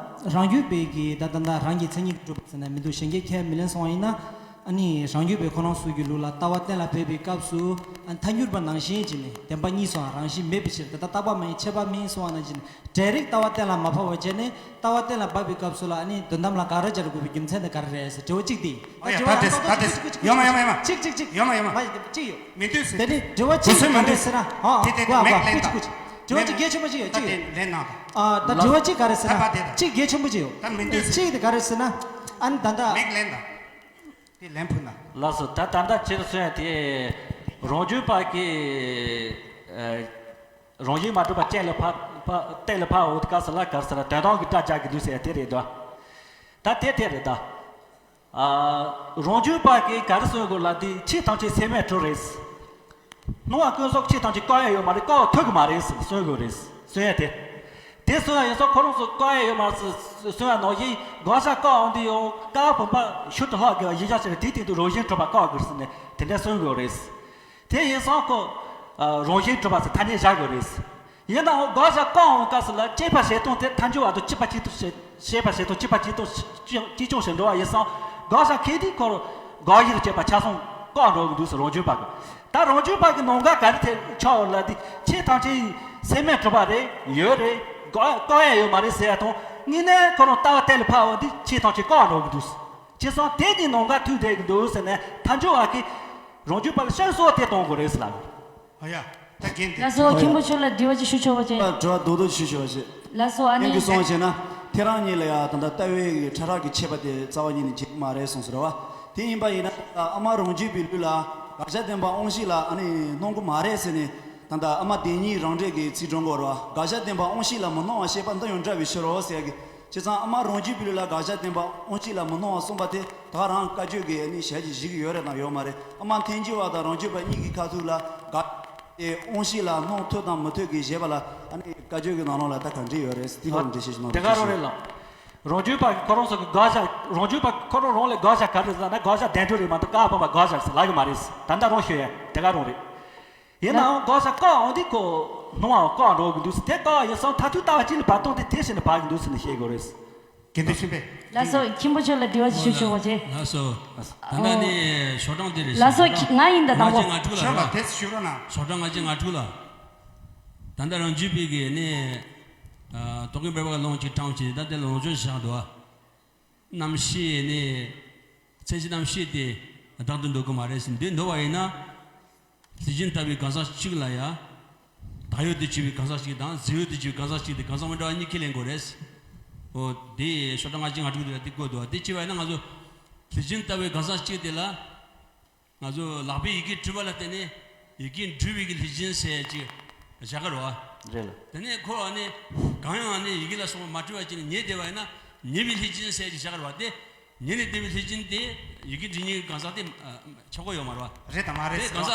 རང་རྒྱུད་པའི་གི་ད་ད་ད་རང་གི་མཚན་ཉིད་ཀྱིས་གྲུབ་པ་ཟེར་ན་མི་འདུག་གཞན་སྐྱེ་ཁས་མི་ལེན་སོང་བ་ཡིན་ན། ཨ་ནི་རང་རྒྱུད་པའི་ཁོ་རང་ཚོ་གི་ལུགས་ལ་ལྟ་བ་གཏན་ལ་ཕབ་པའི་སྐབས་སུ་ཨ་ཐལ་འགྱུར་བ་ནང་བཞིན་བྱས་ནས་བདེན་པ་གཉིས་སུའང་རང་བཞིན་མེད་པའི་ཕྱིར་ད་ལྟ་རྟག་པ་མ་ཡིན་ཁྱད་པར་མིན་གསུངས་པ་ནང་བཞིན་འབྲས་རིགས་ལྟ་བ་གཏན་ལ་མ་ཕབ་པ་བྱས་ནས་ལྟ་བ་གཏན་ལ་ཕབ་པའི་སྐབས་སུ་ལ་ཨ་ནི་དོན་དམ་ལ་ག་རེ་སྦྱར་དགོས་པའི་རྒྱུ་མཚན་དེ་ག་རེ་རེད་ཟེར་དྲི་བ་གཅིག་དེ། ཨ་ཡ་ད་དྲི་བ་དེ་ད་དྲི་བ་དེ་ཡོང་མ་ཡོང་མ་ཡོང་མ། གཅིག་གཅིག་གཅིག་ཡོང་མ་ཡོང་མ། མ་གཅིག་ཡོད། མི་འདུག་ཟེར། དེ་ནི་དྲི་བ་གཅིག་ག་རེ་ཟེར་ན། ཧ་དེ་དེ་གོ་མེག་ལན་ད། གཅིག་གཅིག་དྲི་བ་གཅིག་གལ་ཆེན་པོ་གཅིག་ཡོད། ད་གཅིག་དེ་ཡོད། ལན་ནང་ད། ཨ་ད་དྲི་བ་གཅིག་ག་རེ་ཟེར་ན། ད་པ་དེ་ད། གཅིག་གལ་ཆེན་པོ་གཅིག་ཡོད། ད་མི་འདུག་ཟེར། གཅིག་དེ་ག་རེ་ཟེར་ན། ཨ་ནི་ད་ད། མེག་ལན་ད། དེ་ལན་ཕུལ་ན། ལགས་སོ། ད་ད་ལྟ་ཁྱེད་གསུང་ཡ་དེ། རང་རྒྱུད་པ་གི་ཨ་རང་བཞིན་མ་གྲུབ་པ་གཏན་ལ་ཕབ་ཕབ་གཏན་ལ་ཕབ་འོང་དུས་སྐབས་སུ་ལ་ག་རེ་ཟེར་ན་དོན་དམ་གྱི་སྒྲ་སྦྱར་གི་འདུག་ཟེར་ཡ་དེ་རེད་དོ། ད་དེ་དེ་རེད་ད། ཨ། རང་རྒྱུད་པ་གིས་ག་རེ་གསུང་དགོས་ལབ་དུས་ཆོས་ཐམས་ཅད་སེམས་མེད་གྲུབ་རེད། སྣང་བ་ཀུན་རྫོབ་ཆོས་ཐམས་ཅད་བཀག་ཡ་ཡོད་མ་རེད། བཀག་ཐུབ་ཀྱི་མ་རེད་ཟེར་གསུང་དགོས་རེད། གསུང་ཡ་དེ། དེ་གསུང་ཡ་ཡིན་ཙང་ཁོ་རང་ཚོ་བཀག་ཡ་ཡོད་མ་རེད་ཟེར་གསུང་ཡ་ནང་བཞིན་དགག་བྱ་བཀག་འོང་དུས་ཡང་བཀག་བུམ་པ་ཤུལ་དུ་ལྷག་དགོས་པ་གཞི་བཞག་བྱས་ནས་དེའི་སྟེང་དུ་རང་བཞིན་གྲུབ་པ་བཀག་དགོས་ཟེར་ནས་དེ་འདྲ་གསུང་དགོས་རེད། དེ་ཡིན་ཙང་ཁོ། ཨ། རང་བཞིན་གྲུབ་པ་ཟེར་ཐ་སྙད་བཞག་དགོས་རེད། ཡིན་ནའང་དགག་བྱ་བཀག་འོང་སྐབས་སུ་ལ་སྐྱེས་པ་བྱེད་སྟངས་དེ་ཐལ་འགྱུར་བ་དང་སྐྱེས་པ་སྐྱེ་སྟངས་བྱེད་སྐྱེས་པ་བྱེད་སྟངས་སྐྱེས་པ་སྐྱེ་སྟངས་སྐྱེ་སྐྱེ་སྐྱོང་བྱེད་འགྲོ་བ་ཡིན་ཙང་དགག་བྱ་གལ་ཏེ་ཁོ་དགག་གཞིར་བྱེད་པ་ཆ་ཚང་བཀག་འགྲོ་གི་འདུག་ཟེར་རང་རྒྱུད་པ་གི། ད་རང་རྒྱུད་པ་གི་ནང་འགལ་ག་རེ་ཐེབས་ཆགས་ཡོད་ལབ་དུས་ཆོས་ཐམས་ཅད་སེམས་མེད་གྲུབ་པ་རེད་ཡོད་རེད་བཀག་བཀག་ཡ་ཡོད་མ་རེད་ཟེར་ཡ་དང་དངོས་གནས་ཁོ་རང་ལྟ་བ་གཏན་ལ་ཕབ་པ་འདི་ཆོས་ཐམས་ཅད་བཀག་འགྲོ་གི་འདུག་ཟེར། བྱས་ཙང་དེ་གཉིས་ནང་འགལ་ཐུག་བསྡད་ཀྱི་འདུག་ཟེར་ནས་ཐལ་འགྱུར་བ་གིས་རང་རྒྱུད་པ་ལ་བཤད་སྲོལ་དེ་གཏོང་དགོས་རེད་ཟེར་ལབ། ཨ་ཡ། ད་རྒན་དེ། ལགས་སོ། མཁན་པོ་མཆོག་ལ་དྲི་བ་ཅིག་ཞུ་ཆོག་པ་ཅིག་ད་དྲི་བ་རྡོག་རྡོག་ཞུ་ཆོག་པ་ཅིག་ལགས་སོ། ཨ་ནི། སྙན་གྱི་སོང་བ་བྱས་ན་ཁྱེད་རང་གཉིས་ལ་ཡ་ད་ལྟ་ལྟ་བའི་ཕྲ་རགས་ཀྱི་ཁྱད་པར་དེ་རྩ་བ་ཉིད་ནས་འབྱེད་ཀྱི་མ་རེད་གསུངས་ཟེར་བ། དེ་ཡིན་པ་ཡིན་ན་ད་ལྟ་ཨ་མ་རང་རྒྱུད་པའི་ལུགས་ལ་དགག་བྱ་བདེན་པ་དབང་ཤེས་ལ་ཨ་ནི་སྣང་གི་མ་རེད་ཟེར་ནས་ད་ལྟ་ཨ་མ་བདེན་གཉིས་རང་འགྲེལ་གྱི་ཚིག་འགྲོ་འགོར་བ། དགག་བྱ་བདེན་པ་དབང་ཤེས་ལ་མི་སྣང་བ་ཞེས་པ་འདི་ཡང་འདྲ་བའི་ཕྱིར་རོ་ཟེར་གི། བྱས་ཙང་ཨ་མ་རང་རྒྱུད་པའི་ལུགས་ལ་དགག་བྱ་བདེན་པ་དབང་ཤེས་ལ་མི་སྣང་བ་གསུངས་པ་དེ་ད་རང་བཀའ་བརྒྱུད་ཀྱི་ནི་ཞལ་གྱིས་བཞེས་ཀྱི་ཡོད་རེད་དང་ཡོད་མ་རེད། ཨ་མ་ཐལ་འགྱུར་བ་དང་རང་རྒྱུད་པ་གཉིས་ཀྱི་ཁ་ཐུག་ལ་དགག་དེ་དབང་ཤེས་ལ་སྣང་ཐུབ་དང་མི་ཐུབ་ཀྱི་བཞེད་པ་ལ་ཨ་ནི་བཀའ་བརྒྱུད་ཀྱི་ནང་ལོགས་ལ་ད་ག་འདྲ་ཡོད་རེད་དེ་སྐོར་འགྲེལ་བཤད་ཞིག་གནང་དེ་ག་རང་རེད་ལགས། རང་རྒྱུད་པ་གི་ཁོ་རང་ཚོ་གི་དགག་བྱ་རང་རྒྱུད་པ་ཁོ་རང་རང་ལས་དགག་བྱ་ག་རེ་ཟེར་ན་དགག་བྱ་བདེན་གྲུབ་རེད་མ་གཏོགས་བཀག་བུམ་པ་དགག་བྱ་ཟེར་ལབ་ཀྱི་མ་རེད། ད་ལྟ་རང་ཤོད་ཡ་དེ་ག་རང་རེད། ཡིན་ནའང་དགག་བྱ་བཀག་འོང་དུས་ཁོ་སྣང་བ་བཀག་འགྲོ་གི་འདུག་ཟེར་དེ་བཀག་ཡིན་ཙང་མཐར་ཐུག་ལྟ་བ་གཅིག་ལ་བར་སྟོང་དེ་དེ་བཞིན་དུ་བབས་ཀྱི་འདུག་ཟེར་ནས་བཤད་དགོས་རེད། དགེ་འདུན་ཆོས་འཕེལ། ལགས་སོ། མཁན་པོ་མཆོག་ལ་དྲི་བ་ཞིག་ཞུ་ཆོག་པ་བྱེད། ལགས་སོ། ད་ལྟ་ནི་ཞོ་སྦྲང་དེ་རེད། ལགས་སོ། ཞོ་སྦྲང་ང་ཡིན་ད་དང་པོ། ཞོ་སྦྲང་ང་དྲུག་ལ་ར། ཞོ་སྦྲང་ང་ཅི་ང་དྲུག་ལ། ད་ལྟ་རང་རྒྱུད་པའི་གི་ནི། ཨ། རྟོག་གེ་འབར་བ་ལོང་གཅིག་དྲངས་བྱས་ད་དེ་ལོངས་སྤྱོད་བཞག་འདུག་རྣམ་ཤེས་ནི། མཚན་གཞི་རྣམ་ཤེས་དེ་བདག་ཏུ་འདོད་ཀྱི་མ་རེད་ཟེར་འདི་འདོད་པ་ཡིན་ན། དེ་བཞིན་ལྟ་བུའི་གང་ཟག་གཅིག་ལ་ཡང་ ད་ཡོད་དུ་བྱས་པའི་གང་ཟག་གཅིག་དང་། གཟི་འོད་དུ་བྱས་པའི་གང་ཟག་གཅིག་དེ་གང་ཟག་མི་འདྲ་བ་གཉིས་ཁས་ལེན་དགོས་རེད། འོ་དེ་ཤོག་གྲངས་ལྔ་བཅུ་ང་དྲུག་དེ་ལ་དེ་བཀོད་འདུག་བ། དེ་བྱས་པ་ཡིན་ན་ང་ཚོ་ལྷས་བྱིན་ལྟ་བུའི་གང་ཟག་གཅིག་དེ་ལ། ང་ཚོ་ལག་པའི་ཡི་གེ་བྲིས་པ་ལ་བརྟེན་ནས་ཡི་གེ་འབྲི་བའི་གི་ལྷས་བྱིན་ཟེར་ཅིག་བཞག་གི་རེད་བ། རེད་ལ། དེ་ནས་ཁོ་ཨ་ནི་གང་ཡང་ཨ་ནི་ཡི་གེ་ལ་སོགས་པ་མ་བྲིས་པ་ཅིག་ནས་ཉལ་བསྡད་པ་ཡིན་ན་ཉལ་བའི་ལྷས་བྱིན་ཟེར་ཅིག་བཞག་གི་རེད་བ། དེ་ཉལ་ནས་བསྡད་པའི་ལྷས་བྱིན་དེ་ཡི་གེ་འབྲི་མཁན་གྱི་གང་ཟག་དེ་ཆགས་ཀྱི་ཡོད་མ་རེད་བ། རེད་དང་མ་རེད་དེ་ཟེར་གང་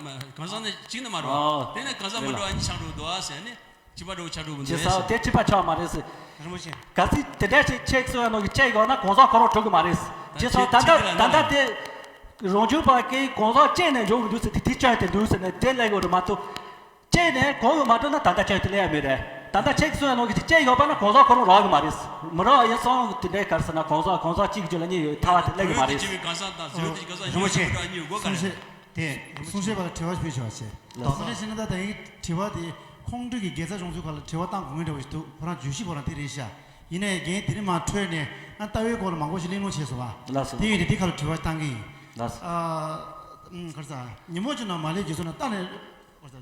བ། ཟག་གང་ཟག་ནི་གཅིག་ནི་མ་རེད་བ། ཨོ། དེ་ནས་གང་ཟག་མི་འདྲ་བ་གཉིས་ཆགས་འགྲོ་འདུག་ཨ་ཟེར་ནས། གཅིག་པ་འགྲོ་ཆགས་འགྲོ་གི་འདུག་ཅེས་སོགས་དེ་གཅིག་པ་ཆགས་མ་རེད་ཟེར། རིན་པོ་ཆེ། གལ་སྲིད་དེ་འདྲ་ཞིག་ཆེག་སོང་ཡ་ནོ་གི་ཅེག་ཡོད་ན་གང་ཟག་ཁོ་རང་གྲུབ་གི་མ་རེད། ཅེས་སོགས་ད་ལྟ་ད་ལྟ་དེ་རང་རྒྱུད་པ་གིས་གང་ཟག་ཅེག་ནས་འཇོག་གི་འདུག་ཟེར་དེ་དེ་ཅོག་དེ་འདུག་ཟེར་ནས་དེ་ལས་གོ་རེད་མ་གཏོགས། ཅེག་ནས་གང་ཡོད་མ་གྲུབ་ན་ད་ལྟ་ཅོག་དེ་ལས་ཡ་མེད་རེད། ད་ལྟ་ཆེག་སོང་ཡ་ནོ་གི་ཅེག་ཡོད་པ་ན་གང་ཟག་ཁོ་རང་རག་གི་མ་རེད། མི་རག་ཡིན་སོང་དེ་འདྲའི་གར་ཟེར་ན་གང་ཟག་གང་ཟག་གཅིག་གི་རྒྱུད་ལ་གཉིས་ཡོད་ཐལ་བ་དེ་ལས་གི་མ་རེད། གང་ཟག་དང་ཟེར་བ་དེ་གང་ཟག་རིན་པོ་ཆེ། གཉིས་ཡོད་གོ་ག་རེད། དེ་གསུང་བཤད་པ་ལ་དྲི་བ་ཞུས་ཆོག་ཅེས། ལགས་སོ། དེ་འདྲ་ཞིག་ན་ད་ད་ཡིན་དྲི་བ་དེ་ཁོང་ཁྲོ་གི་དགེ་རྩ་སྦྱོང་ཚུལ་ཁག་ལ་དྲི་བ་བཏང་དགོས་ངེས་འདྲ་བ་ཞིག་འདུག་ཁོ་རང་བརྗོད་གཞི་ཁོ་རང་དེ་རེད་ཤག་ཡིན་ནའི་རྒན་དེ་རིང་མ་འཕྲོས་ནས་ཨ་ལྟ་བའི་སྐོར་ལ་མང་པོ་ཞིག་གླེང་སློང་བྱས་སོང་བ། ལགས་སོ། དེ་ཡིན་དུས་དེ་ཁ་ལ་དྲི་བ་བཏང་གི་ཡིན། ལགས་སོ། ཨ་ཨུམ་ག་རེ་ཟ། ཉིན་མོ་ཁྱོད་རྣམས་མ་ལུས་རྗེས་སུ་ནས་ལྟ་ནས།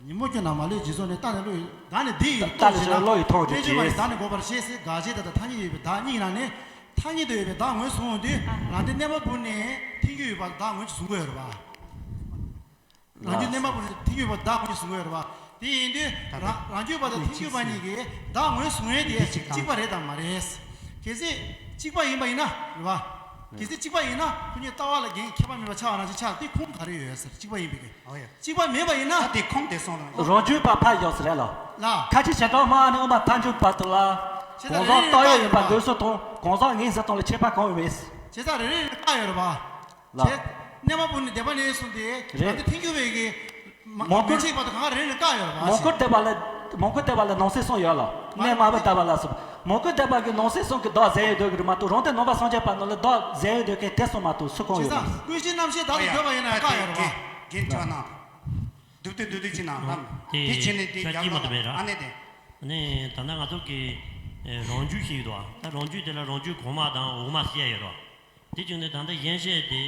ཉིན་མོ་ཁྱོད་རྣམས་མ་ལུས་རྗེས་སུ་ནས་ལྟ་ནས་བློ་ཡི་བདག་ནི་འདི་ཡི་ལྟ་ནས་བློ་ཡི་ཐོག་ཏུ་བསྟན་བཅོས་མ་ནི་བདག་ནི་འགོག་པར་བྱེད་ཟེར་དགག་བྱའི་བདག་དང་ཐ་སྙད་ཡོད་པའི་བདག་གཉིས་ནང་ནས། ཐ་སྙད་དུ་ཡོད་པའི་བདག་ངོས་བཟུང་ཡོང་དུས་རང་དེ་གནས་པ་བུ་ནས་ཐིག་ཡོད་པ་བདག་ངོས་ཀྱིས་བཟུང་གི་ཡོད་རེད་པ། རང་རྒྱུད་གནས་མ་བུ་ནས་ཐིག་ཡོད་པ་བདག་ངོས་ཀྱིས་བཟུང་གི་ཡོད་རེད་པ། དེ་ཡིན་དུས་རང་རང་རྒྱུད་པ་དང་ཐིག་ཡོད་པ་གཉིས་ཀྱི་བདག་ངོས་བཟུང་ཡས་དེ་གཅིག་པ་རེད་དམ་མ་རེད། གལ་སྲིད་གཅིག་པ་ཡིན་པ་ཡིན་ན་རེད་པ། གལ་སྲིད་གཅིག་པ་ཡིན་ན་ཁོ་གཉིས་ལྟ་བ་ལ་འགལ་ཁྱད་པར་མེད་པ་ཆགས་པ་རང་བཞིན་ཆགས་དེ་ཁུངས་ག་རེ་ཡོད་ཟེར་གཅིག་པ་ཡིན་པའི་གི། ཨོ་ཡ། གཅིག་པ་མེད་པ་ཡིན་ན། ད་དེ་ཁུངས་དེ་སོང་རང་། རང་རྒྱུད་པ་ཕར་ཡོད་ཟེར་རེད་ལ། ལ། ཁ་ཆེ་བྱེ་བྲག་སྨྲ་བ་ནི་དབུ་མ་ཐལ་འགྱུར་བ་དེ་ལ། བྱེ་བྲག་གང་ཟག་རེ་རེ་རྟགས་ཡོད་ཡིན་པ་བཀག་ཡོད་རེད་པ། འདོད་སྲེད་དང་གང་ཟག་ངེས་ཟེར་དང་ལ་ཁྱད་པར་གང་ཡོད་མེད། བྱེ་བྲག་རེ་རེ་རེ་བཀག་ཡོད་རེད་པ། ལ། བྱེ། གནས་མ་བུ་ནི་བདེན་པ་ནས་གསུངས་ཏེ། རེད། ད་དེ་ཐལ་འགྱུར་བའི་གི། མ་མོ་མི་གུ་འཕྲད་པ་དང་གང་ག་རེ་རེ་བཀག་ཡོད་རེད་པ། མོ་གུ་བསྡད་པ་ལ། མོ་གུ་བསྡད་པ་ལ་ནང་གསེས་གསུམ་ཡོད་ལ། གནས་མ་བུ་བསྡད་པ་ལ་གསུམ། མོ་གུ་བསྡད་པ་གི་ནང་གསེས་གསུམ་གི་བདག་ཟེར་ཡོད་འདོད་གི་རེད་མ་གཏོགས་རང་དོན་ནང་པ་སངས་རྒྱས་པ་ནང་ལ་བདག་ཟེར་ཡོད་འདོད་མཁན་དེ་གསུམ་མ་གཏོགས་སུ་གང་ཡོད་མ་རེད། ཀུན་གཞི་རྣམ་ཤེས་བདག་ཏུ་འདོད་པ་ཡིན་ན་བཀག་ཡོད་རེད་པ། རྒན་རྒན་ཆོག་ན། སྡུག་ཏུ་སྡུག་ཏུ་ཕྱིན་ན་ལམ། དེ་དེ་བྱས་ནས་དེ་ཤ་རྒྱག་སྐྱིད་མ་ལ་དུ་མེད་ར། ཨ་ནེ་དེ། ཨ་ནེ་ད་ལྟ་ང་ཚོ་གི་ཨེ་རང་རྒྱུད་ཞིག་ཡོད་དོ། ད་རང་རྒྱུད་དེ་ལ་རང་རྒྱུད་གོང་མ་དང་འོག་མ་ཟེར་ཡ་ཡོད་རོ། དེ་བྱུང་ནས་ད་ལྟ་གཞན་བཤད་དེ་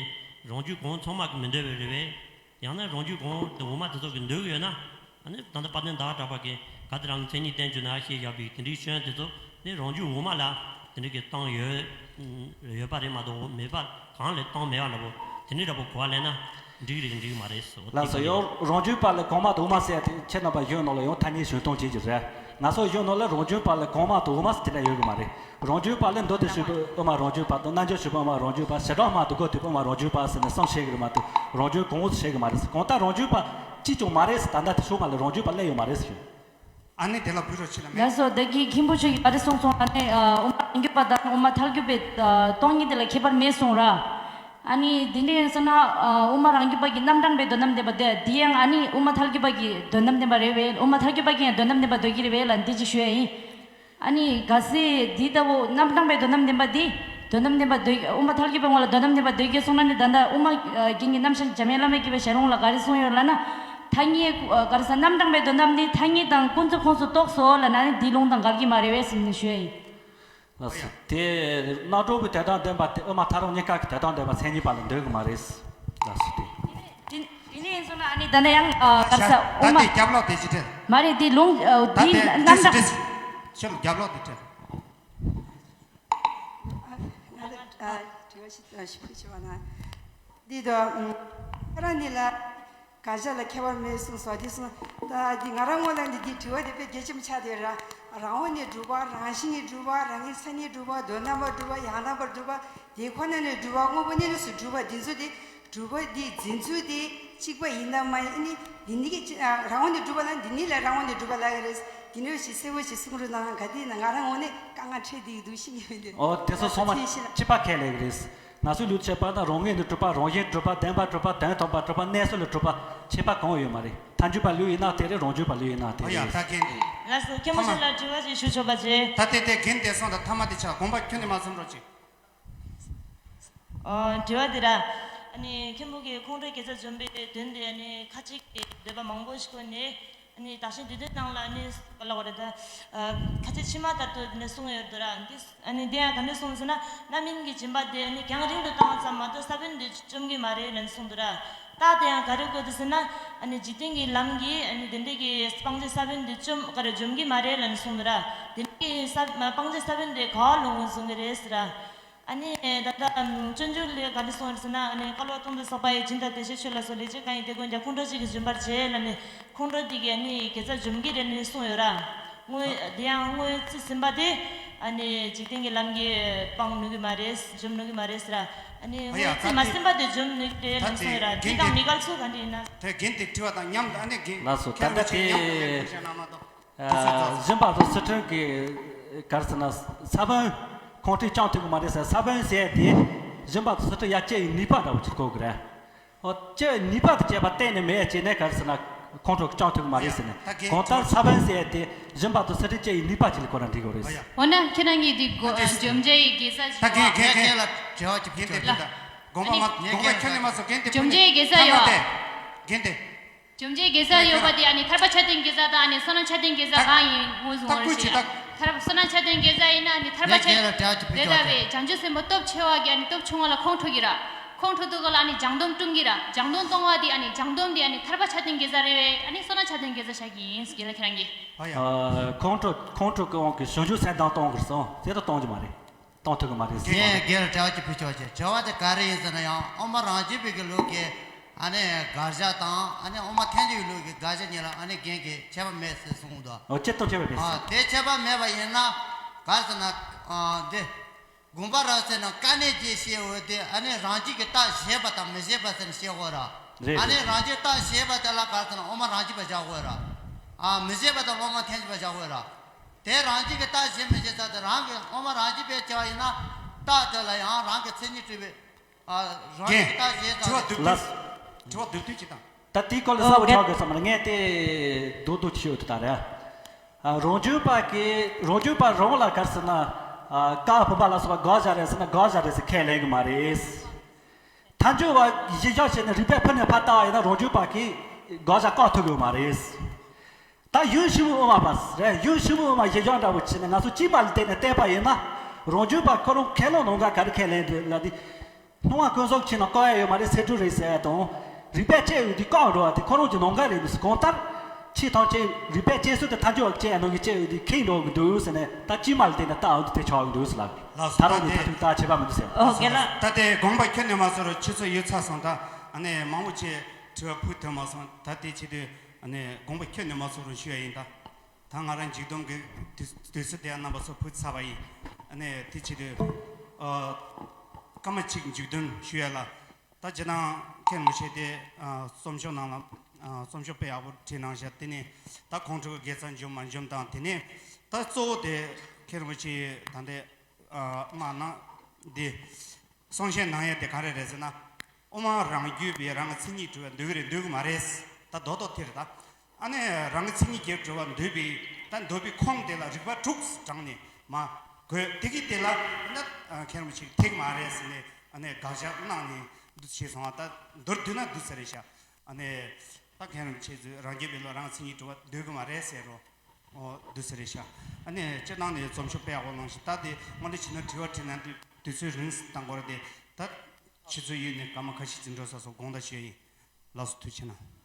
རང་རྒྱུད་གོང་ཚང་མ་གི་མི་འདོད་པའི་རེད་པས། ཡང་ན་རང་རྒྱུད་གོང་དེ་འོག་མ་དེ་ཚོ་གི་འདོད་གི་ཡོད་ན། ཨ་ནེ་ད་ལྟ་དཔལ་ལྡན་ཟླ་བ་གྲགས་པ་གི་ག་དེ་རང་གི་མཚན་ཉིད་བསྟན་བཅོས་ན་ཞེས་བཞག་པའི་དེ་འདྲའི་སྐྱོན་དེ་ཚོ་ནི་རང་རྒྱུད་འོག་མ་ལ་དེ་འདྲ་གི་བཏང་ཡོད་ཡོད་པ་རེད་མ་གཏོགས་མེད་པ་གང་ལས་བཏང་མེད་པ་འདྲ་པོ་དེ་འདྲའི་འདྲ་པོ་གོ་བ་ལེན་ན། འགྲིག་རེད་འགྲིག་མ་རེད་ཟེར་བ། ལགས་སོ། ཡང་རང་རྒྱུད་པ་ལ་གོང་མ་དང་འོག་མ་ཟེར་ཡ་དེ་ཁྱེད་རྣམ་པ་གཞུང་ནང་ལ་ཡང་ཐ་སྙད་ཞུ་སྟངས་བྱེད་ཀྱི་རེད། ང་ཚོ་གཞུང་ནང་ལ་རང་རྒྱུད་པ་ལ་གོང་མ་དང་འོག་མ་ཟེར་དེ་འདྲ་ཡོད་གི་མ་རེད། རང་རྒྱུད་པ་ལ་མདོ་སྡེ་ཞུས་པའི་དབུ་མ་རང་རྒྱུད་པ་དང་རྣལ་འབྱོར་ཞུས་པའི་དབུ་མ་རང་རྒྱུད་པ། བྱེ་བྲག་སྨྲ་བ་དང་གོ་ཐོས་པའི་དབུ་མ་རང་རྒྱུད་པ་ཟེར་ནས་གསུམ་བཤད་གི་རེད་མ་གཏོགས་རང་རྒྱུད་གོང་འོག་བཤད་གི་མ་རེད། གང་ལྟར་རང་རྒྱུད་པ་གཅིག་ཀྱང་མ་རེད་ཟེར། ད་ལྟ་དེ་ཤོག་པ་ལ་རང་རྒྱུད་པ་སླེབས་ཡོད་མ་རེད་ཟེར། ཨ་ནི་དེ་ལ་བུ་རོ་ཆེ་ལ་མེད། ལགས་སོ། བདག་གིས་མཁན་པོ་མཆོག་གིས་ག་རེ་གསུངས་སོང་། ཨ་ནི་ཨ་དབུ་མ་རང་རྒྱུད་པ་དང་དབུ་མ་ཐལ་འགྱུར་བའི་ཨ་སྟོང་ཉིད་དེ་ལ་ཁྱད་པར་མེད་གསུངས་ར། ཨ་ནི་དེ་འདྲ་ཡིན་ཟེར་ན་ཨ་དབུ་མ་རང་རྒྱུད་པ་གི་རྣམ་གྲངས་པའི་དོན་དམ་བདེན་པ་དེ་དེ་ཡང་ཨ་ནི་དབུ་མ་ཐལ་འགྱུར་པ་གི་དོན་དམ་བདེན་པ་རེད་པས། དབུ་མ་ཐལ་འགྱུར་པ་གི་ཡང་དོན་དམ་བདེན་པ་འདོད་ཀྱི་རེད་པས་ལབ་འདི་ཅིག་ཞུ་ཡ་ཡིན། ཨ་ནི་གལ་སྲིད་འདི་ལྟ་བུ་རྣམ་གྲངས་པའི་དོན་དམ་བདེན་པ་འདི་དོན་དམ་བདེན་པ་འདོད། དབུ་མ་ཐལ་འགྱུར་པའི་ངོ་ལ་དོན་དམ་བདེན་པ་འདོད་ཀྱི་གསུངས་ན་ནི་ད་ལྟ་དབུ་མ་རྒྱན་གྱི་རྣམ་གཞག་འཇམ་དབྱངས་བླ་མས་བརྒྱུད་པའི་ཞལ་ལུང་ལ་ག་རེ་གསུངས་ཡོད་ལབ་ན། ཐ་སྙད་ག་རེ་ཟེར། རྣམ་གྲངས་པའི་དོན་དམ་ནི་ཐ་སྙད་དང་ཀུན་རྫོབ་ཁོངས་སུ་གཏོགས་སོ་ལབ་ན་ནི་འདིའི་ལུང་དང་འགལ་གྱི་མ་རེད་པས་ཟེར་ནས་ཞུ་ཡ་ཡིན། ལགས་སོ། དེ་རྣམ་གྲངས་པའི་དོན་དམ་བདེན་པ་དེ་དབུ་མ་ཐལ་རང་གཉིས་ཀ་གི་དོན་དམ་བདེན་པ་མཚན་ཉིད་པ་ལ་འདོད་གི་མ་རེད། ལགས་སོ། དེ། དེ་དེ་ནས་ཡིན་སོང་ན་ཨ་ནི་ད་ནི་ཡང་ཨ་ག་རེ་ཟེར། ད་དབུ་མ་དེ་རྒྱབ་ལོག་དེ་ཅི་ཐལ། མ་རེད། དེ་ལུང་ཨ་ད་དེ་དེ་རྣམ་དྲི་སུ་གྲངས། དྲི་སུ། ཁྱོད་རྒྱབ་ལོག་དེ་ཐལ། ང་ལ་ཨ་དྲི་བ་ཞིག་ཞུ་ཞུ་བ་ན། འདི་དང་ཁྱེད་རང་གཉིས་ལ་དགག་བྱ་ལ་ཁྱད་པར་མེད་གསུངས་སོ། འདི་གསུངས་ད་འདི་ང་རང་ངོས་ལ་འདི་འདི་དྲི་བ་འདི་དཔེ་གལ་ཆེན་པོ་ཆགས་བསྡད་ར། རང་ངོས་ནས་གྲུབ་པ། རང་བཞིན་གྱིས་གྲུབ་པ། རང་གི་མཚན་ཉིད་གྲུབ་པ། དོན་དམ་པར་གྲུབ་པ། ཡང་དག་པར་གྲུབ་པ། དེ་ཁོ་ན་ནས་གྲུབ་པ། དངོས་པོ་གནས་ལུགས་སུ་གྲུབ་པ། འདི་ཚོ་དེ་གྲུབ་པ་འདི་འཛིན་ཚུལ་དེ་གཅིག་པ་ཡིན་ནམ་མ་ཡིན། ཨ་ནི་འདི་ནི་གི་ཅི་ཨ་རང་ངོས་ནས་གྲུབ་པ་ལ་འདི་ནི་ལ་རང་ངོས་ནས་གྲུབ་པ་ལབ་ཀྱི་རེད། འདི་འདྲ་ཞིག་གསལ་པོ་ཞིག་གསུང་རོགས་གནང་། ག་དུས་ན་ང་རང་ངོས་ནས་དཀའ་ངལ་འཕྲད་བསྡད་ཀྱི་འདུག་ཤེས་ཀྱི་མི་འདུག་ཨོ་དེ་ཚོ་ཚང་མ་ཐེངས་ཤིག་ལ་ཁྱད་པར་ཁས་ལེན་གྱི་རེད། ང་ཚོའི་ལུགས་ཆད་པ་དང་རང་ངོས་ནས་གྲུབ་པ། རང་བཞིན་གྲུབ་པ། བདེན་པར་གྲུབ་པ། དོན་དམ་པར་གྲུབ་པ། གནས་ཚུལ་ལ་གྲུབ་པ། ཁྱད་པར་གང་ཡང་ཡོད་མ་རེད། ཐལ་འགྱུར་པ་ལུགས་ཡིན་ན་དེ་རེད། རང་རྒྱུད་པ་ལུགས་ཡིན་ན་དེ་ཨ་ཡ་རེད། ད་རྒན་དེ། ལགས་སོ། མཁན་པོ་མཆོག་ལ་དྲི་བ་ཞིག་ཞུ་ཆོག་པ་བྱེད། ད་དེ་དེ་རྒན་དེ་སོང་ད་ཐ་མ་དེ་ཆ་དགོངས་པ་ཁྱོན་ནས་མ་ཚོམ་རོགས་བྱེད། ཨོ་དྲི་བ་དེ་ར། ཨ་ནི་མཁན་པོ་གིས་ཁོང་ཁྲོའི་དགེ་རྩ་འཇོམས་པའི་དོན་དེ་ཨ་ནི་ཁ་ཅིག་གིས་འདོད་པ་མང་པོ་ཞིག་བཀོད་ནས། ཨ་ནི་དག་ཞིང་སྡེ་བདུན་ནང་ལ་ཨ་ནི་ག་ལ་བ་རེད་ད། ཨ་ཁ་ཅིག་ཕྱི་མ་ལྟར་དུ་ནས་གསུངས་ཡོད་དོ་ར། འདི་ཨ་ནི་འདི་ཡང་ག་འདྲ་གསུངས་ཟེར་ན། རྣམ་སྨིན་གྱི་སྦྱིན་པ་དེ་ཨ་ནི་རྒྱང་རིང་དུ་བཏང་ཙམ་མ་གཏོགས་ས་བོན་དེ་བཅོམ་གྱི་མ་རེད་ལབ་གསུངས་དོ་ར། རྟགས་དེ་ཡང་ག་རེ་བཀོད་འདུག་ཟེར་ན། ཨ་ནི་འཇིག་རྟེན་གྱི་ལམ་གྱིས་ཨ་ནི་དེ་འདྲའི་གི་སྤང་བྱའི་ས་བོན་དེ་བཅོམ་ག་རེ་འཇོམས་ཀྱི་མ་རེད་ལབ་ནས་གསུངས་འདུག་ར། དེ་འདྲའི་གི་ས་སྤང་བྱའི་ས་བོན་དེ་ག་བ་ལ་འོང་གསུང་གི་རེད་ཟེར་ར། ཨ་ནི་ད་ལྟ་སྤྱོད་འཇུག་ལས་ག་རེ་གསུངས་རེད་ཟེར་ན། ཨ་ནི་བསྐལ་པ་སྟོང་དུ་བསགས་པ་ཡི། སྦྱིན་དང་བདེ་གཤེགས་མཆོད་ལ་སོགས། ལེགས་སྤྱད་གང་ཡིན་དེ་ཀུན་ཀྱང་། ཁོང་ཁྲོ་གཅིག་གིས་འཇོམས་པར་བྱེད་ལབ་ནས། ཁོང་ཁྲོ་དེ་གིས་ཨ་ནི་དགེ་རྩ་འཇོམས་ཀྱི་རེད་ནས་གསུངས་ཡོད་ར། དངོས་དེ་ཡང་དངོས་རྩིས་ཟིན་པ་དེ་ཨ་ནི་འཇིག་རྟེན་གྱི་ལམ་གྱིས་སྤང་ནུས་ཀྱི་མ་རེད། འཇོམས་ནུས་ཀྱི་མ་རེད་ཟེར་ར། ཨ་ནི་ཨ་ཡ་དངོས་རྩིས་མ་ཟིན་པ་དེ་འཇོམས་ནུས་ཀྱི་རེད་ལབ་གསུངས་ཡོད་ར། དེ་དང་མི་འགལ་ཚུལ་ག་འདྲ་ཡིན་ན། དེ་རྒན་དེ་དྲི་བ་དང་མཉམ་དུ་ཨ་ནི་རྒན། ལགས་སོ། ད་ལྟ་དེ། ཨ། སྦྱིན་པ་དང་ཚུལ་ཁྲིམས་ཀྱི་ག་རེ་ཟེར་ན་ས་བོན་ཁོང་ཁྲོས་བཅོམ་ཐུབ་ཀྱི་མ་རེད་ཟེར། ས་བོན་ཟེར་དེ་སྦྱིན་པ་དང་ཚུལ་ཁྲིམས་ཡར་བཅད་ཡི་ནུས་པ་འདྲ་བོ་ཅིག་གོ་གི་རེད། ཨོ། བཅད་ནུས་པ་དང་བཅད་པ་གཏན་ནས་མེད་བྱས་ནས་ག་རེ་ཟེར་ན་ཁོང་ཁྲོ་བཅོམ་ཐུབ་ཀྱི་མ་རེད་ཟེར་ནས། ད་རྒན་གང་ལྟར་ས་བོན་ཟེར་དེ་སྦྱིན་པ་དང་ཚུལ་ཁྲིམས་བཅད་ཡི་ནུས་པ་ཅིག་ལ་གོ་ར་འགྲིག་གི་རེད། ཨོ་ཡ། འོ་ན་ཁྱེད་རང་གིས་འདི་གོ་ད་དེ་འཇོམས་བྱེད་ཡི་དགེ་རྩ་ཞིག་ད་རྒན་གོ་རྒན་གོ་རྒན་ལ་དྲི་བ་ཅིག་ཕུལ་ཆོག་ལ། དགོངས་པ་མ་དགོངས་པ་ཁྱོན་ནས་མ་སོང་། རྒན་དེ་འཇོམས་བྱེད་ཡི་དགེ་རྩ་ཡོད། རྒན་དེ། འཇོམས་བྱེད་དགེ་རྩ་ཡོད་པ་དེ་ཨ་ནི་ཐར་པ་ཆ་ལྡན་དགེ་རྩ་དང་ཨ་ནི་བསོད་ནམས་ཆ་ལྡན་དགེ་རྩ་གང་ཡིན་ངོས་བཟུང་བ་རེད་ཤག་ཐར་པ་བསོད་ནམས་ཆ་ལྡན་དགེ་རྩ་ཡིན་ན་ཨ་ནི་ཐར་པ་ཆ་ལྡན་དེ་ལྟ་བུའི་བྱང་ཆུབ་སེམས་དཔའ་སྟོབས་ཆེ་བ་གི་ཨ་ནི་སྟོབས་ཆུང་བ་ལ་ཁོང་ཁྲོ་གི་ར། ཁོང་ཁྲོ་དུ་ག་ལ་ཨ་ནི་སྦྱང་སྡོམ་སྲུང་གི་ར། སྦྱང་སྡོམ་གཏོང་བ་དེ་ཨ་ནི་སྦྱང་སྡོམ་དེ་ཨ་ནི་ཐར་པ་ཆ་ལྡན་དགེ་རྩ་རེད་བས། ཨ་ནི་བསོད་ནམས་ཆ་ལྡན་དགེ་རྩ་བཞག་གི་ཡིན་ཟེར་གི་ལ་ཁྱེད་རང་གིས། ཨ་ཡ། ཨ། ཁོང་ཁྲོ་ཁོང་ཁྲོ་གི་དབང་གིས་བྱང་ཆུབ་སེམས་དང་སྟོང་གི་སོང་དེ་ལྟར་གཏོང་རྒྱུ་མ་རེད། གཏོང་ཐུབ་ཀྱི་མ་རེད་ཟེར། རྒན་རྒན་ལ་དྲི་བ་ཅིག་ཕུལ་ཆོག་ཅེས། དྲི་བ་དེ་ག་རེ་ཡིན་ཟེར་ན་ཡང་དབུ་མ་རང་རྒྱུད་པའི་གི་ལུགས་ཀྱི་ཨ་ནི་དགག་བྱ་དང་ཨ་ནི་དབུ་མ་ཐལ་འགྱུར་བའི་ལུགས་ཀྱི་དགག་བྱ་གཉིས་ལ་ཨ་ནི་རྒན་གྱིས་ཁྱད་པར་མེད་ཟེར་གསུངས་འདུག་ཨོ། ཁྱད་དང་ཁྱད་པར་མེད་ཟེར། ཨ། དེ་ཁྱད་པར་མེད་པ་ཡིན་ན་ག་རེ་ཟེར་ན། ཨ། འདི་དགོངས་པ་རབ་གསལ་ནང་དཀའ་གནད་ཀྱི་ཞེས་འོས་ཏེ་ཨ་ནི་རང་རྒྱུད་ཀྱི་རྟགས་བཞེད་པ་དང་མི་བཞེད་པ་ཟེར་ནས་བཤད་དགོས་ར། རེད། ཨ་ནི་རེད། རང་རྒྱུད་རྟགས་བཞེད་པ་དེ་ལ་ག་རེ་ཟེར་ན་དབུ་མ་རང་རྒྱུད་པ་བཞག་དགོས་ར། ཨ། མི་བཞེད་པ་དང་དབུ་མ་ཐལ་འགྱུར་བ་བཞག་དགོས་ར། དེ་རང་རྒྱུད་ཀྱི་རྟགས་བཞེད་མི་བཞེད་ས་དེ་རང་གི་དབུ་མ་རང་རྒྱུད་པས་བྱས་པ་ཡིན་ན་རྟགས་དེ་ལ་ཡང་རང་གི་མཚན་ཉིད་གྲུབ་པའི། ཨ། རང་རྒྱུད་ཀྱི་རྟགས་བཞེད་ས་དེ། ལགས། དྲི་བ་བསྡུས་བསྡུས་ཅིག་དང་། ད་དེའི་སྐོར་ལ་གསལ་པོ་ཆགས་དགོས་བསམ་ན་ངས་དེ་རྡོག་རྡོག་ཅིག་ཤོད་དུ་ད་རེད། ཨ། རང་རྒྱུད་པ་གི་རང་རྒྱུད་པ་རང་ལ་ག་རེ་ཟེར་ན། ཨ། བཀའ་བུམ་པ་ལ་སོགས་པ་དགག་བྱ་རེད་ཟེར་ན་དགག་བྱ་རེད་ཟེར་ཁས་ལེན་གི་མ་རེད། ཐལ་འགྱུར་བ་གཞིར་བཞག་བྱས་ནས་རིགས་པས་ཕུ་ནས་ཕར་ལྟ་བ་ཡིན་ན་རང་རྒྱུད་པ་གིས་དགག་བྱ་བཀག་ཐུབ་ཀྱི་ཡོད་མ་རེད། ད་ཡུམ་ཕྱི་མོ་དབུ་མ་པ་རེད། ཡུམ་ཕྱི་མོ་དབུ་མ་གཞིར་བཞག་འདྲ་བོ་བྱས་ནས་ང་ཚོ་དཀྱུས་མ་ལ་བལྟས་ནས་བལྟས་པ་ཡིན་ན། རང་རྒྱུད་པ་ཁོ་རང་ཁས་ལེན་ནང་འགལ་ག་རེ་ཁས་ལེན་འདུག་ལབ་དུས། སྣང་བ་ཀུན་རྫོབ་ཕྱིན་ན་བཀག་ཡ་ཡོད་མ་རེད། ཚེ་སྒྲུབ་རེད་ཟེར་ཡ་དང་། རིགས་པས་དཔྱད་ཡོང་དུས་བཀག་འགྲོ་བ་དེ་ཁོ་རང་གི་ནང་འགལ་རེད་འདུག་གང་ལྟར། ཆོས་ཐམས་ཅད་རིགས་པས་དཔྱད་སྲོལ་དེ་ཐལ་འགྱུར་བ་དཔྱད་ཡ་ནང་གི་དཔྱད་ཡོང་དུས་ཁེངས་འགྲོ་གི་འདུག་ཟེར་ནས་ད་དཀྱུས་མ་ལ་བལྟས་ནས་ལྟ་འོང་དུས་དེ་ཆགས་ཀྱི་འདུག་ཟེར་ལབ། ལགས་སོ། ད་རུང་ངས་ད་དེ་ད་ཁྱད་པར་མི་འདུག་ཟེར། ཨོ་རྒན་ལགས། ད་དེ་དགོངས་པ་ཁྱོན་ནས་མ་ཚོམ་རུང་ཆུ་ཚོད་ཡོལ་ཚར་སོང་། ད་ཨ་ནི་མང་པོ་ཅིག་དྲི་བ་ཕུལ་ཐུབ་མ་སོང་། ད་དེ་བྱེད་དུས་ཨ་ནི་དགོངས་པ་ཁྱོན་ནས་མ་ཚོམ་རུང་ཞུ་ཡ་ཡིན། ད་ད་ང་རང་མཇུག་སྡོམ་གྱི་དུས་དུས་ཚོད་དེ་ཡང་རྣམ་པ་ཚོ་ཕུལ་ཚར་བ་ཡིན། ཨ་ནི་དེ་བྱེད་དུས་ཨ་སྐར་མ་གཅིག་མཇུག་སྡོམ་ཞུ་ཡ་ལ། ད་སྤྱིར་བཏང་མཁན་རིན་པོ་ཆེ་དེ་ཨ་རྩོམ་ཤོག་ནང་ལ་ཨ་རྩོམ་ཤོག་དཔེ་ཡག་པོ་བྲིས་གནང་ཤག་དེ་ནས་ད་ཁོང་ཁྲོ་གི་དགེ་རྩ་འཇོམས་མ་འཇོམས་དང་། དེ་ནས་ད་གཙོ་བོ་དེ་མཁན་རིན་པོ་ཆེ་ད་ལྟའི་ཨ་མ་གནང་དེ་གསུང་བཤད་གནང་ཡ་དེ་ག་རེ་རེད་ཟེར་ན། དབུ་མ་རང་རྒྱུད་པས་རང་གི་མཚན་ཉིད་གྲུབ་པ་འདོད་ཀྱི་རེད་འདོད་ཀྱི་མ་རེད། ད་རྡོག་རྡོག་དེ་རེད་ད། ཨ་ནི་རང་གི་མཚན་ཉིད་ཀྱིས་གྲུབ་པ་འདོད་པའི་ད་འདོད་པའི་ཁུངས་དེ་ལ་རིགས་པ་དྲུག་དྲངས་ནས་མ་དགོས། དེ་གི་དེ་ལ་ད་མཁན་རིན་པོ་ཆེས་ཐེག་མ་རེད་ཟེར་ནས་ཨ་ནི་དགག་བཞག་གནང་ནས་འདུ་བྱས་སོང་བ། ད་མདོར་བསྡུས་ན་འདུག་ཟེར་རེད་ཤག་ཨ་ནི་ད་མཁན་རིན་པོ་ཆེ་ཚོས་རང་རྒྱུད་པའི་ལུགས་རང་མཚན་ཉིད་གྲུབ་པ་འདོད་གི་མ་རེད་ཟེར་རོ། ཨོ་འདུག་ཟེར་རེད་ཤག་ཨ་ནི་སྤྱིར་བཏང་ནས་རྩོམ་ཤོག་དཔེ་ཡག་པོ་གནང་ཞིང་། ད་དེ་དངོས་གནས་བྱས་ན་དྲི་བ་དྲིས་ན་དུས་དུས་ཚོད་རིང་བཏང་དགོས་རེད་དེ། ད་ཆུ་ཚོད་ཡོལ་ནས་སྐར་མ་ཁ་ཤས་ཅིག་འགྲོ་ས་སོགས་དགོངས་དག་ཞུ་ཡ་ཡིན། ལགས་སོ། ཐུགས་རྗེ་གནང་།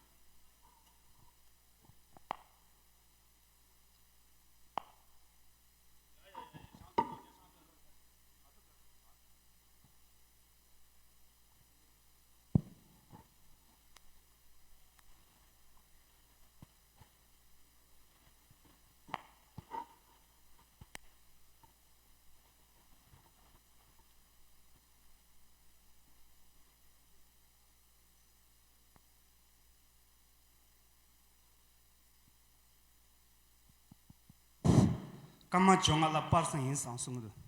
སྐར་མ་བཅོ་ལྔ་ལ་པར་སང་ཡིན་སང་གསུང་གི་འདུག